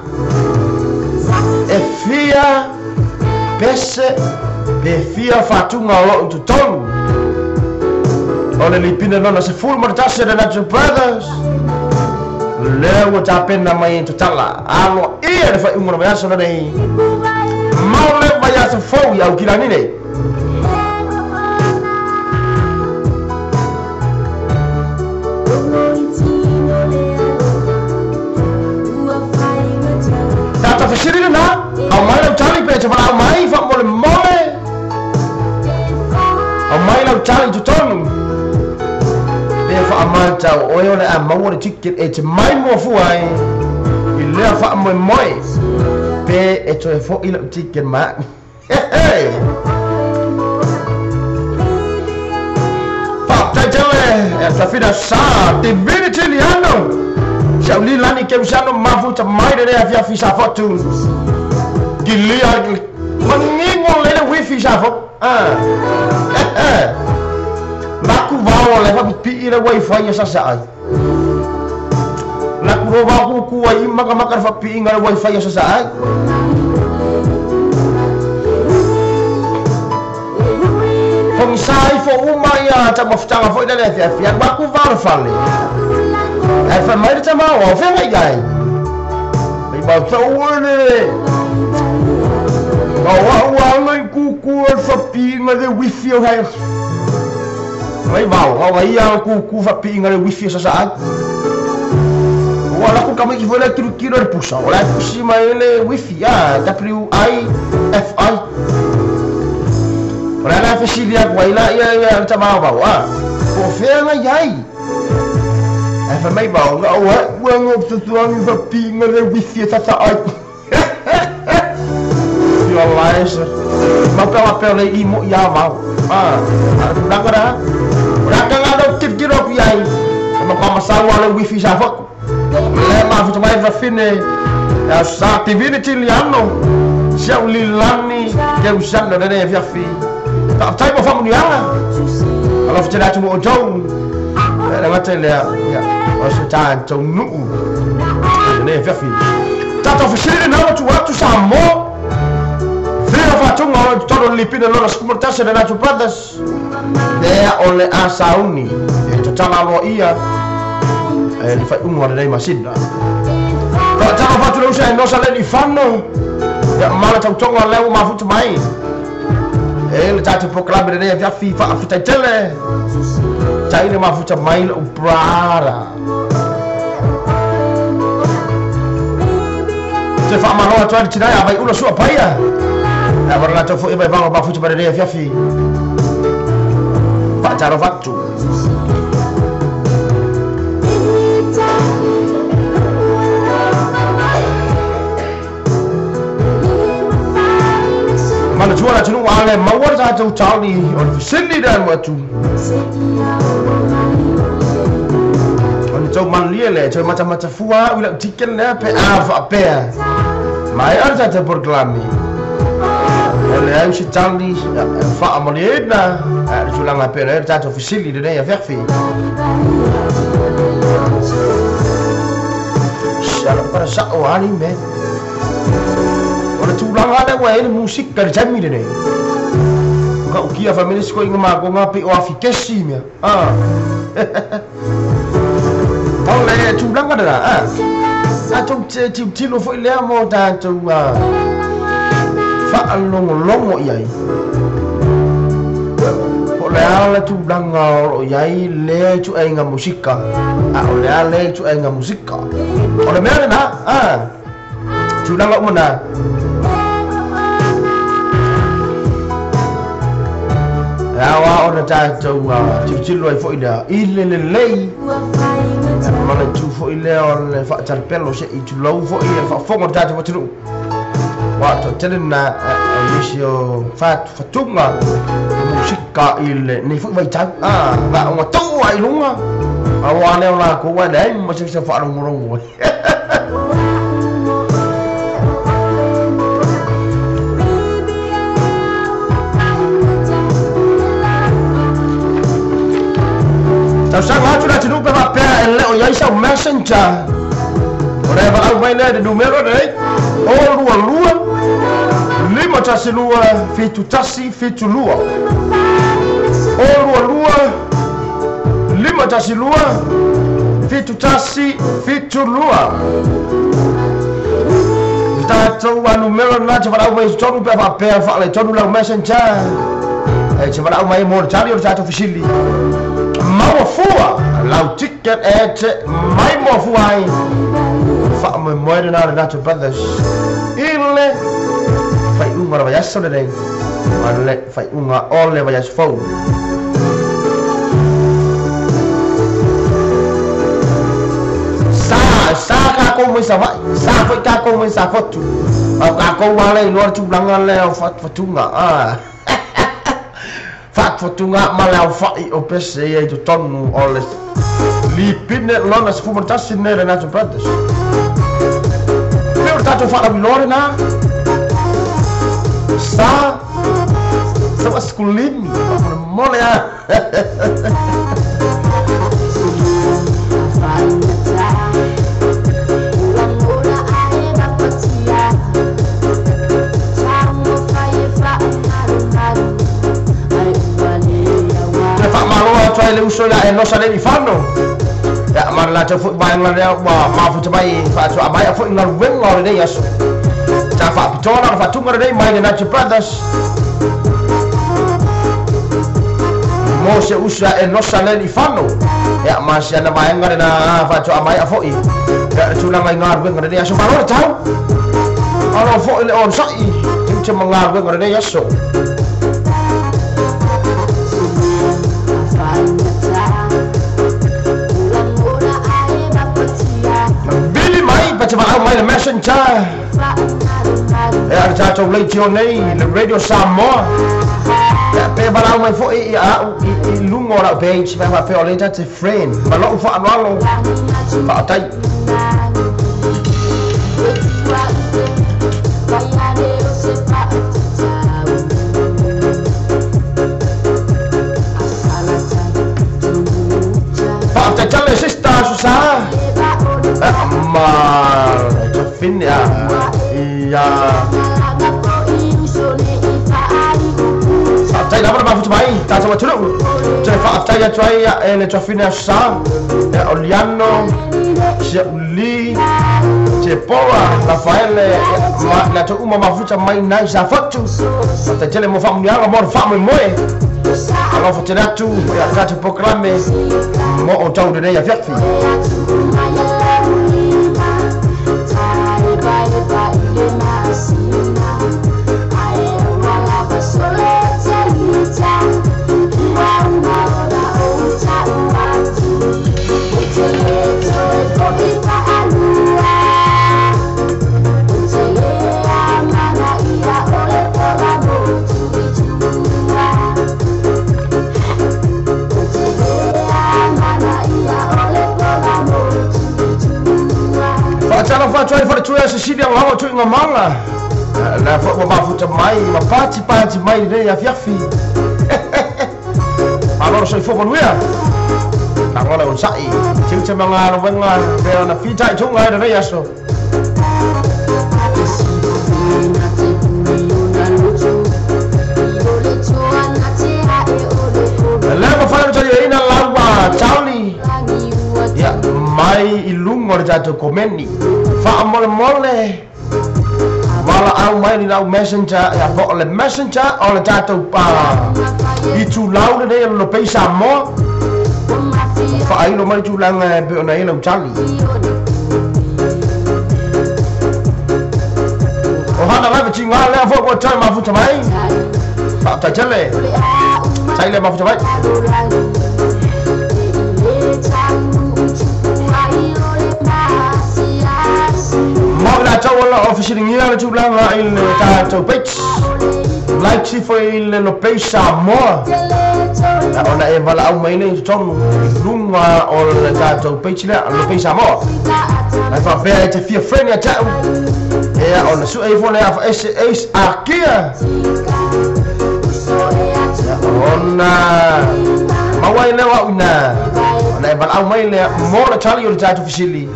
E fia pese pe fia faatuga o loo i totonu o le lipina lona 11 a le Nacho Brothers. Lea ua tapena mai tatala. Alo ia le faaiuga o le vaiaso lenei. Mau le vaiaso fou i Aukilani nei. Tata fesili lena, au mai lau tali pe te valaau mai faamolemole. Au mai lau tali i totonu. Pe faamatau oe o le a maua le ticket e te mai muafua ai i lea faamoemoe. Pe e toe fo'i lau ticket ma. Faafetai tele e tafina sa Divinity Liano. Sau li lani ke usano mafuta mai lenei afiafi sa fotu. Kilia mangingo le wifi sa fotu. Laku vao le faapipii le wifi e sasa ai. Laku rova kuku ai makamaka le faapiiga le wifi e sasa ai. Fogisa ai fo uma ia taumafutaga foi lele afiafi alu aku vao le fale. Ae fai mai le tamao ao feagai ai. Ai matou le. Au au anga i kuku o le faapiiga le wifi o hai. Mai vao, au ai ia kuku faapiiga le wifi o sasa ai. Ua laku kamaiki foi le kilokilo le pusa. O la e pusi mai le wifi W-I-F-I. O le ala fesili aku ai la ia ia le tamao vao Po o feagai ai. Ae fai mai vao, na au ai ua ngo tutuangi faapiiga le wifi e sasa ai. Ia laisa. Mapea le i mo ia vao. Tulaga la. O le akaga lau tilotilo aku iai. E makuamasau a le wifi sa foku. Le mafuta mai fafine. Ia sa Divinity Liano. Siau lilani ke usana lenei afiafi. Faafetai mo faamuniaga. Alofa tele atu mo outou. E le gata i lea ia o se tatou nuu lenei afiafi. Tatou fesili lena ua tuu atu Samoa. Fia faatuga o loo i totonu o le lipina lona 11 le Nacho Brothers. Lea o le a sauni e tatala aloa ia e le faaiuga o lenei masina. Faatalofa atu le uso e nosa le lifano. Ia ma le tautoga lea ua mafuta mai. E le tatou prokalame lenei afiafi faafetai tele. Tai le mafuta mai lau brother. Te faamalo atu ai le tina ia vai ula sua paia. Ia wara latou foi mai vaga mafuta mai lenei afiafi. Faatalo fatu. Mana tua la tunu ale maua le tatou taoni o le fesili le alu atu. O le tau manulia le toe matamatafua au i lau ticket lea pe a faapea. Mai a le tatou polokalame. O le au se tali faamalieina le tulaga pea le tatou fesili lenei afiafi. Siala para sao ali me. O le tulaga lea ua e le musika le taimi lenei. Ka ukia family sko inga ma ko ngapi o afikesi mea. Ah. O le tulaga lena ah. Tatou te tilotilo foi lea mo tatou faalogologo i ai. Po le a le tulaga o loo i ai lea ituaiga musika, a o le a lea ituaiga musika. O le mea lena ah. Tulaga uma na. E ao ona tatou tilotilo ai foi lea i le lelei ma le tu foi lea o le faatalapelo se'i tulou foi le faafofoga o le tatou atunuu. Ua toatele na o nisi o fatuga musika i lenei foi vaitau. Na ona tuu ai i luga auā lea o lakou ae leai ma se faalogologo ai. Tausaga atu le atunuu pe faapea e le o i ai sau messenger. O le valaau mai lea i le numero lenei, o lua lua, 5 1 2 7 1 7 2. O lua lua, 5 1 2 7 1 7 2. Tatou a numero na te valaau mai i totonu pe faapea faaletonu lau messenger. E te valaau mai mo le tali o le tatou fesili. Maua fua lau ticket e te mai moa fua ai. Faamoemoe lena o le Nato Brothers i le faaiuga o le vaiaso lenei ma le faaiuga o le vaiaso fou. Sa, sa kākou mai Savaii, sa foi kākou mai Safotu. A o kākou lava le iloa le tulaga lea o fatuga. Faatuatuga ma le aofai o pese ia i totonu o le lipine lona 11 nei le Nato Brothers. Pei o le tatou faalauiloa lena. Sa, sa maskulini, faamolemole a. Toe faamalo atu ai le uso ia Enosa Lealifano. Ia ma le latou foi vaega lea ua mafuta mai faatoa maea foi galuega o lenei aso. Sa faapitoa la ona faatuga lenei mai le Nature Brothers mo se uso ia Enosa Lealifano. Ia ma si ana vaega lena faatoa maea foi ia le tulaga i galuega o lenei aso. Malo le tau. Malo foi le onosai i uta ma galuega o lenei aso. Vili mai pa te valaau mai le messenger. Ia le tatou leitio nei le Radio Samoa. Ia pe valaau mai foi i au i luga o lau page pe faapea o lea ta te friend. Ma lou faaaloalo faatai. Faafetai tele sister Susa. Ma Jafin ia ia. Faafetai lava le mafuta mai tatou atunuu. Toe faafetai atu ai ia e le Jafin ia Susa, ia o Liano, Siauli, Tepora, Rafaele, ma latou uma mafuta mai nai Safotu. Faafetai tele mo faamuniaga mo le faamoemoe. Alofa tele atu ia tatou polokalame mo outou lenei afiafi. Faatalofa atu ai faletua Cecilia Gaoga Tuigamala. La foi ua mafuta mai ma patipati mai lenei afiafi. Malo le soifua manuia. Lagona onosa'i tiute ma galuega pe ona fitaituga ai lenei aso. Le mafai ona taliaina lau tauli ia mai i luga o le tatou komeni. Faamolemole valaau mai ni lau messenger ia po o le messenger o le tatou itulau lenei o le Lopei Samoa. Faailo mai tulaga e pei ona i ai lau tali. O hana lava tiga lea foi ua toe mafuta mai. Faafetai tele. Tai le mafuta mai. Mo i latou o lo o fesiligia le tulaga i le tatou page. Like sifo i le Lopei Samoa. Ona e valaau mai nei i totonu i luga o le tatou page lea, Lopei Samoa. Ai faapea e te fia friend ia te au. Ea ona sue ifo lea afa ese ace akia. Ona maua ai lea o au ina. Ona e valaau mai lea mo le tali o le tatou fesili.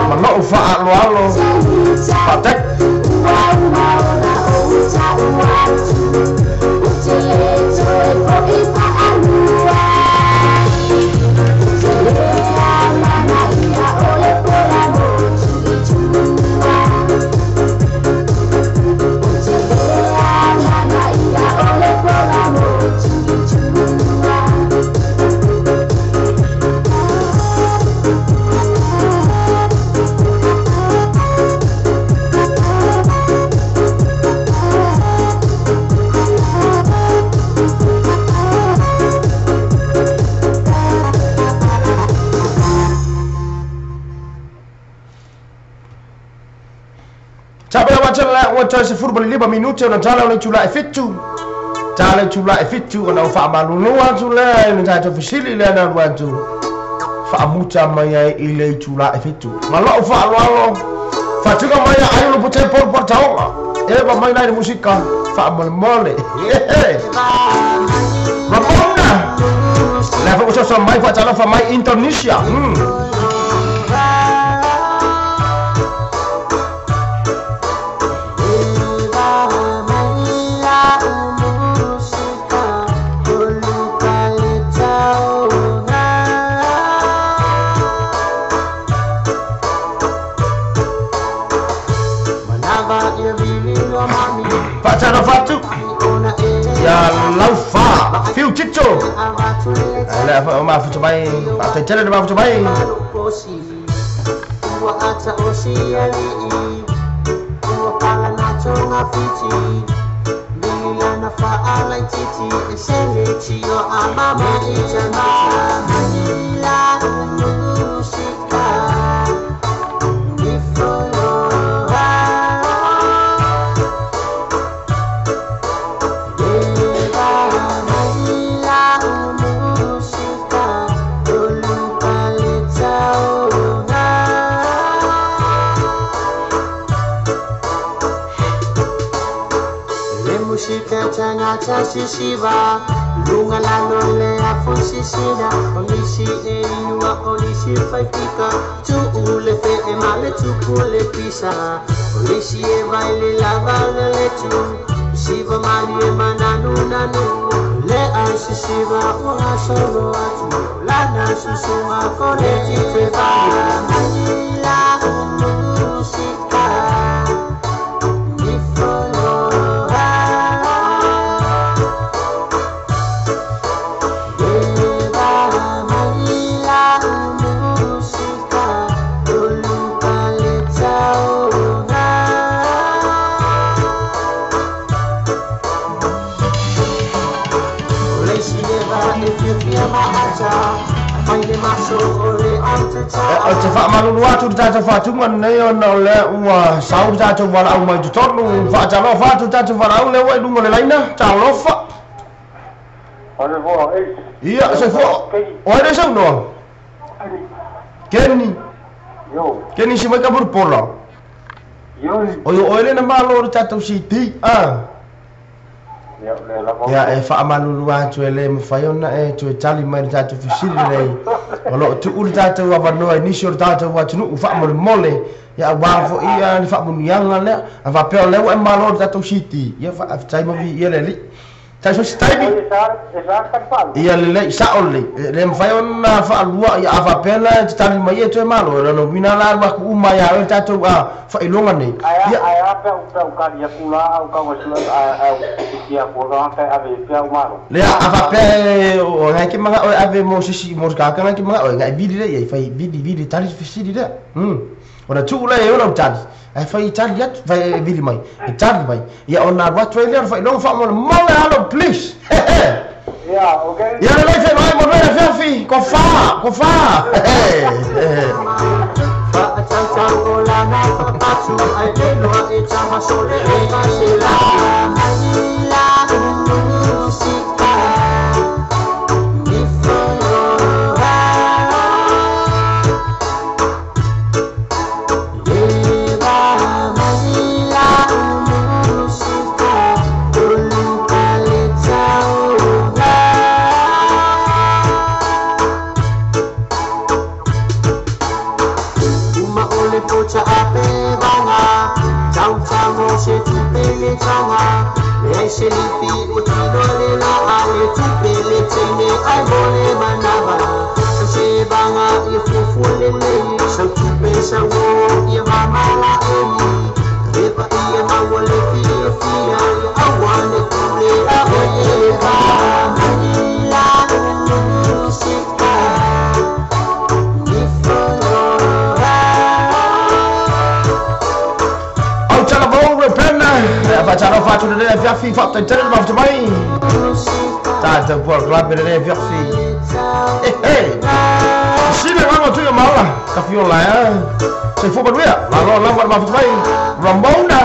Ma lou faaaloalo. Faafetai. Tapena matala ua toe 15 minute ona tala o le itula e 7. Tala itula e 7 ona o faamalulu atu lea i le tatou fesili lea na alu atu faamuta mai ai i le itula e 7. Ma lou faaaloalo faatuga mai a ai lupu te polu polu taoga. Eva mai lai le musika faamolemole. Ramona! Lea foi ua soso mai faatalofa mai Indonesia. Faatalofa atu ia Laufa Fiu Tito. Lea foi ua mafuta mai. Faafetai tele le mafuta mai. Ou te faamalulu atu i le tatou faatuga lenei ona o lea ua sau le tatou valaau mai totonu. Faatalofa atu le tatou valaau lea ua i luga o le laina. Talofa. Ia, soifua. O ai lea saunoa? Kenny. Ke nisi mai ka pola. O yo oele na malo le tatou CD. Ia e faamalulu atu e lē mafai ona e toe tali mai le tatou fesili lenei o loo tuu le tatou avanoa i nisi o le tatou atunuu faamolemole ia auā foʻi ia le faamuniaga lea a faapea o lea ua e malo le tatou CD ia faafetai ma viia le alii tai so se taimi ia lelei sao lelei e lē mafai ona faalua ia a faapea la e tatali mai e toe malo e lona uiga la alu aku uma iā oe le tatou faailoga nei ia. Lea a faapea o gai ke magao e ave mo sisi mo se kakanga ke magao e gai vili lea ia fai vili vili tali fesili lea ona tuu lea e ona tali ae fai tali atu fai vili mai e tali mai ia ona alu atu ai lea o le faailoga faamolemole alo please. Ia lelei feiloai mo lea fiafi ko fa ko fa. Faatalofa atu lenei afiafi faafetaitele le mafuta mai tatou polokalame lenei afiafi sile gaga tuia maola tafiola e soifua manuia malo lava le mafuta mai Ramona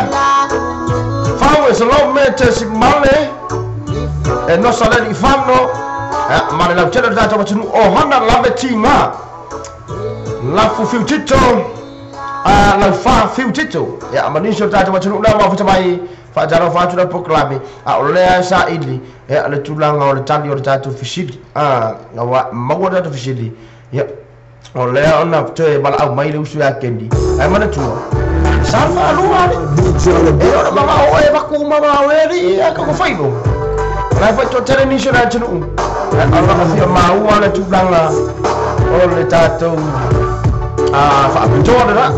fau e salome tesimale e nosa le ifano ma le lautele le tatou atunuu ohana lave tiga lafu fiutito laufa fiutito ia ma nisi o le tatou atunuu lea mafuta mai faatalofa atu le polokalame a o lea saili ia le tulaga o le tali o le tatou fesili ua maua le tatou fesili ia o lea ona toe valaau mai le usu ia Keni ae manatua sa faalua ale e ona mamao e vaku mamao e alii ia kakofailo o lae faitoatele nisi o le atunuu o loo fia maua le tulaga o le tatou faapitoa lena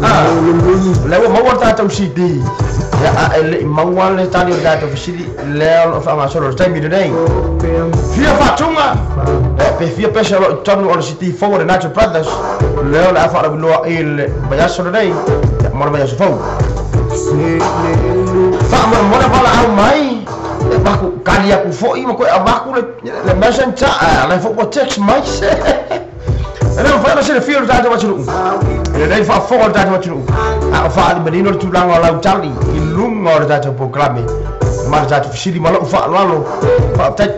lea ua maua le tatou CD ia a e lei maua le tali o le tatou fesili lea o loo faagasolo le taimi lenei fia faatuga pe fia pese o loo i totonu o le CD fou o le Natural Brothers lea o le a faalauiloa i le vaiaso lenei mo le vaiaso fou faamolemole valaau mai e maku kali aku foʻi ma koe avaku le messenger le foʻi ua text mai se e le mafai ona silafia le tatou atunuu e lelei faafofoga le tatou atunuu a o faalimanino le tulaga o lautali i luga o le tatou polokalame ma le tatou fesili ma lou faaaloalo faafetai.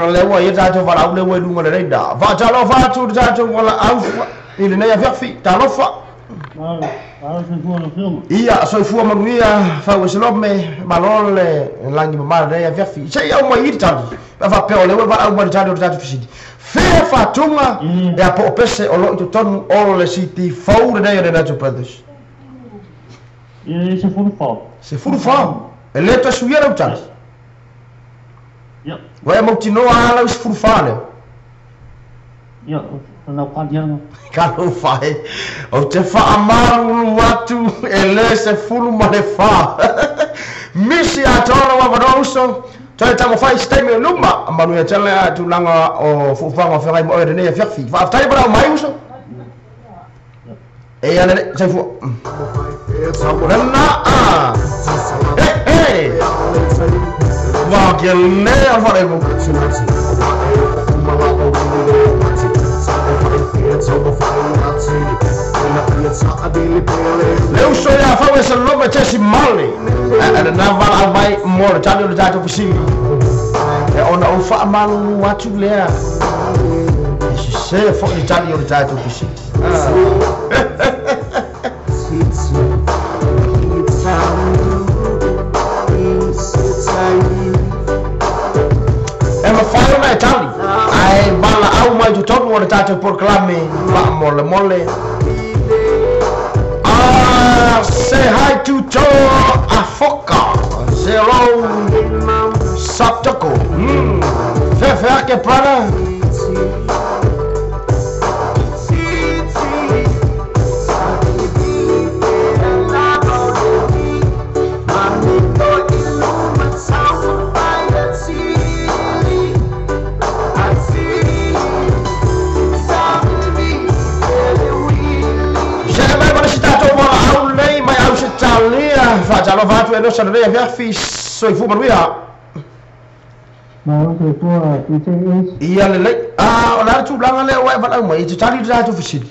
Lea ua ia tatou valaau le ua i luga lelei da faatalofa atu le tatou valaau i lenei afiafi talofa ia soifua manuia fau e selome malo le lagi mamā lenei afiafi sei au mai i le tali pe faapea o lea ua valaau mai le tali o le tatou fesili fea faatuga e a poo pese o loo i totonu o le CD fou lenei o le Natural Brothers. 14 e lē toe suia lau tali. Ua e mautinoa a lau 14 lea? Ia. Ona Talofa e, ou te faamalulu atu e lē 14. Misi atoa lou avanoa uso, toe taumafai i se taimi o luma, manuia tele a tulaga o fuafuaga o feagai ma oe lenei afiafi. Faafetai valaau mai uso. E ia lelei, soifua. Lena a. He he. Ua ke le o le faalemu. Le uso ia fau e Salome Jesse Male. E lena valaau mai mo le tali o le tatou fesili. E ona ou faamalulu atu lea. E sesē foʻi le tali o le tatou fesili. E mafai ona e tali, ae valaau mai totonu o le tatou polokalame faamolemole. Ah, say hi to Joe Afoka. Say hello, Satoko. Fefe ake, brother. Se mai ma le si tatou valaau nei mai Ausetalia. Faatalofa atu e nosa lenei afiafi, soifua manuia. Ma o soifua PJH. Ia lelei. Ah, o le a le tulaga lea ua e valaau mai e te tali le tatou fesili?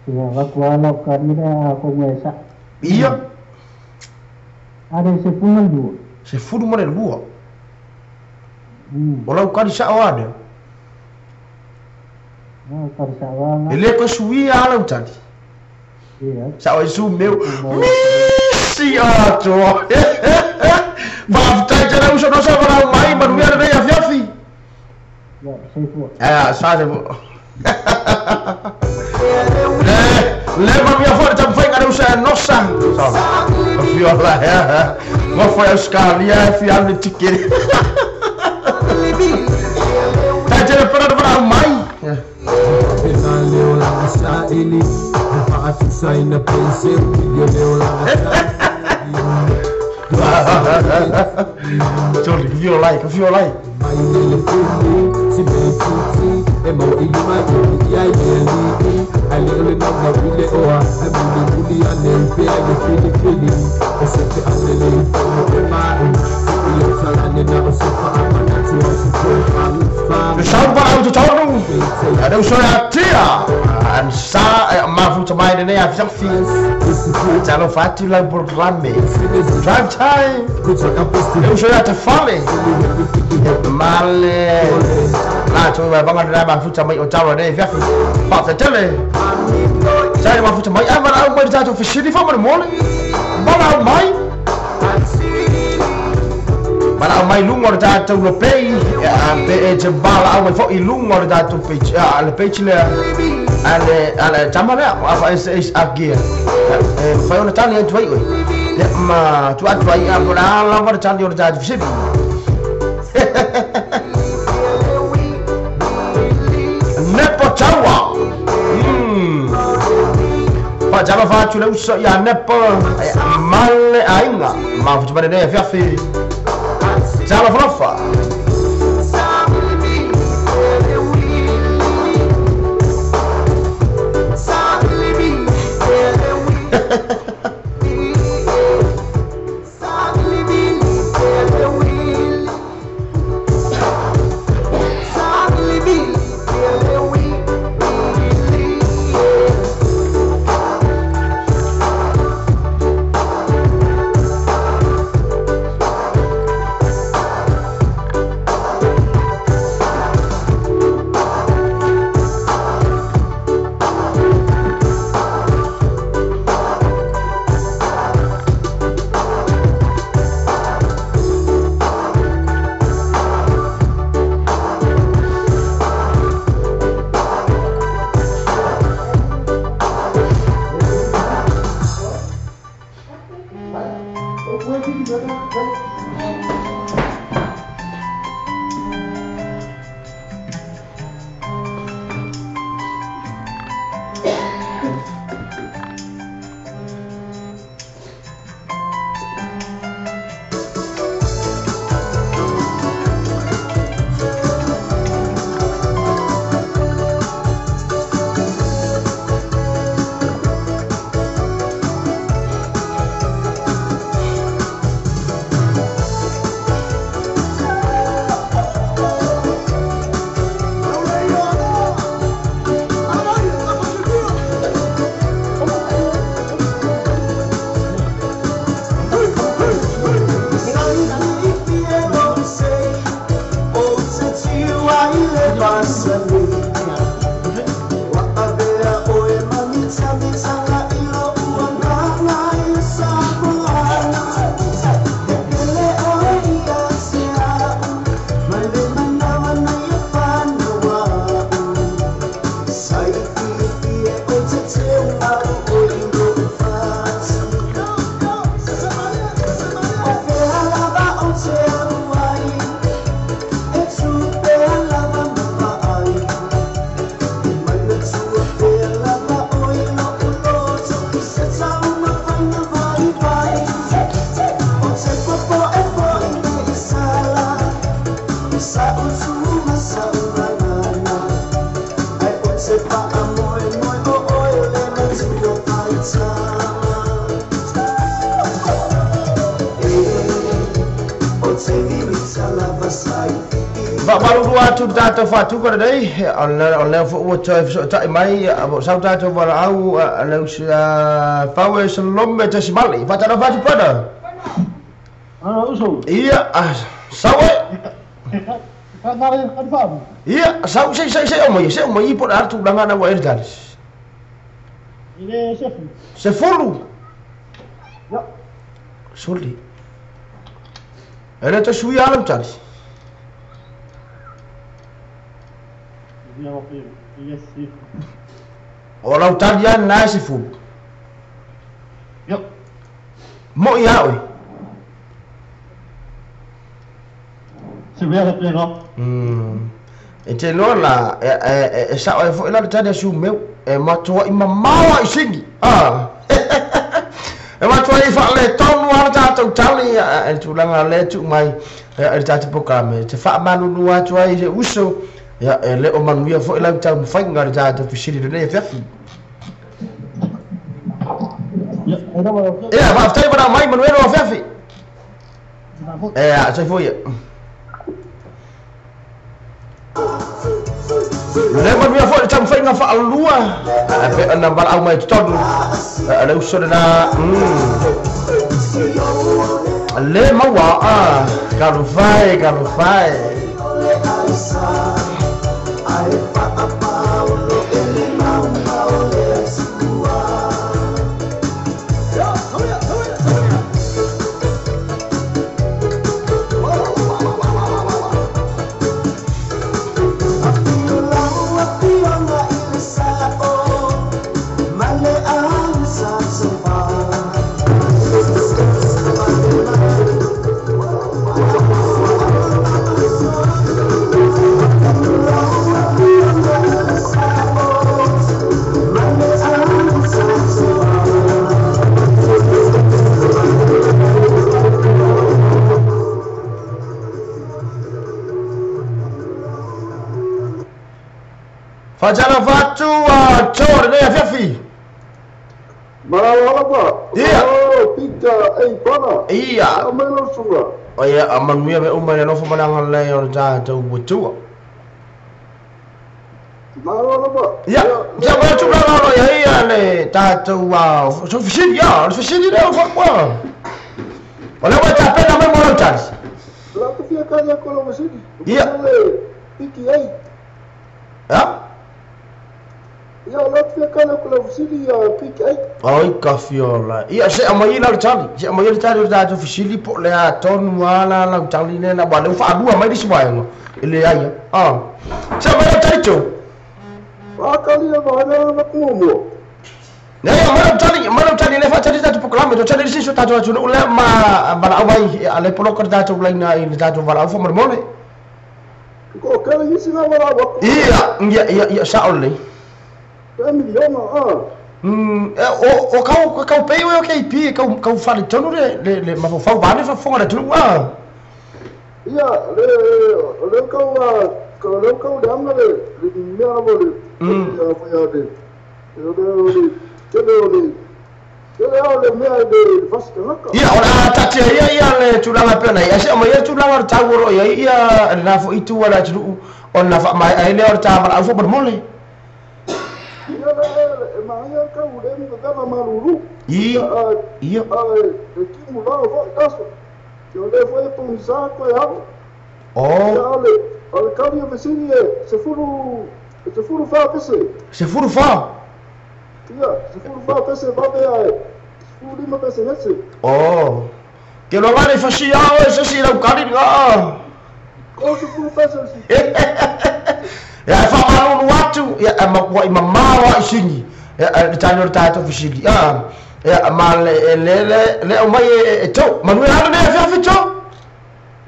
Ia vaku ala o kari lea a kongo e sa. Ia. Are 12. 12. O lau kali sa'o a lea. No, kari sa'o E lē koe suia a lau tali. Ia. Sa'o e su meu. Misi atoa. Faafetai tele uso nosa valaau mai, manuia lenei afiafi. Ia, soifua. Ea, sa se Le, le manuia foi le taumafaiga le uso e nosa. Fiola ea. Gofo e Australia e fia alu le tikete. Tai tele pena le valaau mai. Sorry, fiolai, ka fiolai. Le sau valaau totonu. A le uso ia tia. An sa e mafuta mai lenei afiafi. Talofa atu lau polokalame. Drive time. Le uso ia te fale. Male. Latou e vaga lena mafuta mai o talo lenei afiafi. Faafetai. Sa le mafuta mai. A valaau mai le tatou fesili faamolemole. Valaau mai. Valaau mai luga o le tatou lopei. Pe e te valaau mai foʻi luga o le tatou page, le page lea a le tama lea afa e agia. E mafai ona tali atu ai oe. Ia ma tuu atu ai a po o le a lava le tali o le tatou fesili. Nepo Taua. Faatalofa atu le uso ia Nepo ma le aiga. Mafuta mai lenei afiafi. Talofalofa. Faamalulu atu le tatou faatuka lenei, o lea foi ua toe fesootai mai po o sau tatou valaau le Faue Salome Tesimale. Faatalofa atu brother. Uso. Ia, sau e. Ia, sau se se se o mai, se o mai po le tulaga na ua e le tali. Ile sefu. Sefulu. Ya. Soli. E le te sui ala tali. O lau tali a na sefulu. Ya. Mo ia oe. Se vea la pena. E te loa la e sao e foi la le tali a su meu e matua i mamao i singi. E matua i whaale tonu ala tātou tali e tulaga le tu mai e tātou pokame. Te whaamalulu atu ai se uso ia e le o manuia foi lau tau mawhainga le tātou fisiri lenei e fiafi. Ia, whaaftai mana mai manuelo o fiafi. E a, sai foi ia. Le manuia foi le tau mawhainga whaalua. E pe ana wala au mai tonu. Le uso lena. Le maua. Kalufai, kalufai. Whajala whatu a tō re nea whiawhi. Marawa pa. Ia. Pita ei pana. Ia. A melo sunga. O ia, a manuia me uma le nofo malanga lei o le tātou watua. Marawa pa. Ia. Ia wea tūlanga olo ia ia le tātou so fisiri ia, le fisiri leo whakwa. O le wea tāpena mai mō tari. La te fia kari ako lo fisiri. Ia. Piki ei. Ia. Ia, la te fia ko la fisili ia piki ai. Oi, ka fiola. Ia, se amai lau tali. Se amai le tali o tātou fisili po le a tonu ala lau tali nena. Wa leu whaalua mai disi waenga. Ele ai. Se amai lau tali tō. Wākali a wāna na kūmua. Nei, amai lau tali, le whaatali tātou pokalame. Tō tali risi so tātou atu le ma wala au mai. A le poloka tātou laina i le tātou wala au whamare mole. Ko kere isi ngā wala au. Ia, ia, ia, ia, sa ole. Miliona, O kau pei o KP, kau whare tonu le mawhawhau wāne whafonga le tunu, Ia, le kau le anga le mea rawa le le le ao le mea le fasika ngaka. Ia, o la tatia ia ia le tulaga pena ia se mai ia tulaga o tau ro ia ia le na fo itu ala tulu o na fa mai ai le o ta mala fo mole. Ia le ma ia kau le mo ka maluru. Ia ia e ki mu la fo aso. Yo le foi pungsa ko ya. Oh. Ia le o kau ia vesini se furu fa pese. Se furu fa. Ia, se furu fa pese va be ai. Furu lima pese netse. Oh. Ke lo ngare fasi ao se si lau kari nga. Ko se furu pese si. Ya fa malulu atu ya ma wa i mamawa i singi. Ya le tani o tato fisili. Ah. Ya ma le le le o mai e to. Manuel ana ne fa fi to.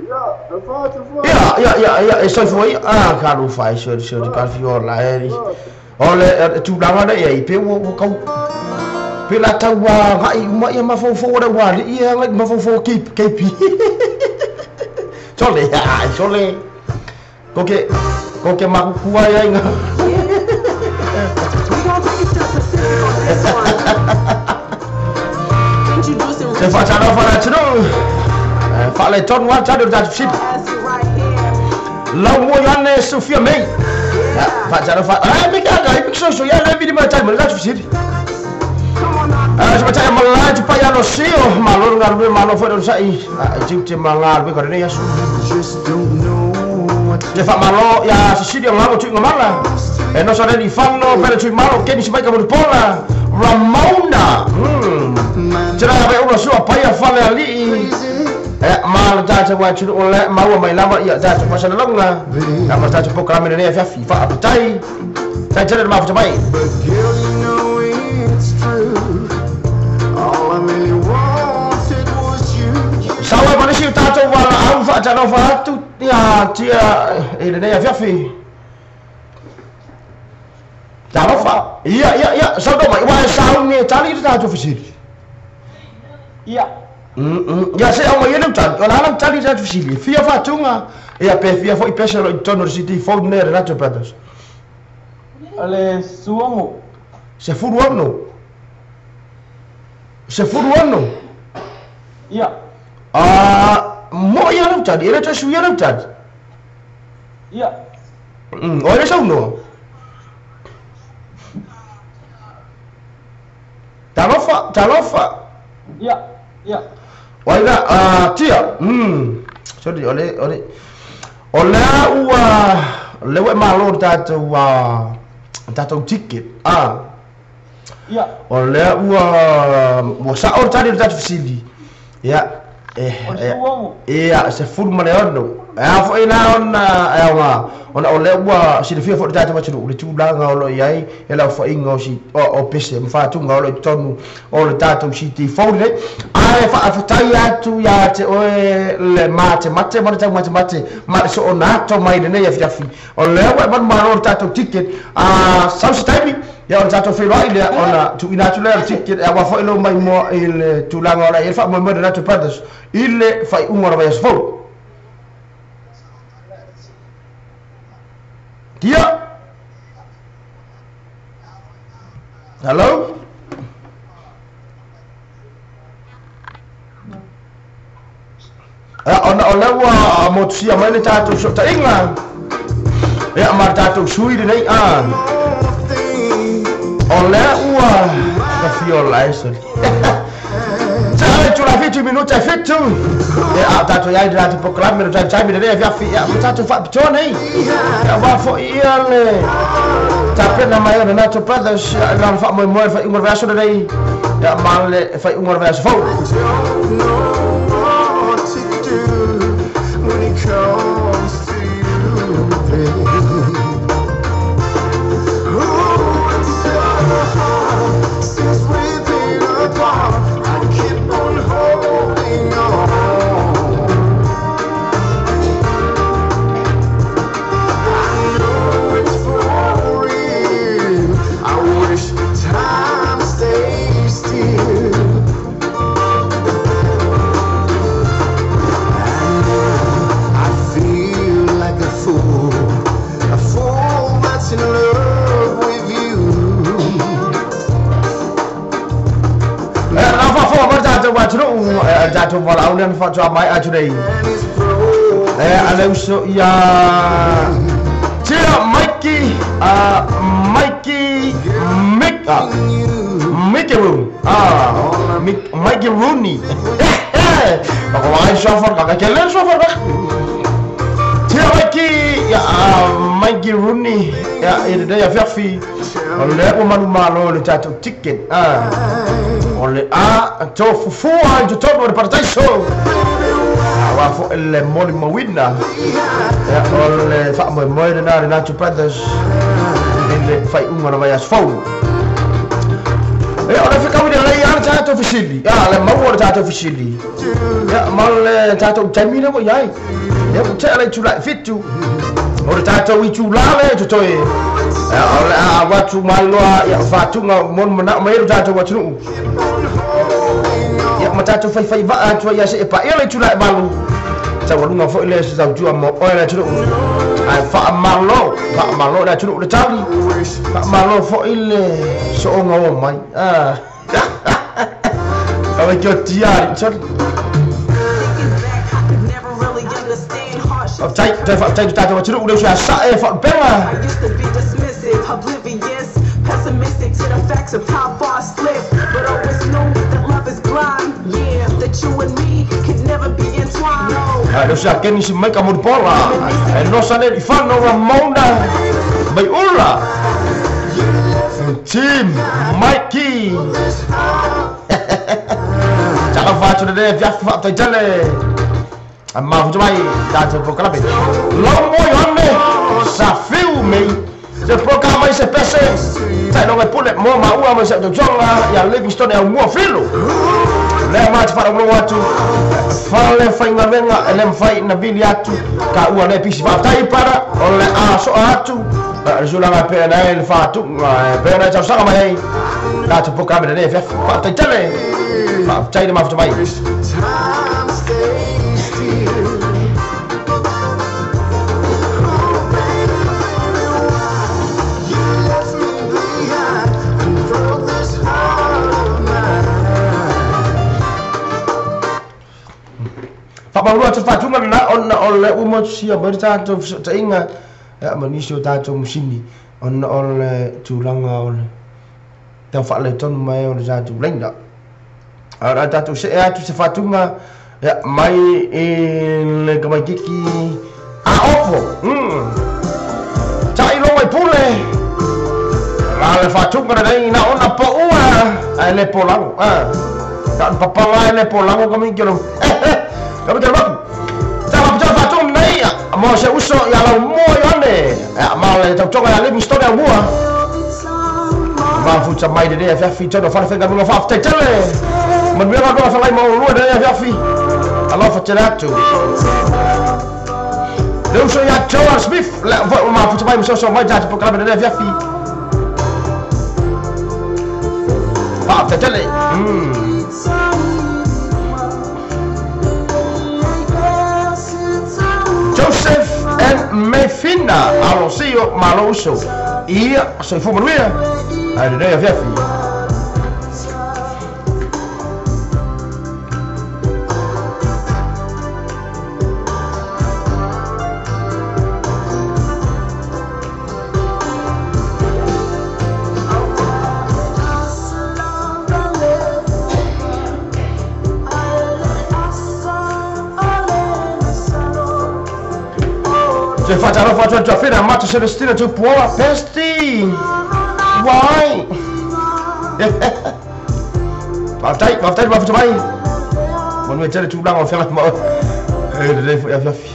Ya, fa te fa. Ya ya ya ya e so foi ah ka lu fai so so ka fi o la eri. O le tulaga le ia i pe ua kau pe la tau ngai uma ia mafaufau o le ua alii ia agai mafaufau KP. Sole ai sole. Koke makukua ia inga. Se whaatana whanatunu. Whaale tonu wa tanu tatu sip. Lau mo iane Sofia May. Fa tsa fa. Ai me ka ka i so so ya le vidi ma tai ma la fisiri. Sa tai ma la tu pa ya no sio ma lo nga le ma lo fo do sai. Ai ti ma nga le ko ne ya su. Just don't know what Te fa malo ya Cecilia ngalo tu ngamala. E no so re di fanno per tu malo ke ni si mai ka mo pola. Ramona. Tira be una sua paia fale ali. Ma ta wa tu o le ma wa mai lama ia ta tu masana longa. Ya ma ta tu programa ne fa fi fa aputai. Ta tira ma fa mai. But girl, you know it's true. All I really wanted was you. Sawa ma si ta tu wa au fa ta no fa tu ia tia e ne fa fi. Ta no fa. Ia ia ia sa do mai wa sa ni ta li ta tu fi si. Ia. Ya se au mai ele ta ola la tali ta fisili fia fa tunga e a pe fia foi pesa lo tono city phone ne Renato Brothers Ale suongo. Se furuano. Se furuano. Ia. Ah, mo ia lo tali ele ta suia lo tali. Ia. O ele sa no. Talofa, talofa. Ia. Ia. Oila tia. Sorry, ole ole. Ola ua lewe malo tatu tatu ticket. Ah. Ia. Ola ua mo sa o tali tatu fisili. Ia. Ia se furu male ono. A fo ina ona e ona ona ole ua silafia foi tatou atunuu le tulaga o loo iai e laufaʻiga o si o pese ma faatuga o loo i totonu o le tatou city fou lenei ae faafetai atu iā te oe le matemate ma le taumatemate ma le soona ato mai lenei afiafi o lea ua e manumalo le tatou ticket a sau se taimi ia o le tatou feiloai lea ona tuuina atu lea le ticket e auā foʻi lou maimoa i le tulaga o la i ai le faamoemoe le Nato Brothers i le faaiuga o le vaiaso fou. Tia. Hello? Ona o lea ua motusia mai le tatou sootaiga. Ia ma le tatou sui lenei a. O lea ua tafiola e soli. Sa tula fitu minuta fitu. Ia a tatou iai le tatou programe le tatou lenei afiafi ia ma tatou faapitoa nei. Ia ua foi ia le tapena mai o le Nato Brothers ia le faamoemoe le faaiuga o le vaiaso lenei. Ia ma le faaiuga o le vaiaso fou. Don't know what to do when it comes to you, babe. Oh, it's so hard since we've been apart. I keep on holding on. I know it's for real. I wish time stays still. And now I feel like a fool that's in love with you. La faafofoga mai le tatou atunuu le tatou valaau lea na faatoa mai atu nei. And it's broken. A le uso ia Tia Mikey Mikey Mick Mickey Rooney Mikey Rooney. Baka sofa kaka kelen sofa ka. Tia Mikey ia Mikey Rooney ia i le afiafi o lea ua manumalo le tatou ticket o le a to fufua i totonu o le parataiso auā foʻi le molimauina ia o le faamoemoe lenā le Nato Brothers i le faaiuga o le vaiaso fou. Ia o le fekauina lelei a le tatou fesili ia le maua o le tatou fesili ia ma le tatou taimi lea ua iai ia ua tea le itulai fitu o le tatou itulā lea totoe ia o le a avatu mai loa ia faatuga monimanao mai ai le tatou atunuu ia ma tatou faifai vaa atu ai ia seʻe paia le itulai malu taualuga foi lea se tautua mo oe le atunuu ae faamalo faamalo le atunuu le tali faamalo foi le sooga o mai Awe kio tia sorry. Thinking back, I could never really understand. Faafetai, toe faafetai i le tatou atunuu le uso ia Sae Faalupega. I used to be dismissive, oblivious, pessimistic to the facts of how far I slipped. But always knew that love is blind. Yeah, that you and me could never be entwined. No. Le uso ia Kenisi Maika Mulipola. E nosa le ifano Ramona Maiula. Team Mikey. Talofa atu le fiafi faafetai tele. A mafuta mai tatou polokalame. Lau mo Ioane sa fiu mei. Se poka mai se pese. Tai longa pule mo maua mo se tautoga ia Livingstone au mua filo. Lea ma te wharongo atu. Fale whaingavenga e le mwhai na vili atu. Ka ua le pisi whaatai para o le a soa atu. Le sulanga pe na e le whaatu. Pe na e tausaga mai hei. Tatou polokalame le fiafi faafetai tele. Faafetai le mafuta mai. Whamarua atu whatunga na ona o le umo sia mai tatou fesootaiga ia ma nisi o tatou masini ona o le tulaga o le tau faaletonu mai o le tatou laina. A o le a tatou see atu se faatuga ia mai i le tamaititi a Opo. Taʻiloga i pule la le faatuga lenei na ona paua ae le polago. Na ona papaga ae le polago tamaiti o le tamaiti o le mapu. Tala faatuga lenei mo se uso ia Laumua Ioane ma o le tautoga ia Livingstone Aumua. Mafuta mai lenei afiafi tonu o fale faigaluega faafetai tele. Manuia galuega feagai ma olua lenei afiafi. Alofa tele atu. Le uso ia Joel Smith le foi ua mafuta mai ma soso mai tatou polokalame lenei afiafi. Faafetai tele. Joseph and Mefina Alosio malo uso. Ia soifua manuia. Ai lenei afiafi. Te whaatalofa atu atu awhina Mata Celestina Tupuola Pesti. Why? Faafetai, faafetai le mafuta mai. Manuia tele tulaga o feagai ma oe. E lelei foi afiafi.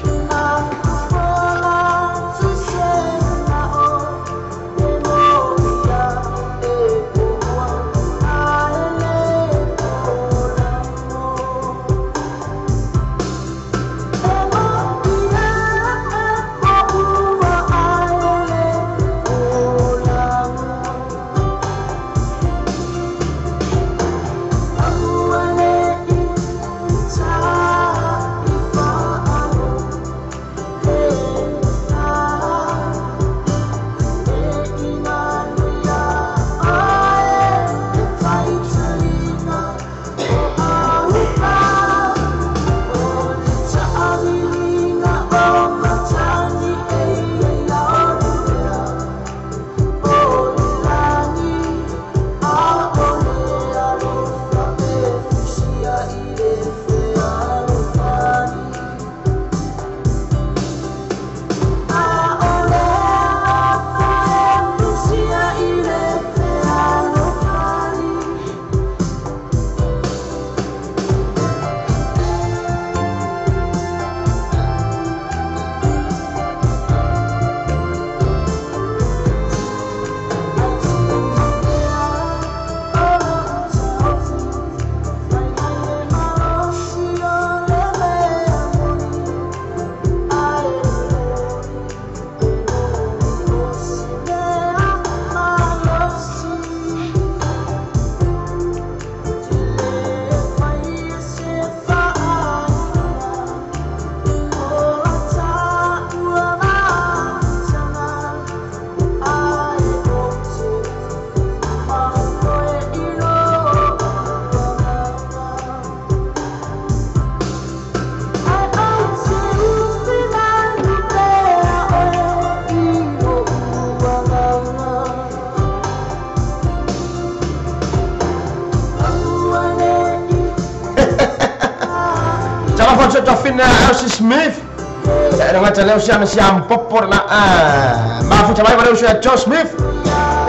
Fatu tafina Elsie Smith. Ya nga tale usia na siam popor na mafu chamai wale usia Joe Smith.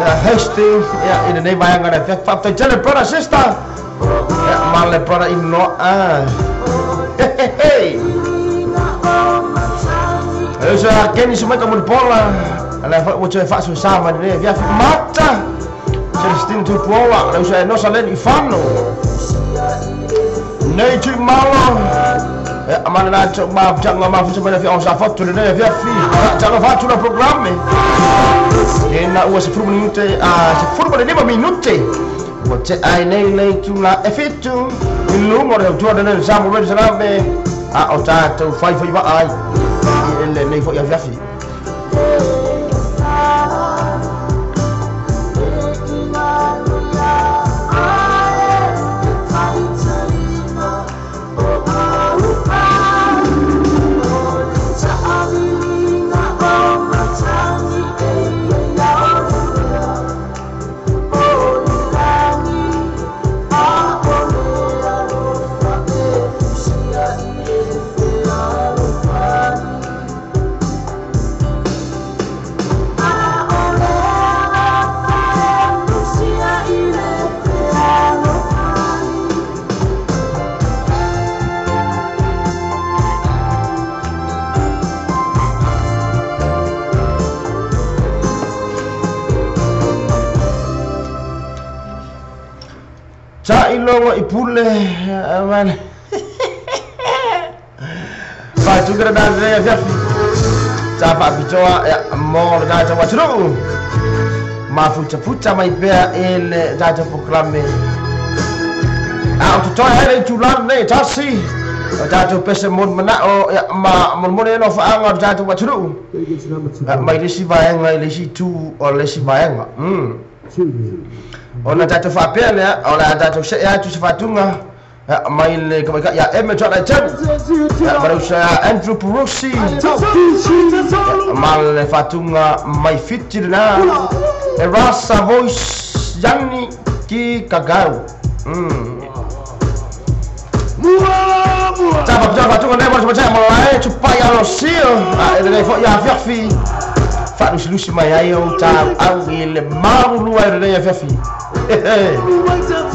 Ya Hastings ya ini nei bayang na fek fap tele brother sister. Ya male brother in law Hey. Usia Kenny semua kamu bola. Ala fa usia fa susah ni via mata. Celestine Tupuola, la usia no salen ifano. Nei tu malo. Ya amana na chok ma chang ma fu semana fi on sa foto ne via fi. Chalo fa tu la programme. E na ua se furu minute a se furu ba de minute. Wa te ai nei nei tu la efetu. Lungo re tu ne sa mo re sa me. A o ta tu fai fai va ai. E le nei fo ya via fi. Ilongo ipule aman. Fa tu kena dan ya ya. Ta fa bijoa ya mo da ta wa tru. Ma fu ta puta mai pea ele da ta proclame. A o to hele tu lan ne ta si. Da ta pese mon mana o ya ma mon mon no fa anga da ta wa tru. Mai le si va anga le si tu o le si va anga. Ona tatu faapea lea o le a tatou seʻe atu se faatuga mai le kamaikaʻi ia eme toʻalai telu malausa Andrew Perusi ma le faatuga mai Fiti lenā e Rasa Voice Yani ki Kagau Tapa faatuga nei mo malae tupai alosio e lenei foʻi afiafi faalusilusi mai ai o taauau i le malulua e lenei afiafi.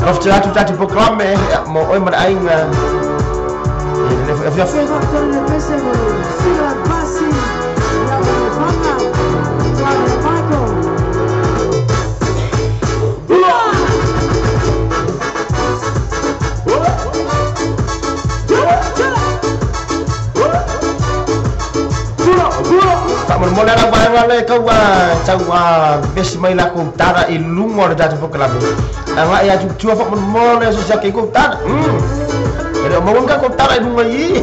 Lofte atu tatu programe mo oi mana ainga. Afiafi. Mona na ba le ka wa tau wa besi mai la ko tara i lungo le tatu pokalame. Anga ia tu tua fa mo le so sa ke ko tara. Ele mo nga ko tara i lungo i.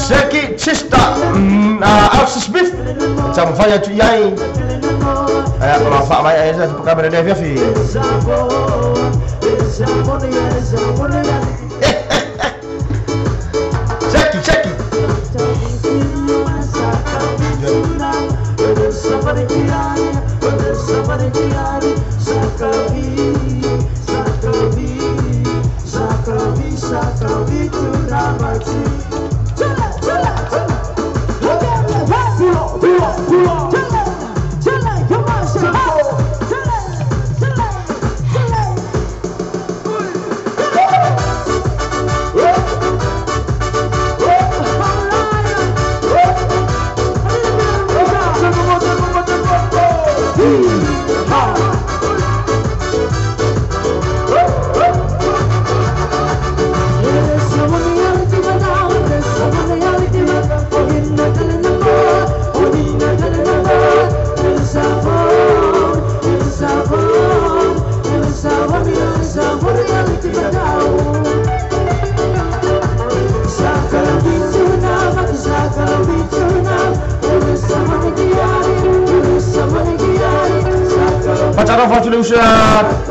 Seki Chista Alexis Smith. Sama faya tu yai. Aya kalau fa mai ai sa kamera dia fi. Seki seki.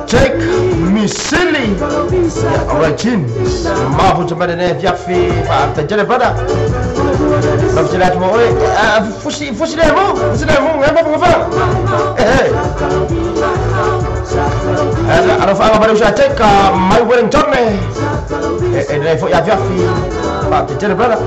Jake Sili Alright, mafu chamane ne fiafi fa tajere brother. Mafu chale atu oi fusi fusi le mu fusi le mu ngai mafu fa. Eh. Ara fa ga baru sa teka my Wellington ne. Eh ne fo ya fiafi fa tajere brother.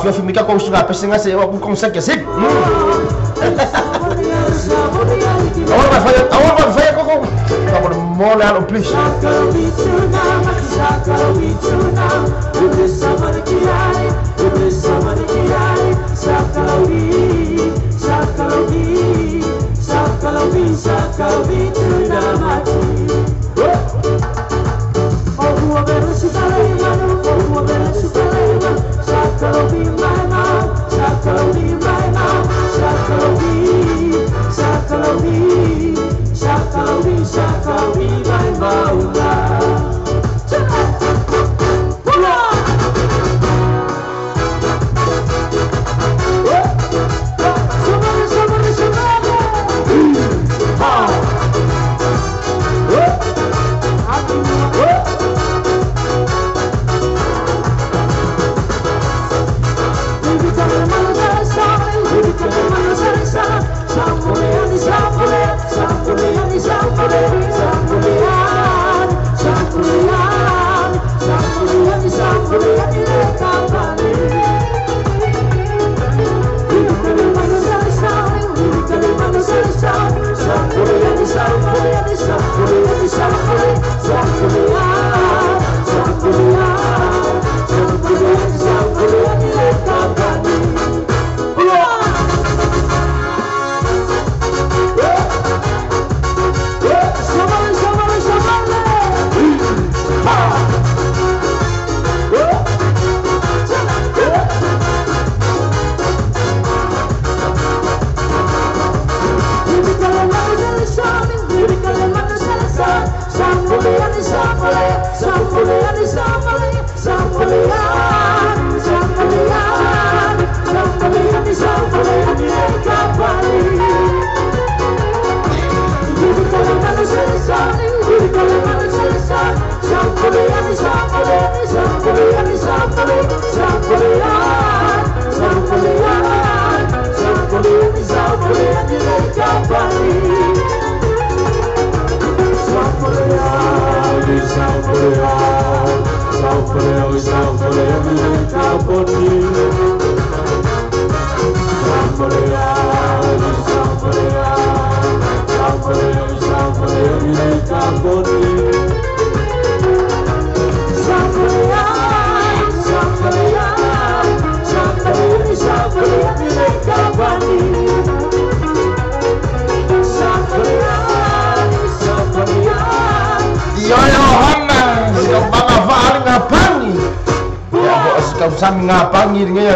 Fio mika ko usunga pesenga se wa ku konsa ke sip. Awal ba faya ko ko. Ka mole alo please.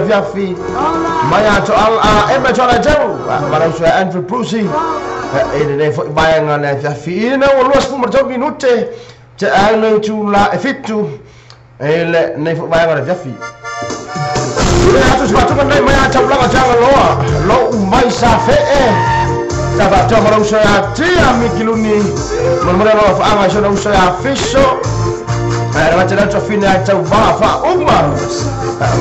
Fiafi maya to al a to ala jau mara usu Andrew Brucey e le fo maya ngana fiafi ina o los fu marto minute te ana tu la fitu e le ne fo maya ngana fiafi e atu se batu nei maya chau la chau loa lo mai sa fe e ta ba to mara usu a tia mikiluni mo lo fa ama so usu a fiso Era te lancio fine a tau ba fa uma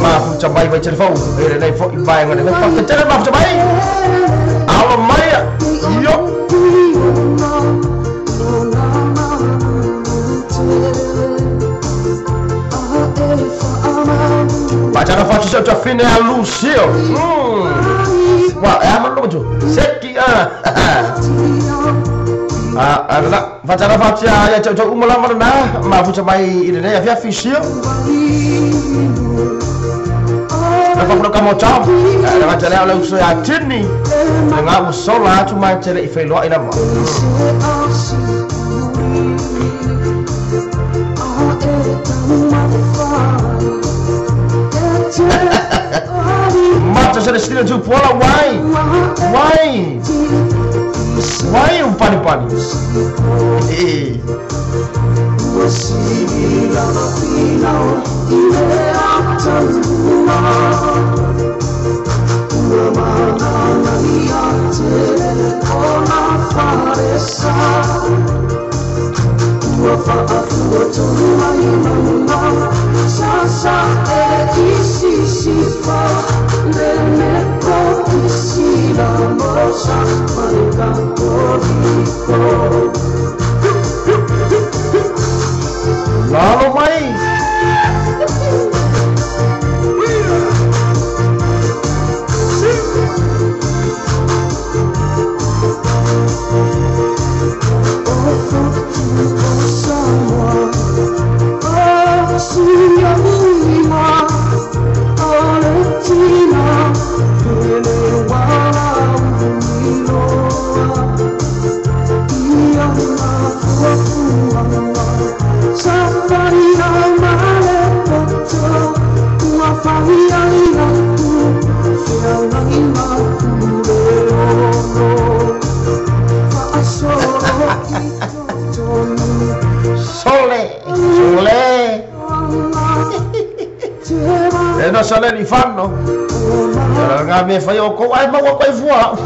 ma fu chabai vai telefone ele nei fo vai ngone fa te tele ma fu chabai alo mai yo Bacara fa ci tua fine a Lucio. Wa e ma lo secchi ah ah la Facara facia ya jauh-jauh umur lama na mafu camai ini ya via fisio. Lepas perlu kamu cam, dengan cara oleh usia jini, dengan usola cuma cari ifelo ini mah. Celestina Tupuola, why? Why? Why you pani pani? Eh. Lalo mai. Sole, sole. E no sole ni fanno. Era nga me fai o ko ai ma ko ai fua.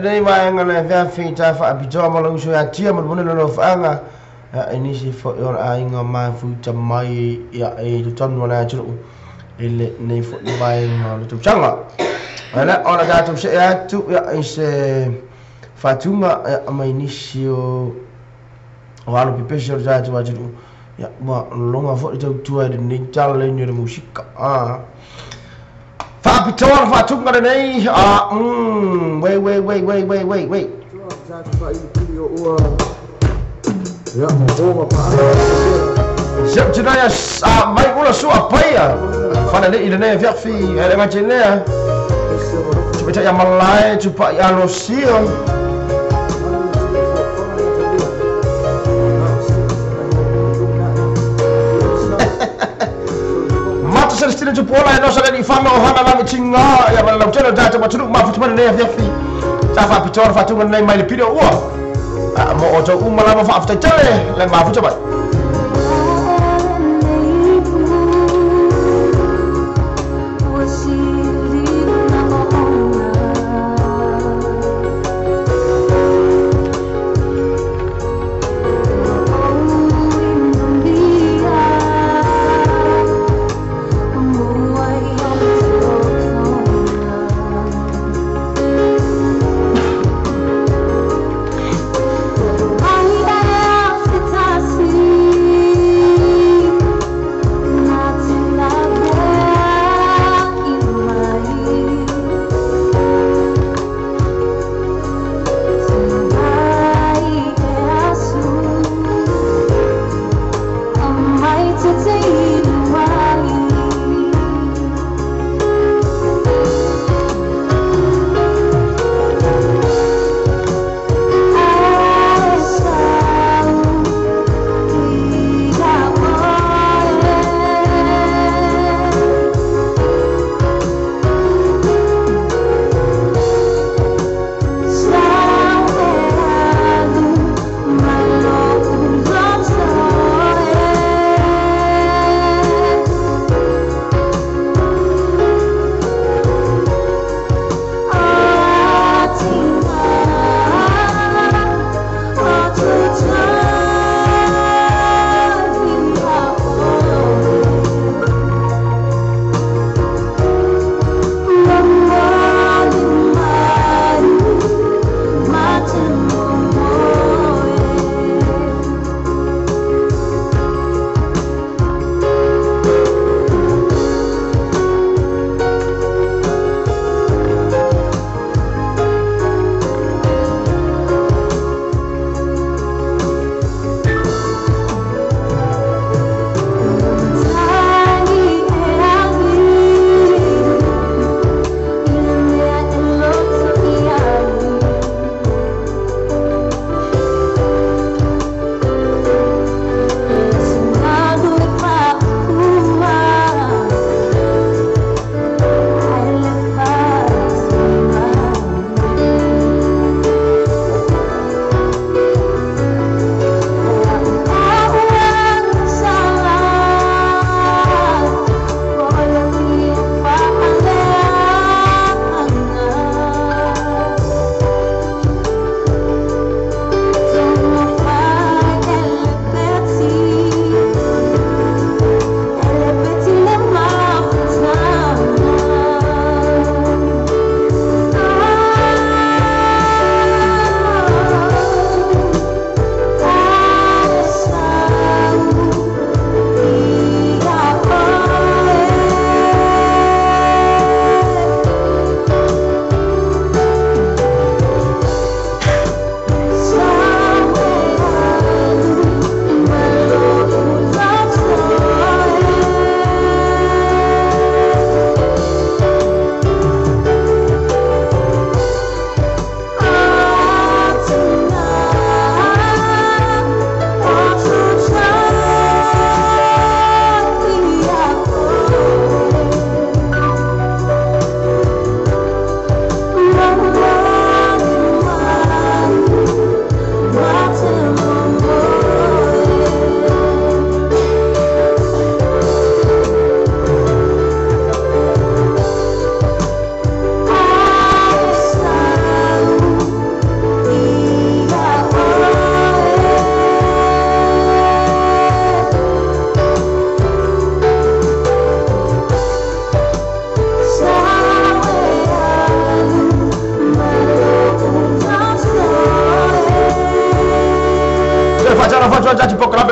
Nei vaega le feafi ta faapitoa ma lou uso ia tia ma le mone lolofaga e nisi foʻi o le aiga mafuta mai ia e totonu o le atunuu i lenei foʻi vaega o le tausaga. Ele ona tatou seʻe atu ia i se faatuga ia mai nisi o alo pepesi o le tatou atunuu ia ua loga foʻi tautua i lenei tala leni o le musika. Faapitoa le faatuga lenei. Wait, wait, wait, wait, wait, wait, wait. Siap tinaya mai ula sua paia. Fana le ile fiafi ele ngatinea. Cuba ya malai cuba ya losio. Mata Celestina Tupuola e nosa le fama o hana lami tinga ya mala lautelo data matunu mafutu mana ne fiafi. Ta faapitoa le faatuga lenei mai le pili o ua. Mo o tau uma lava faafetaitele le mafuta mai. I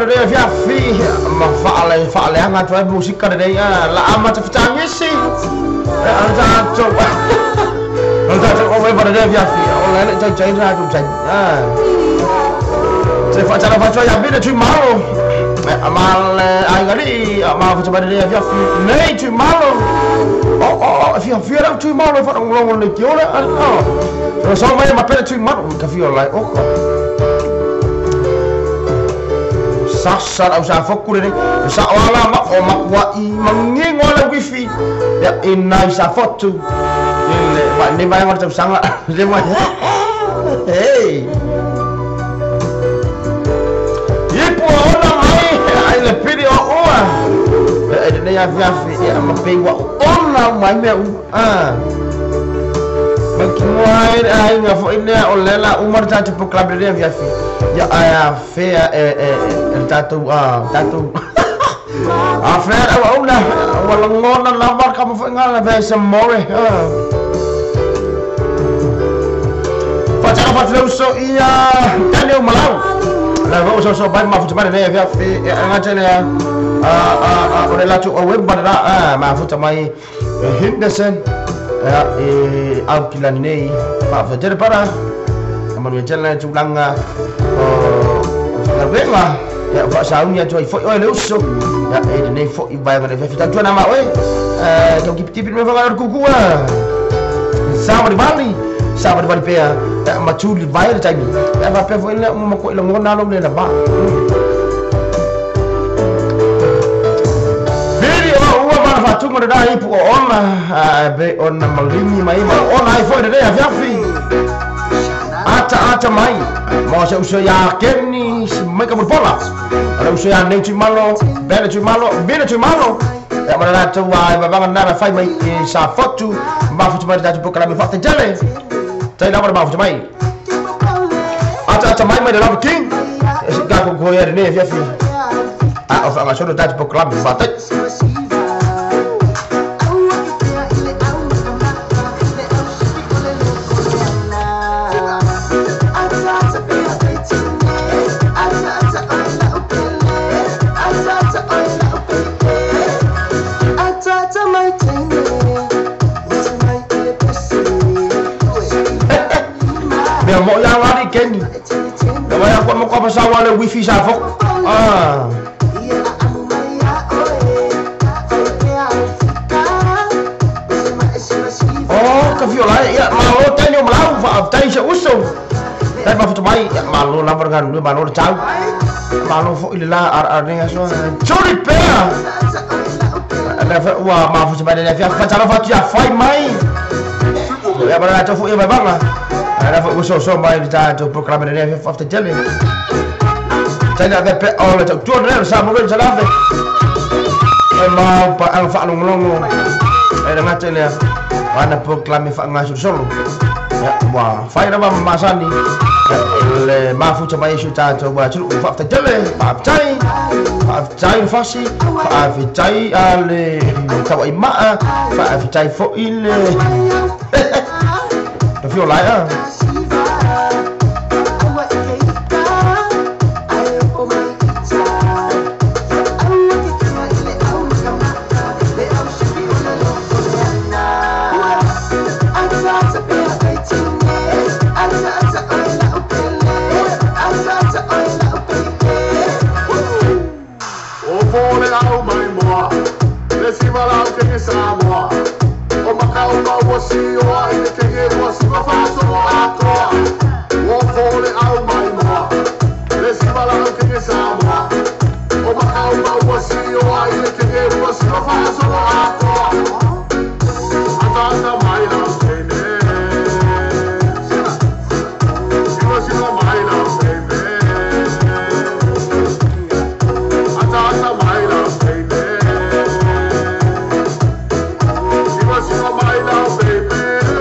le fiafi ma faale faale anga tu ai musika le la ama ta fitangisi ta to ta to o me le fiafi o le tai tai ra tu tai se fa tara fa ya bile tu malo ma le ai gari ma fa le fiafi nei tu malo o o fiafi ra tu malo fa ngolongo le kiola o so mai ma pele tu malo ka fio lai o sasa au sa foku le sa ola ma o ma wa i mangingo le wifi ya ina sa fotu le ma ni mai ngor sanga le ma hey ipo ona mai ai le pidi o o e ne ya fiafi ya ma pe wa ona mai me u ah ma ki mo ai ai nga fo ine o lela umar ta tipo club le fiafi ya a fea e tatu tatu a fea o una wala ngona la marka mo nga la sa more pa tara pa so ia tane o malau la vo so so bai ma fu mai le fiafi nga tele a o le la tu o web ba la ma fu mai Henderson e au kilani nei pa fa tele para manu tele tulanga o la venga ya fa saunia tu ai foi o le uso ya e nei foi vai vai vai fitar tu na ma oi tau ki tipi me fa ku ku sa bali pe ma tu li vai le tai ya va pe foi le mo ko le ngona lo le la ba Viri o ua ma fa tu mo da ipu o ona be ona malimi mai ma ona ai foi le ya fiafi ata ata mai mo se uso ya keni mai ka bola ala uso ya nei tu malo bele tu malo bele tu malo ya mara tu wa ba ba na fai mai sa fotu ma futu mai da tu pokala me fata jale tai la ma futu mai ata ata mai mai de love king ga ko ko ya ne fiafi a o fa ma so da tu pokala me fata mo ya wari keni ya wa ya ko mo ko pa sa wale wifi sa fok ah oh ka fiola ya malo tenyo malau fa tai se uso tai ma futu mai ya malo la bargan lu malo chau malo fo ile la ar ar ne so churi pe la fa wa ma futu mai le fa fa fa tu ya fai mai ya bara to fu e ba ba ala fo uso so mai ta to programa ne fa fa tele tai la pe o le tu ne sa mo le sa la fe e ma pa al fa long long e na tele ana programa fa nga so ya wa fai na ma masani le ma fu ta mai su ta to wa tu fa fa tele pa tai fa si fa fi tai ale ta wa ma fa fi tai fo ile fio lai a O fo le au mai moa le siva lau ke Samoa o makau ma o si o ai le ke o si ma fa so atoa o fo le au mai moa le siva lau ke Samoa o makau ma o si o ai le ke o si ma fa so atoa ata mai lau tene siva siva mai lau tene ata mai lau tene siva siva mai lau baby.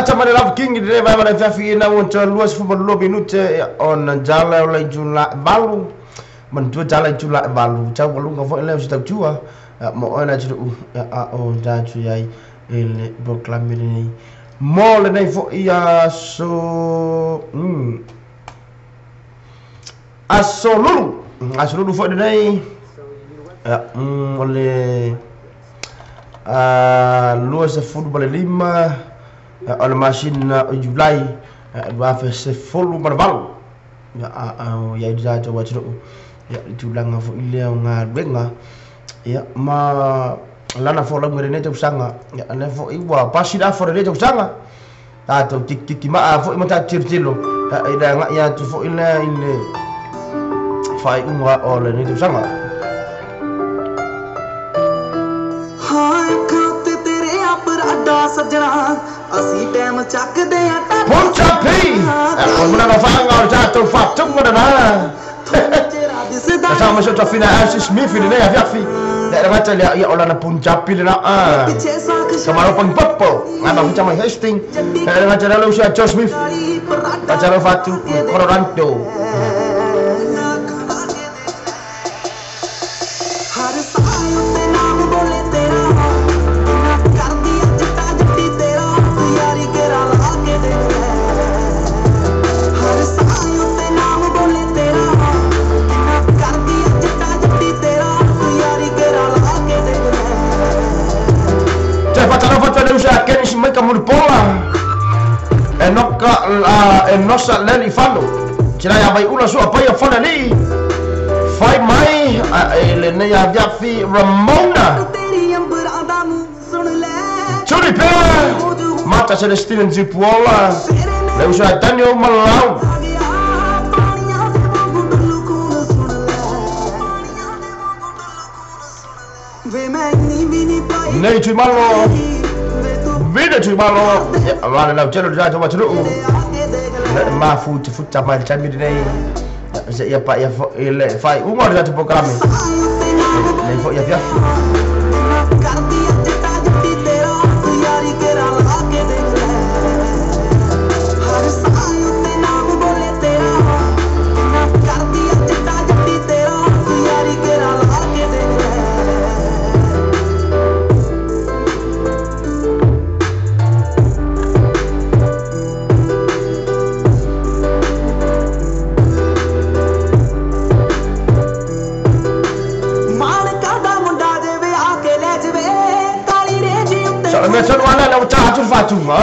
ata mai lava kingi le vai mai fiafi ina ua toe 22 minute ona jala o le itula 8 manatua jala itula 8 tau aluga foʻi lea o se tautua mo oe le atunuu a o tatou iai i le polokalame lenei mo lenei foʻi aso aso lulu aso lulu foʻi lenei o le 25 o le masina o Iulai 2018 ia iai le tatou atunuu ia i tulaga foʻi lea o galuega ia ma lana folauga i lenei tausaga ia lea foʻi ua pasi le afa o lenei tausaga tatou tikitiki maa foʻi ma tatou tilotilo i le agaʻi atu foʻi lea i le faaiuga o lenei tausaga. ਹਾਂ ਅੱਖਾਂ ਉੱਤੇ ਤੇਰੇ ਆ ਪਰਾਡਾ ਸੱਜਣਾ, ਅਸੀਂ ਟਾਈਮ ਚੱਕਦੇ ਆ। Punjabi o le manana faaga o le tatou faatuga lena ਦਿਸਦਾ sa ma se tafina Ashley Smith i lenei afiafi le gata lea ia o lana Punjabi lena ਪਿੱਛੇ ਸਾਖ sa malo pang popo nga mafuta mai Hastings le gata lea le uso ia Joe Smith ਵਾਲੀ Prada gata leo fatu Colorado. ਹਰ ਸਾਹ ਉੱਤੇ ਨਾਮ ਬੋਲੇ ਤੇਰਾ, ਕਰਦੀ ਆ ਜੱਟਾ ਜੱਟੀ ਤੇਰਾ, ਯਾਰੀ ਕੇਰਾ ਲਾ ਕੇ ਦੇਖ ਲੈ। ਹਰ ਸਾਹ ਉੱਤੇ ਨਾਮ ਬੋਲੇ ਤੇਰਾ, ਕਰਦੀ ਆ ਜੱਟਾ ਜੱਟੀ ਤੇਰਾ, ਯਾਰੀ ਕੇਰਾ ਲਾ ਕੇ ਦੇਖ ਲੈ। Te faatalofa atu ai le uso ia Kenis mai ka mulipola e noka e nosa le alii falo sila ia vaiula sua paia fale alii fai mai i lenei afiafi Ramona ਤੇਰੀ ਅੰਬਰਾਂ ਦਾ ਮੂੰਹ ਸੁਣ ਲੈ Tuli pea Mata Celestine Zipuola le uso ia Daniel Malau. ਆ ਗਿਆ ਪਾਣੀਆਂ ਦੇ ਵਾਂਗੂ ਡੁੱਲੂ ਖੂਨ ਸੁਣ ਲੈ, ਪਾਣੀਆਂ ਦੇ ਵਾਂਗੂ ਡੁੱਲੂ ਖੂਨ ਸੁਣ ਲੈ। ਵੇ ਮੈਂ ਇੰਨੀ ਵੀ ਨਹੀਂ ਪਾਈ Nei Tuimalo ਵੇ ਤੂੰ Vita Tuimalo ia vale lau tele o le tatou atunuu ਆ ਕੇ ਦੇਖ ਲੈ le mafuta mai le taimi lenei seia paia foʻi le faaiuga o le tatou polokalame ਸਾਹ ਉੱਤੇ ਨਾਮ lenei foʻi afiafi. ਕਰਦੀ ਆ ਜੱਟਾ ਜੱਟੀ ਤੇਰਾ, ਯਾਰੀ ਕੇਰਾ ਲਾ ਕੇ ਦੇਖ ਲੈ। ਹਰ ਸਾਹ ਉੱਤੇ ਨਾਮ ਬੋਲੇ ਤੇਰਾ, ਕਰਦੀ ਆ ਜੱਟਾ ਜੱਟੀ ਤੇਰਾ, ਯਾਰੀ ਕੇਰਾ ਲਾ ਕੇ ਦੇਖ ਲੈ। ਮਾਲਕਾ ਦਾ ਮੁੰਡਾ ਜੇ ਵਿਆਹ ਕੇ ਲੈ ਜਵੇ ਕਾਲੀ ਰੇਜੀ ਉੱਤੇ Sa le mea tonu ala le ua taha atu le faatuga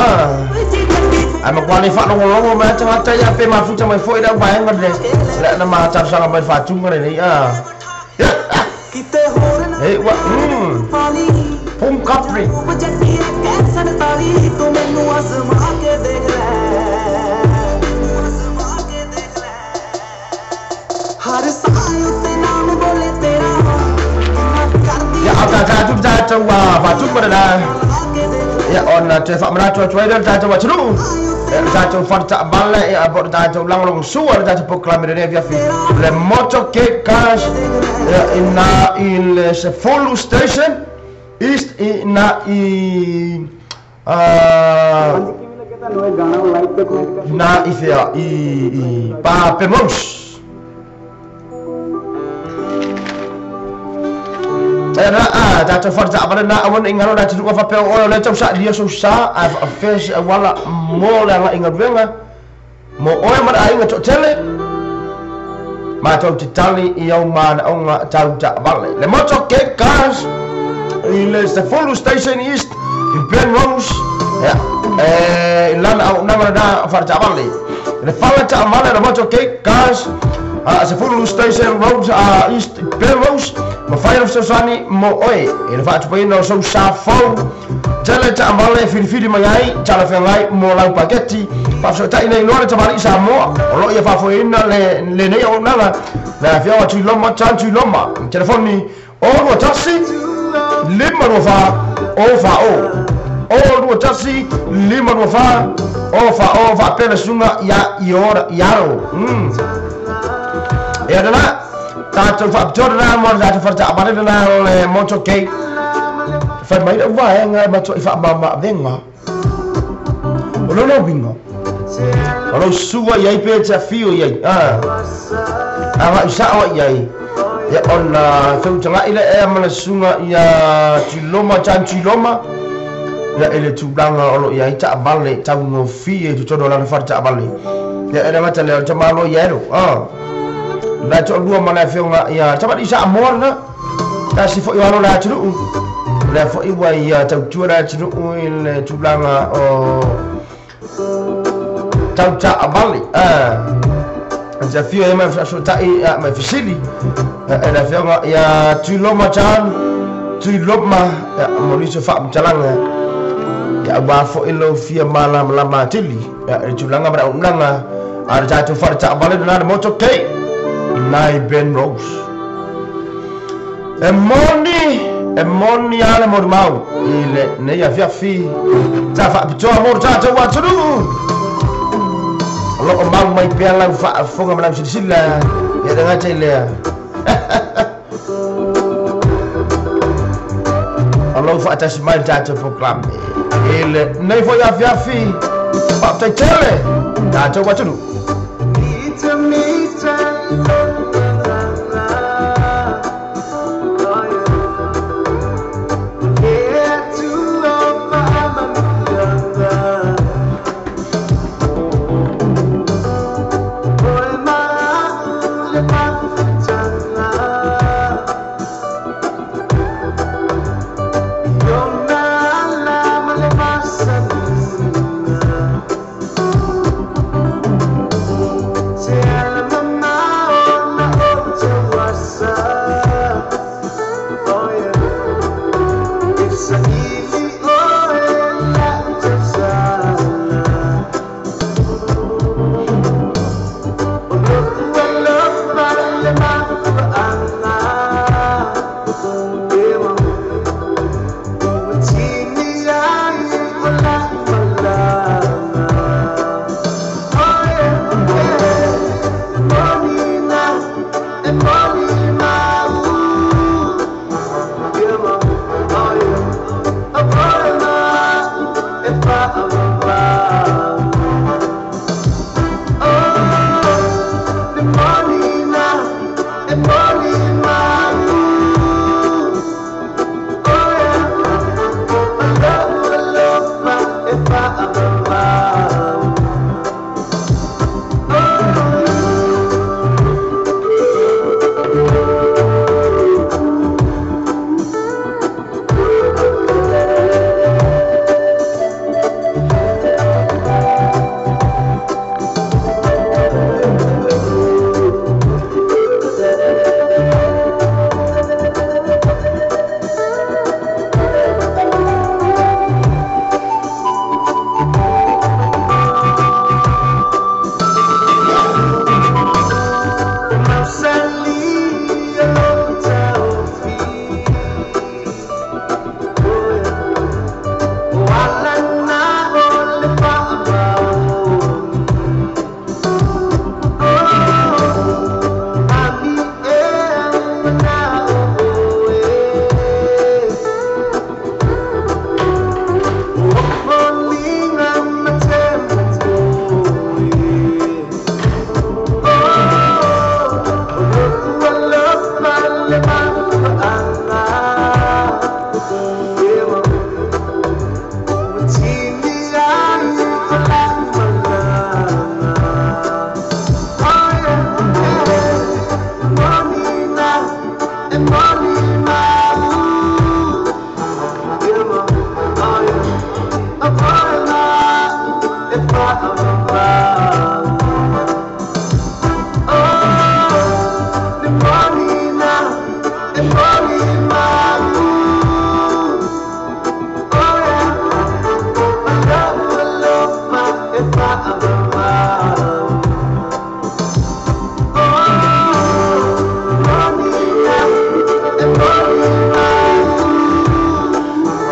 ਜੀ ਜੱਟੀ ae makuā le faalogologo mai tagata ia pe mafuta mai foʻi le auvaega le le na matalosaga mai le faatuga lenei a ਕਿਤੇ ਹੋਰ ਨਾ e ua ਪਾਲੀ pum capri ਉਹ ਜੱਟੀ ਕਹਿ 47, ਤੂੰ ਮੈਨੂੰ ਅਜ਼ਮਾ ਕੇ ਦੇਖ ਲੈ, ਅਜ਼ਮਾ ਕੇ ਦੇਖ ਲੈ। ਹਰ ਸਾਹ ਉੱਤੇ ਨਾਮ ਬੋਲੇ ਤੇਰਾ, ਕਰਦੀ ia au tatou tatou faatuga lena ਲਾ ਕੇ ਦੇਖ ਲੈ। Ia ona toe faamanatu atu ai lea le tatou atunuu le tatou faletaavale ia po o le tatou lagolagosua le tatou polokalame lenei afiafi le moto cape cars ia ina i le 10 station east ina i ਹਾਂਜੀ, ਕਿਵੇਂ ਲੱਗਿਆ ਤੁਹਾਨੂੰ ਇਹ ਗਾਣਾ? ਲਾਈਕ ਤੇ ਕਮੈਂਟ ਕਰ na i fea i Papemos. E na a tatou faletaavale na aua nei galo le atunuu faapea o oe o lea tausaʻilia sousa ae faafea se auala mo le agaʻi galuega mo oe ma le aiga toʻatele matou te tali i au manaʻoga tau taavale le moto cape cars i le 10 station east i Penrose ia e lana auaunaga lena faletaavale le fala taavale le moto cape cars 10 station road east Penrose mafai ona fesoasoani mo oe i le faatupaina o sou sa fou tele taavale e filifili mai ai talafeagai mo lau paketi faafesootaʻi nei loa le tamalii Samoa o loo ia faafoeina le lenei auaunaga le afiaoga Tuiloma Tan Tuiloma telefoni o 21 5 24 o fa o o 21 5 24 o fa o faapea le susuga ia Iora Iaro ia lena tatou faapitoa lena mo le tatou faletaavale lena le moto gate fai mai lau vaega e matuaʻi faamamaavega. O lona uiga o lou sua i ai pe e te afio i ai agaʻi saʻo ai i ai ia ona feutagaʻi le ea ma le susuga ia Tuiloma John Tuiloma ia i le tulaga o loo i ai taavale taugofie i totonu o lana fale taavale ia e le gata lea o le tamaloa ia elo la e toalua ma le afioga ia tamalii Samoa lena tasi foi o alo o le atunuu lea foi ua ia tautua le atunuu i le tulaga o tau taavale te afio ai mai fesoosootaʻi mai fesili e le afioga ia Tuiloma John Tuiloma mo nisi o faamatalaga ia auā foʻi lou fia malamalama atili i le tulaga ma le auaunaga a le tatou fale taavale lena le Motor K nai Ben Rose. E moni e moni a le molimau i lenei afiafi sa faapitoa mo le tatou atunuu o loo mau mai pea lau faafofoga ma lau silasila ia le gata i lea o lou faatasi mai le tatou polokalame i lenei foi afiafi. Faafetai tele tatou atunuu.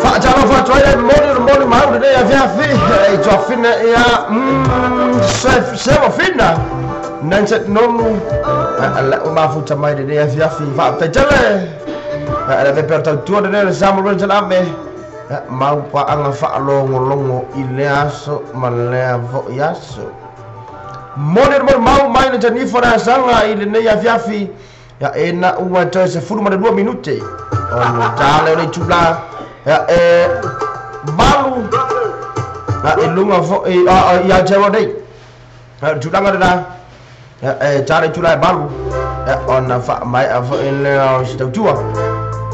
Faatalofa atu ai le momoli o le molimau lenei afiafi i tuafina ia Sevafina Nancy Nonu lau mafuta mai lenei afiafi. Faafetai tele le pepe o tautua lenei le Samuel Renson Ame. Mau paanga whaalongolongo i le aso ma lea voi aso. Mone mo mau mai le tanifa na sanga i le nei afiafi ya e na ua toe se fulu ma le 2 minute. Ono tale o le tula ya e malu na e lunga fo e ia te o nei. Tulanga le na e tale tula e malu ya ona fa mai a fo e le o si tautua.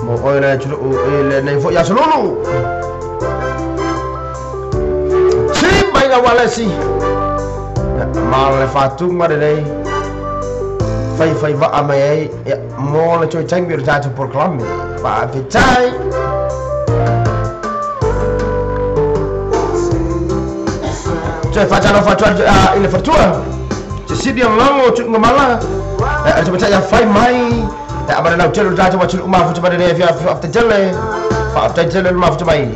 Mo oe le tulu e le nei fo ia solulu. Si mai na walesi. Ma le whātunga re rei whai whai waa mai ai mō le toi tangi o le tātou proklame wha te tai. Toi whātano whātua i le whatua te sidi ang longo tu ngamala e te matai a whai mai e amara nau telu tātou watu umafutu mai re fia whafte tele whafte tele umafutu mai.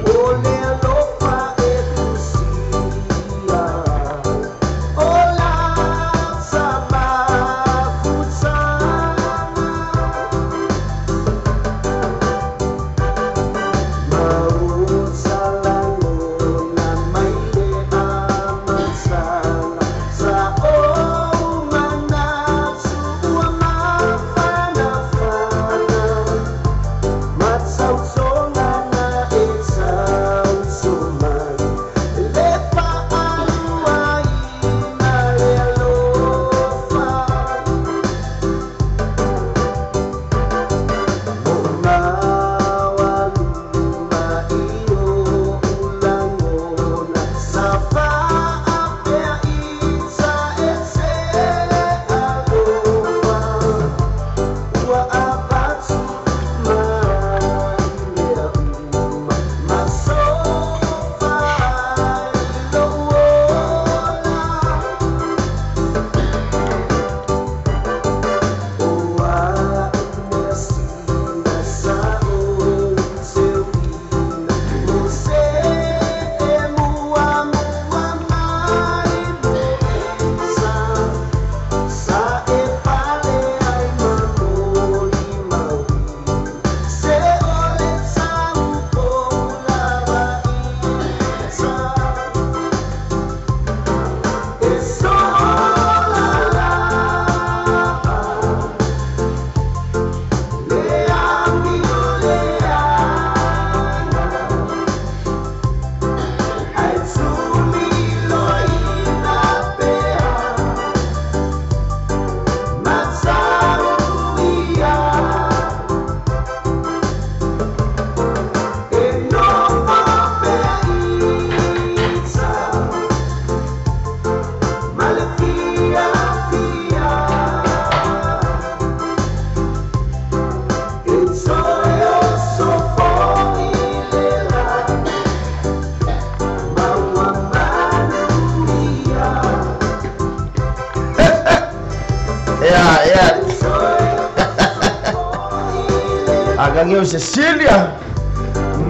Agangio Cecilia.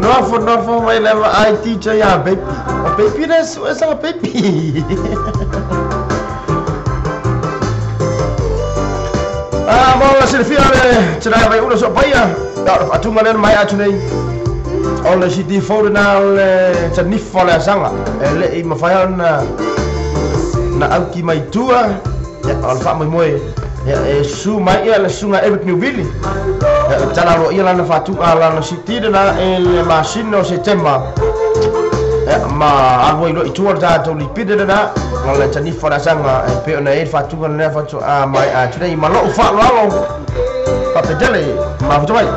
Nofo nofo mai leva ai teacher ya baby. O baby na esa baby. Ah, mo silfia le tira vai uno so paia. Atunga le mai atunei. O le CD folder na le tanifo le sanga. E le i mawhai na na auki mai tua. Ya o le wha moi. Ya e su mai ia le sunga Eric Newville. Ya tala ro ia lana whatu a lana city na e le masino se tema. Ya ma alwa ilo i tua tātou li pide na le tanifo le sanga e pe ona e whatu le whatu a mai a tunei ma lou whaaloalo. Papetele ma whatu mai.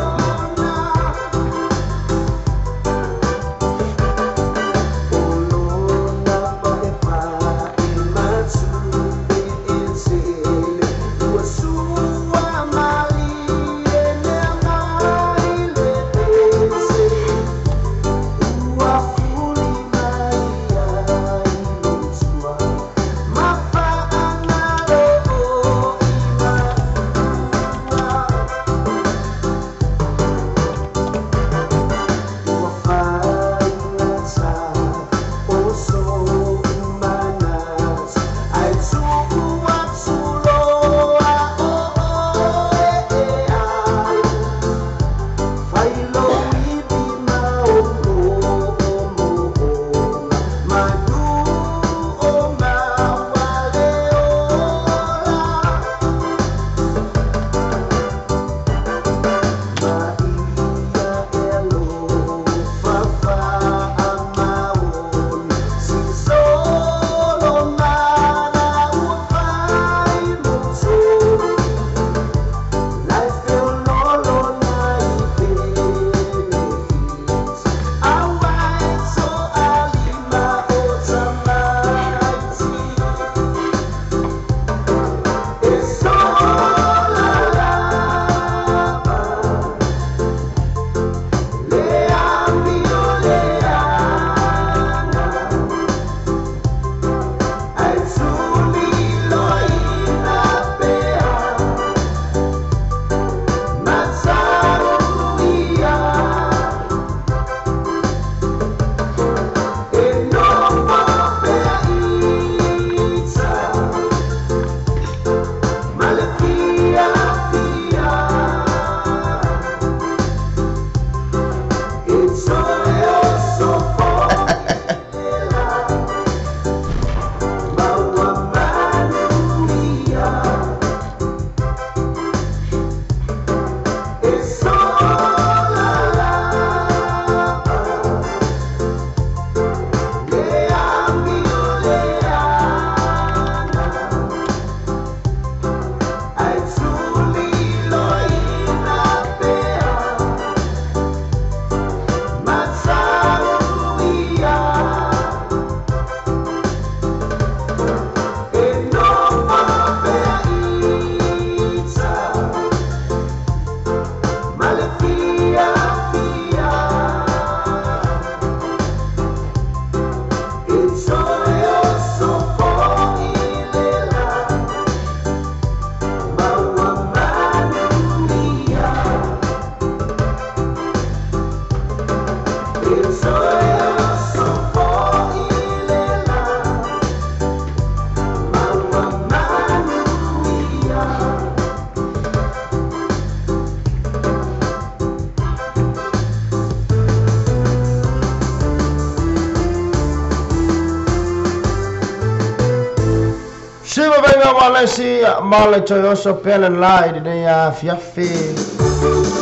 aiga walesi ma le toyoso pele la i nei a fiafi.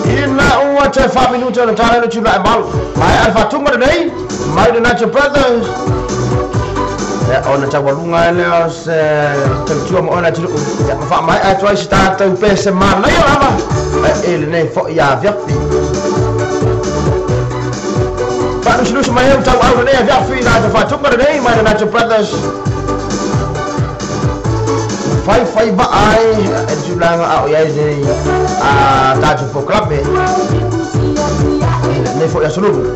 Ina ua te 5 minuta na tala le tula e malu. Mai alfa tunga nei, mai the Nacho Brothers. Ya ona taualuga ele o se tautua mo ona tulu. Ya ma mai a tuai sta tau pese ma nei lava. E le nei fo ia fiafi. Fanusinusi mai au tau au nei a fiafi na te fatunga nei mai the Nacho Brothers. Fai fai ba ai e tulaga a o iai nei a tatou polokalame nei fo'i asolulu.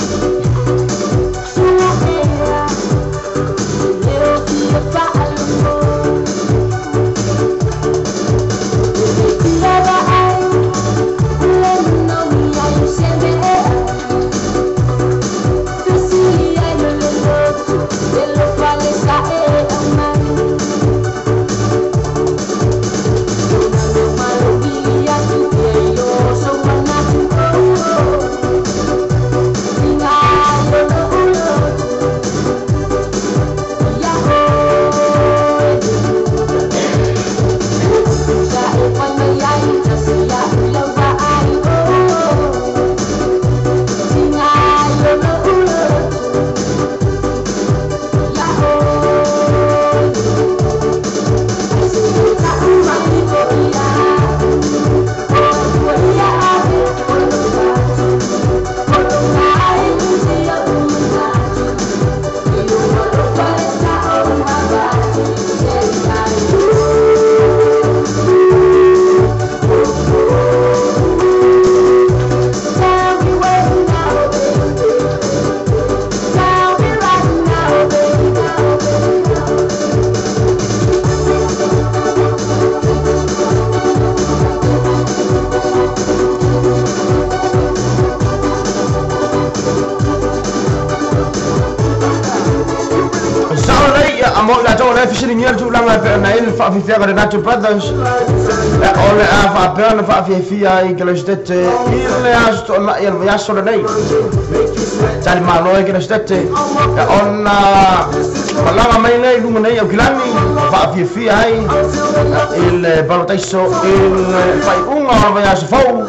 Faafifia le Nacho Brothers o le a faapea ona faafiafia ai kelesitete i le aso to'ola'i ale vaiaso lenei talimalo ai kelesitete ona malaga mai lea i luga nei aukilani faafiafia ai i le balotaiso i le faai'uga o le vaiaso fou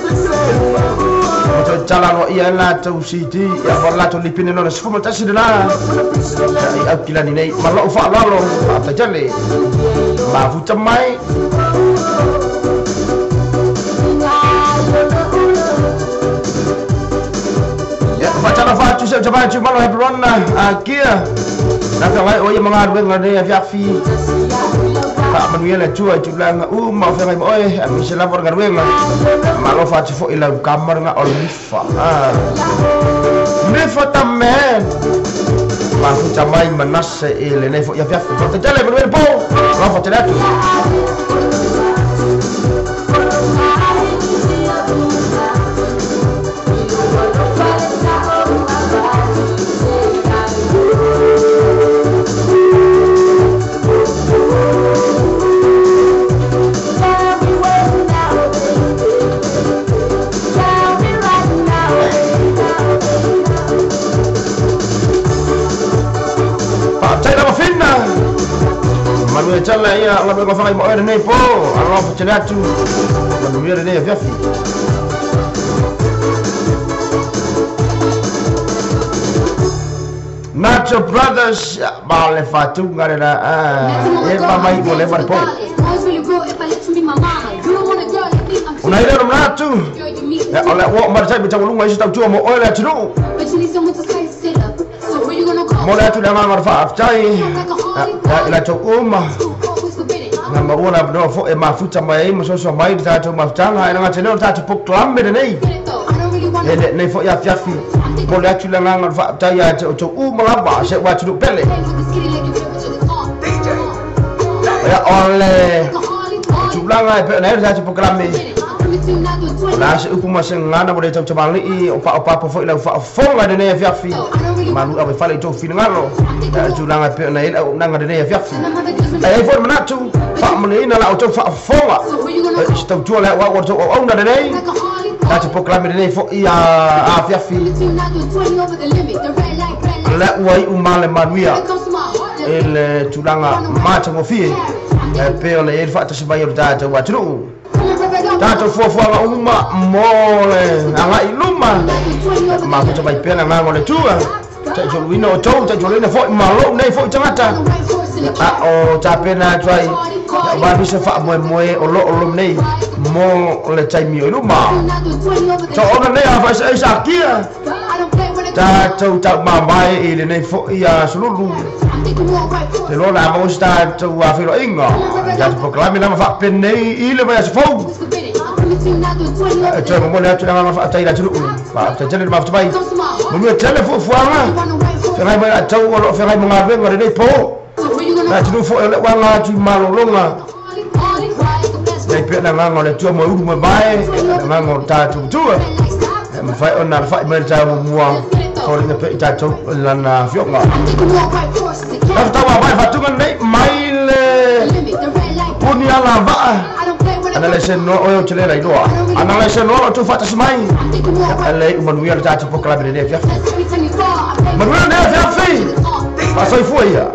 tala aloaia ai latou CD ia ma latou lipine lona 11 lena i aukilani nei ma lo'u faaaloalo faafetaitele mafuta mai. Ya fatala fatu se taba tu malo Hebron a kia na ka vai o ia manga ruenga nei a fiafi pa manuela tua tulanga u ma fa mai oi a mi se la por ruenga malo fatu fo ila kamar nga o mifa mifa tamen mafuta mai manase e le nei fo ia fiafi fatala manuela po la fatala tu. Manuela ia la me fa mo nei po alo fa tele atu manuela nei fiafi. Nacho Brothers ma le fatunga le e ma mai mo le fa po. Una ira no natu. O le o mar sai me tawulunga isi tautua mo oe le atunu. Mo le atu le mama fa aftai. Ila tau uma. Na maua na fo e mafuta mai mo so so mai ta tau mafutanga ina ngate leo ta tau poklambe nei. E nei fo ia fiafi. Mo le atu le nganga fa aftai ia tau uma lava se wa tunu pele. Ia ole tulaga e pe na ta tau poklambe. La se upu ma se ngana mo le tau tamali'i o pa o papa foi lau faafofoga lenei afiafi malu ave fale i tou finagalo tulaga e pei ona i ai le auaunaga lenei afiafi ae ai foi le manatu faamanuiaina la outou faafofoga se tautua le auau o le tou auauna lenei tatou polokalame lenei fo'i afiafi le ua i'u ma le manuia i le tulaga matagofie. E pei ona i ai le faatasi mai o le tatou atunuu. Tatou fuafuaga uma mo le agai i luma. Mafuta mai pea le agaga o le Atua. Taitoluina outou, taitoluina foi ma lou nei foi tagata. A o tapena atu ai, aua nisi o faamoemoe o lo o loma nei mo le taimi o i luma. Soona nei a faaesaesa akia tatou taumamae i lenei foi asolulu. Te loa o le a maua se tatou feiloaiga i tatou polokalame lava faapenei i le vaiaso fou. E toe momoli atu le agaga faafetai i le atunuu. Faafetai tele le mafuta mai. Manuia tele fuafuaga. Feagai mai latou o lo o feagai ma galuega lenei po. Le atunuu foi o lea ua aga atu i malologa. Iai pea le agaga o le Atua moe ulu moe mae, le agaga o le tatou Matua. E mafai ona alafai mai le taeao muamua, foliga pea i tatou lana afioga. Tafatau mavae faatuga lenei mai le puni ala vaa. Ana le senoa oe ou te le lailoa. Ana le senoa lo outou faatasi mai. Ia le iu manuia le tatou polokalame lenei afiafi. Manuia lenei afiafi. Faasoifua ia.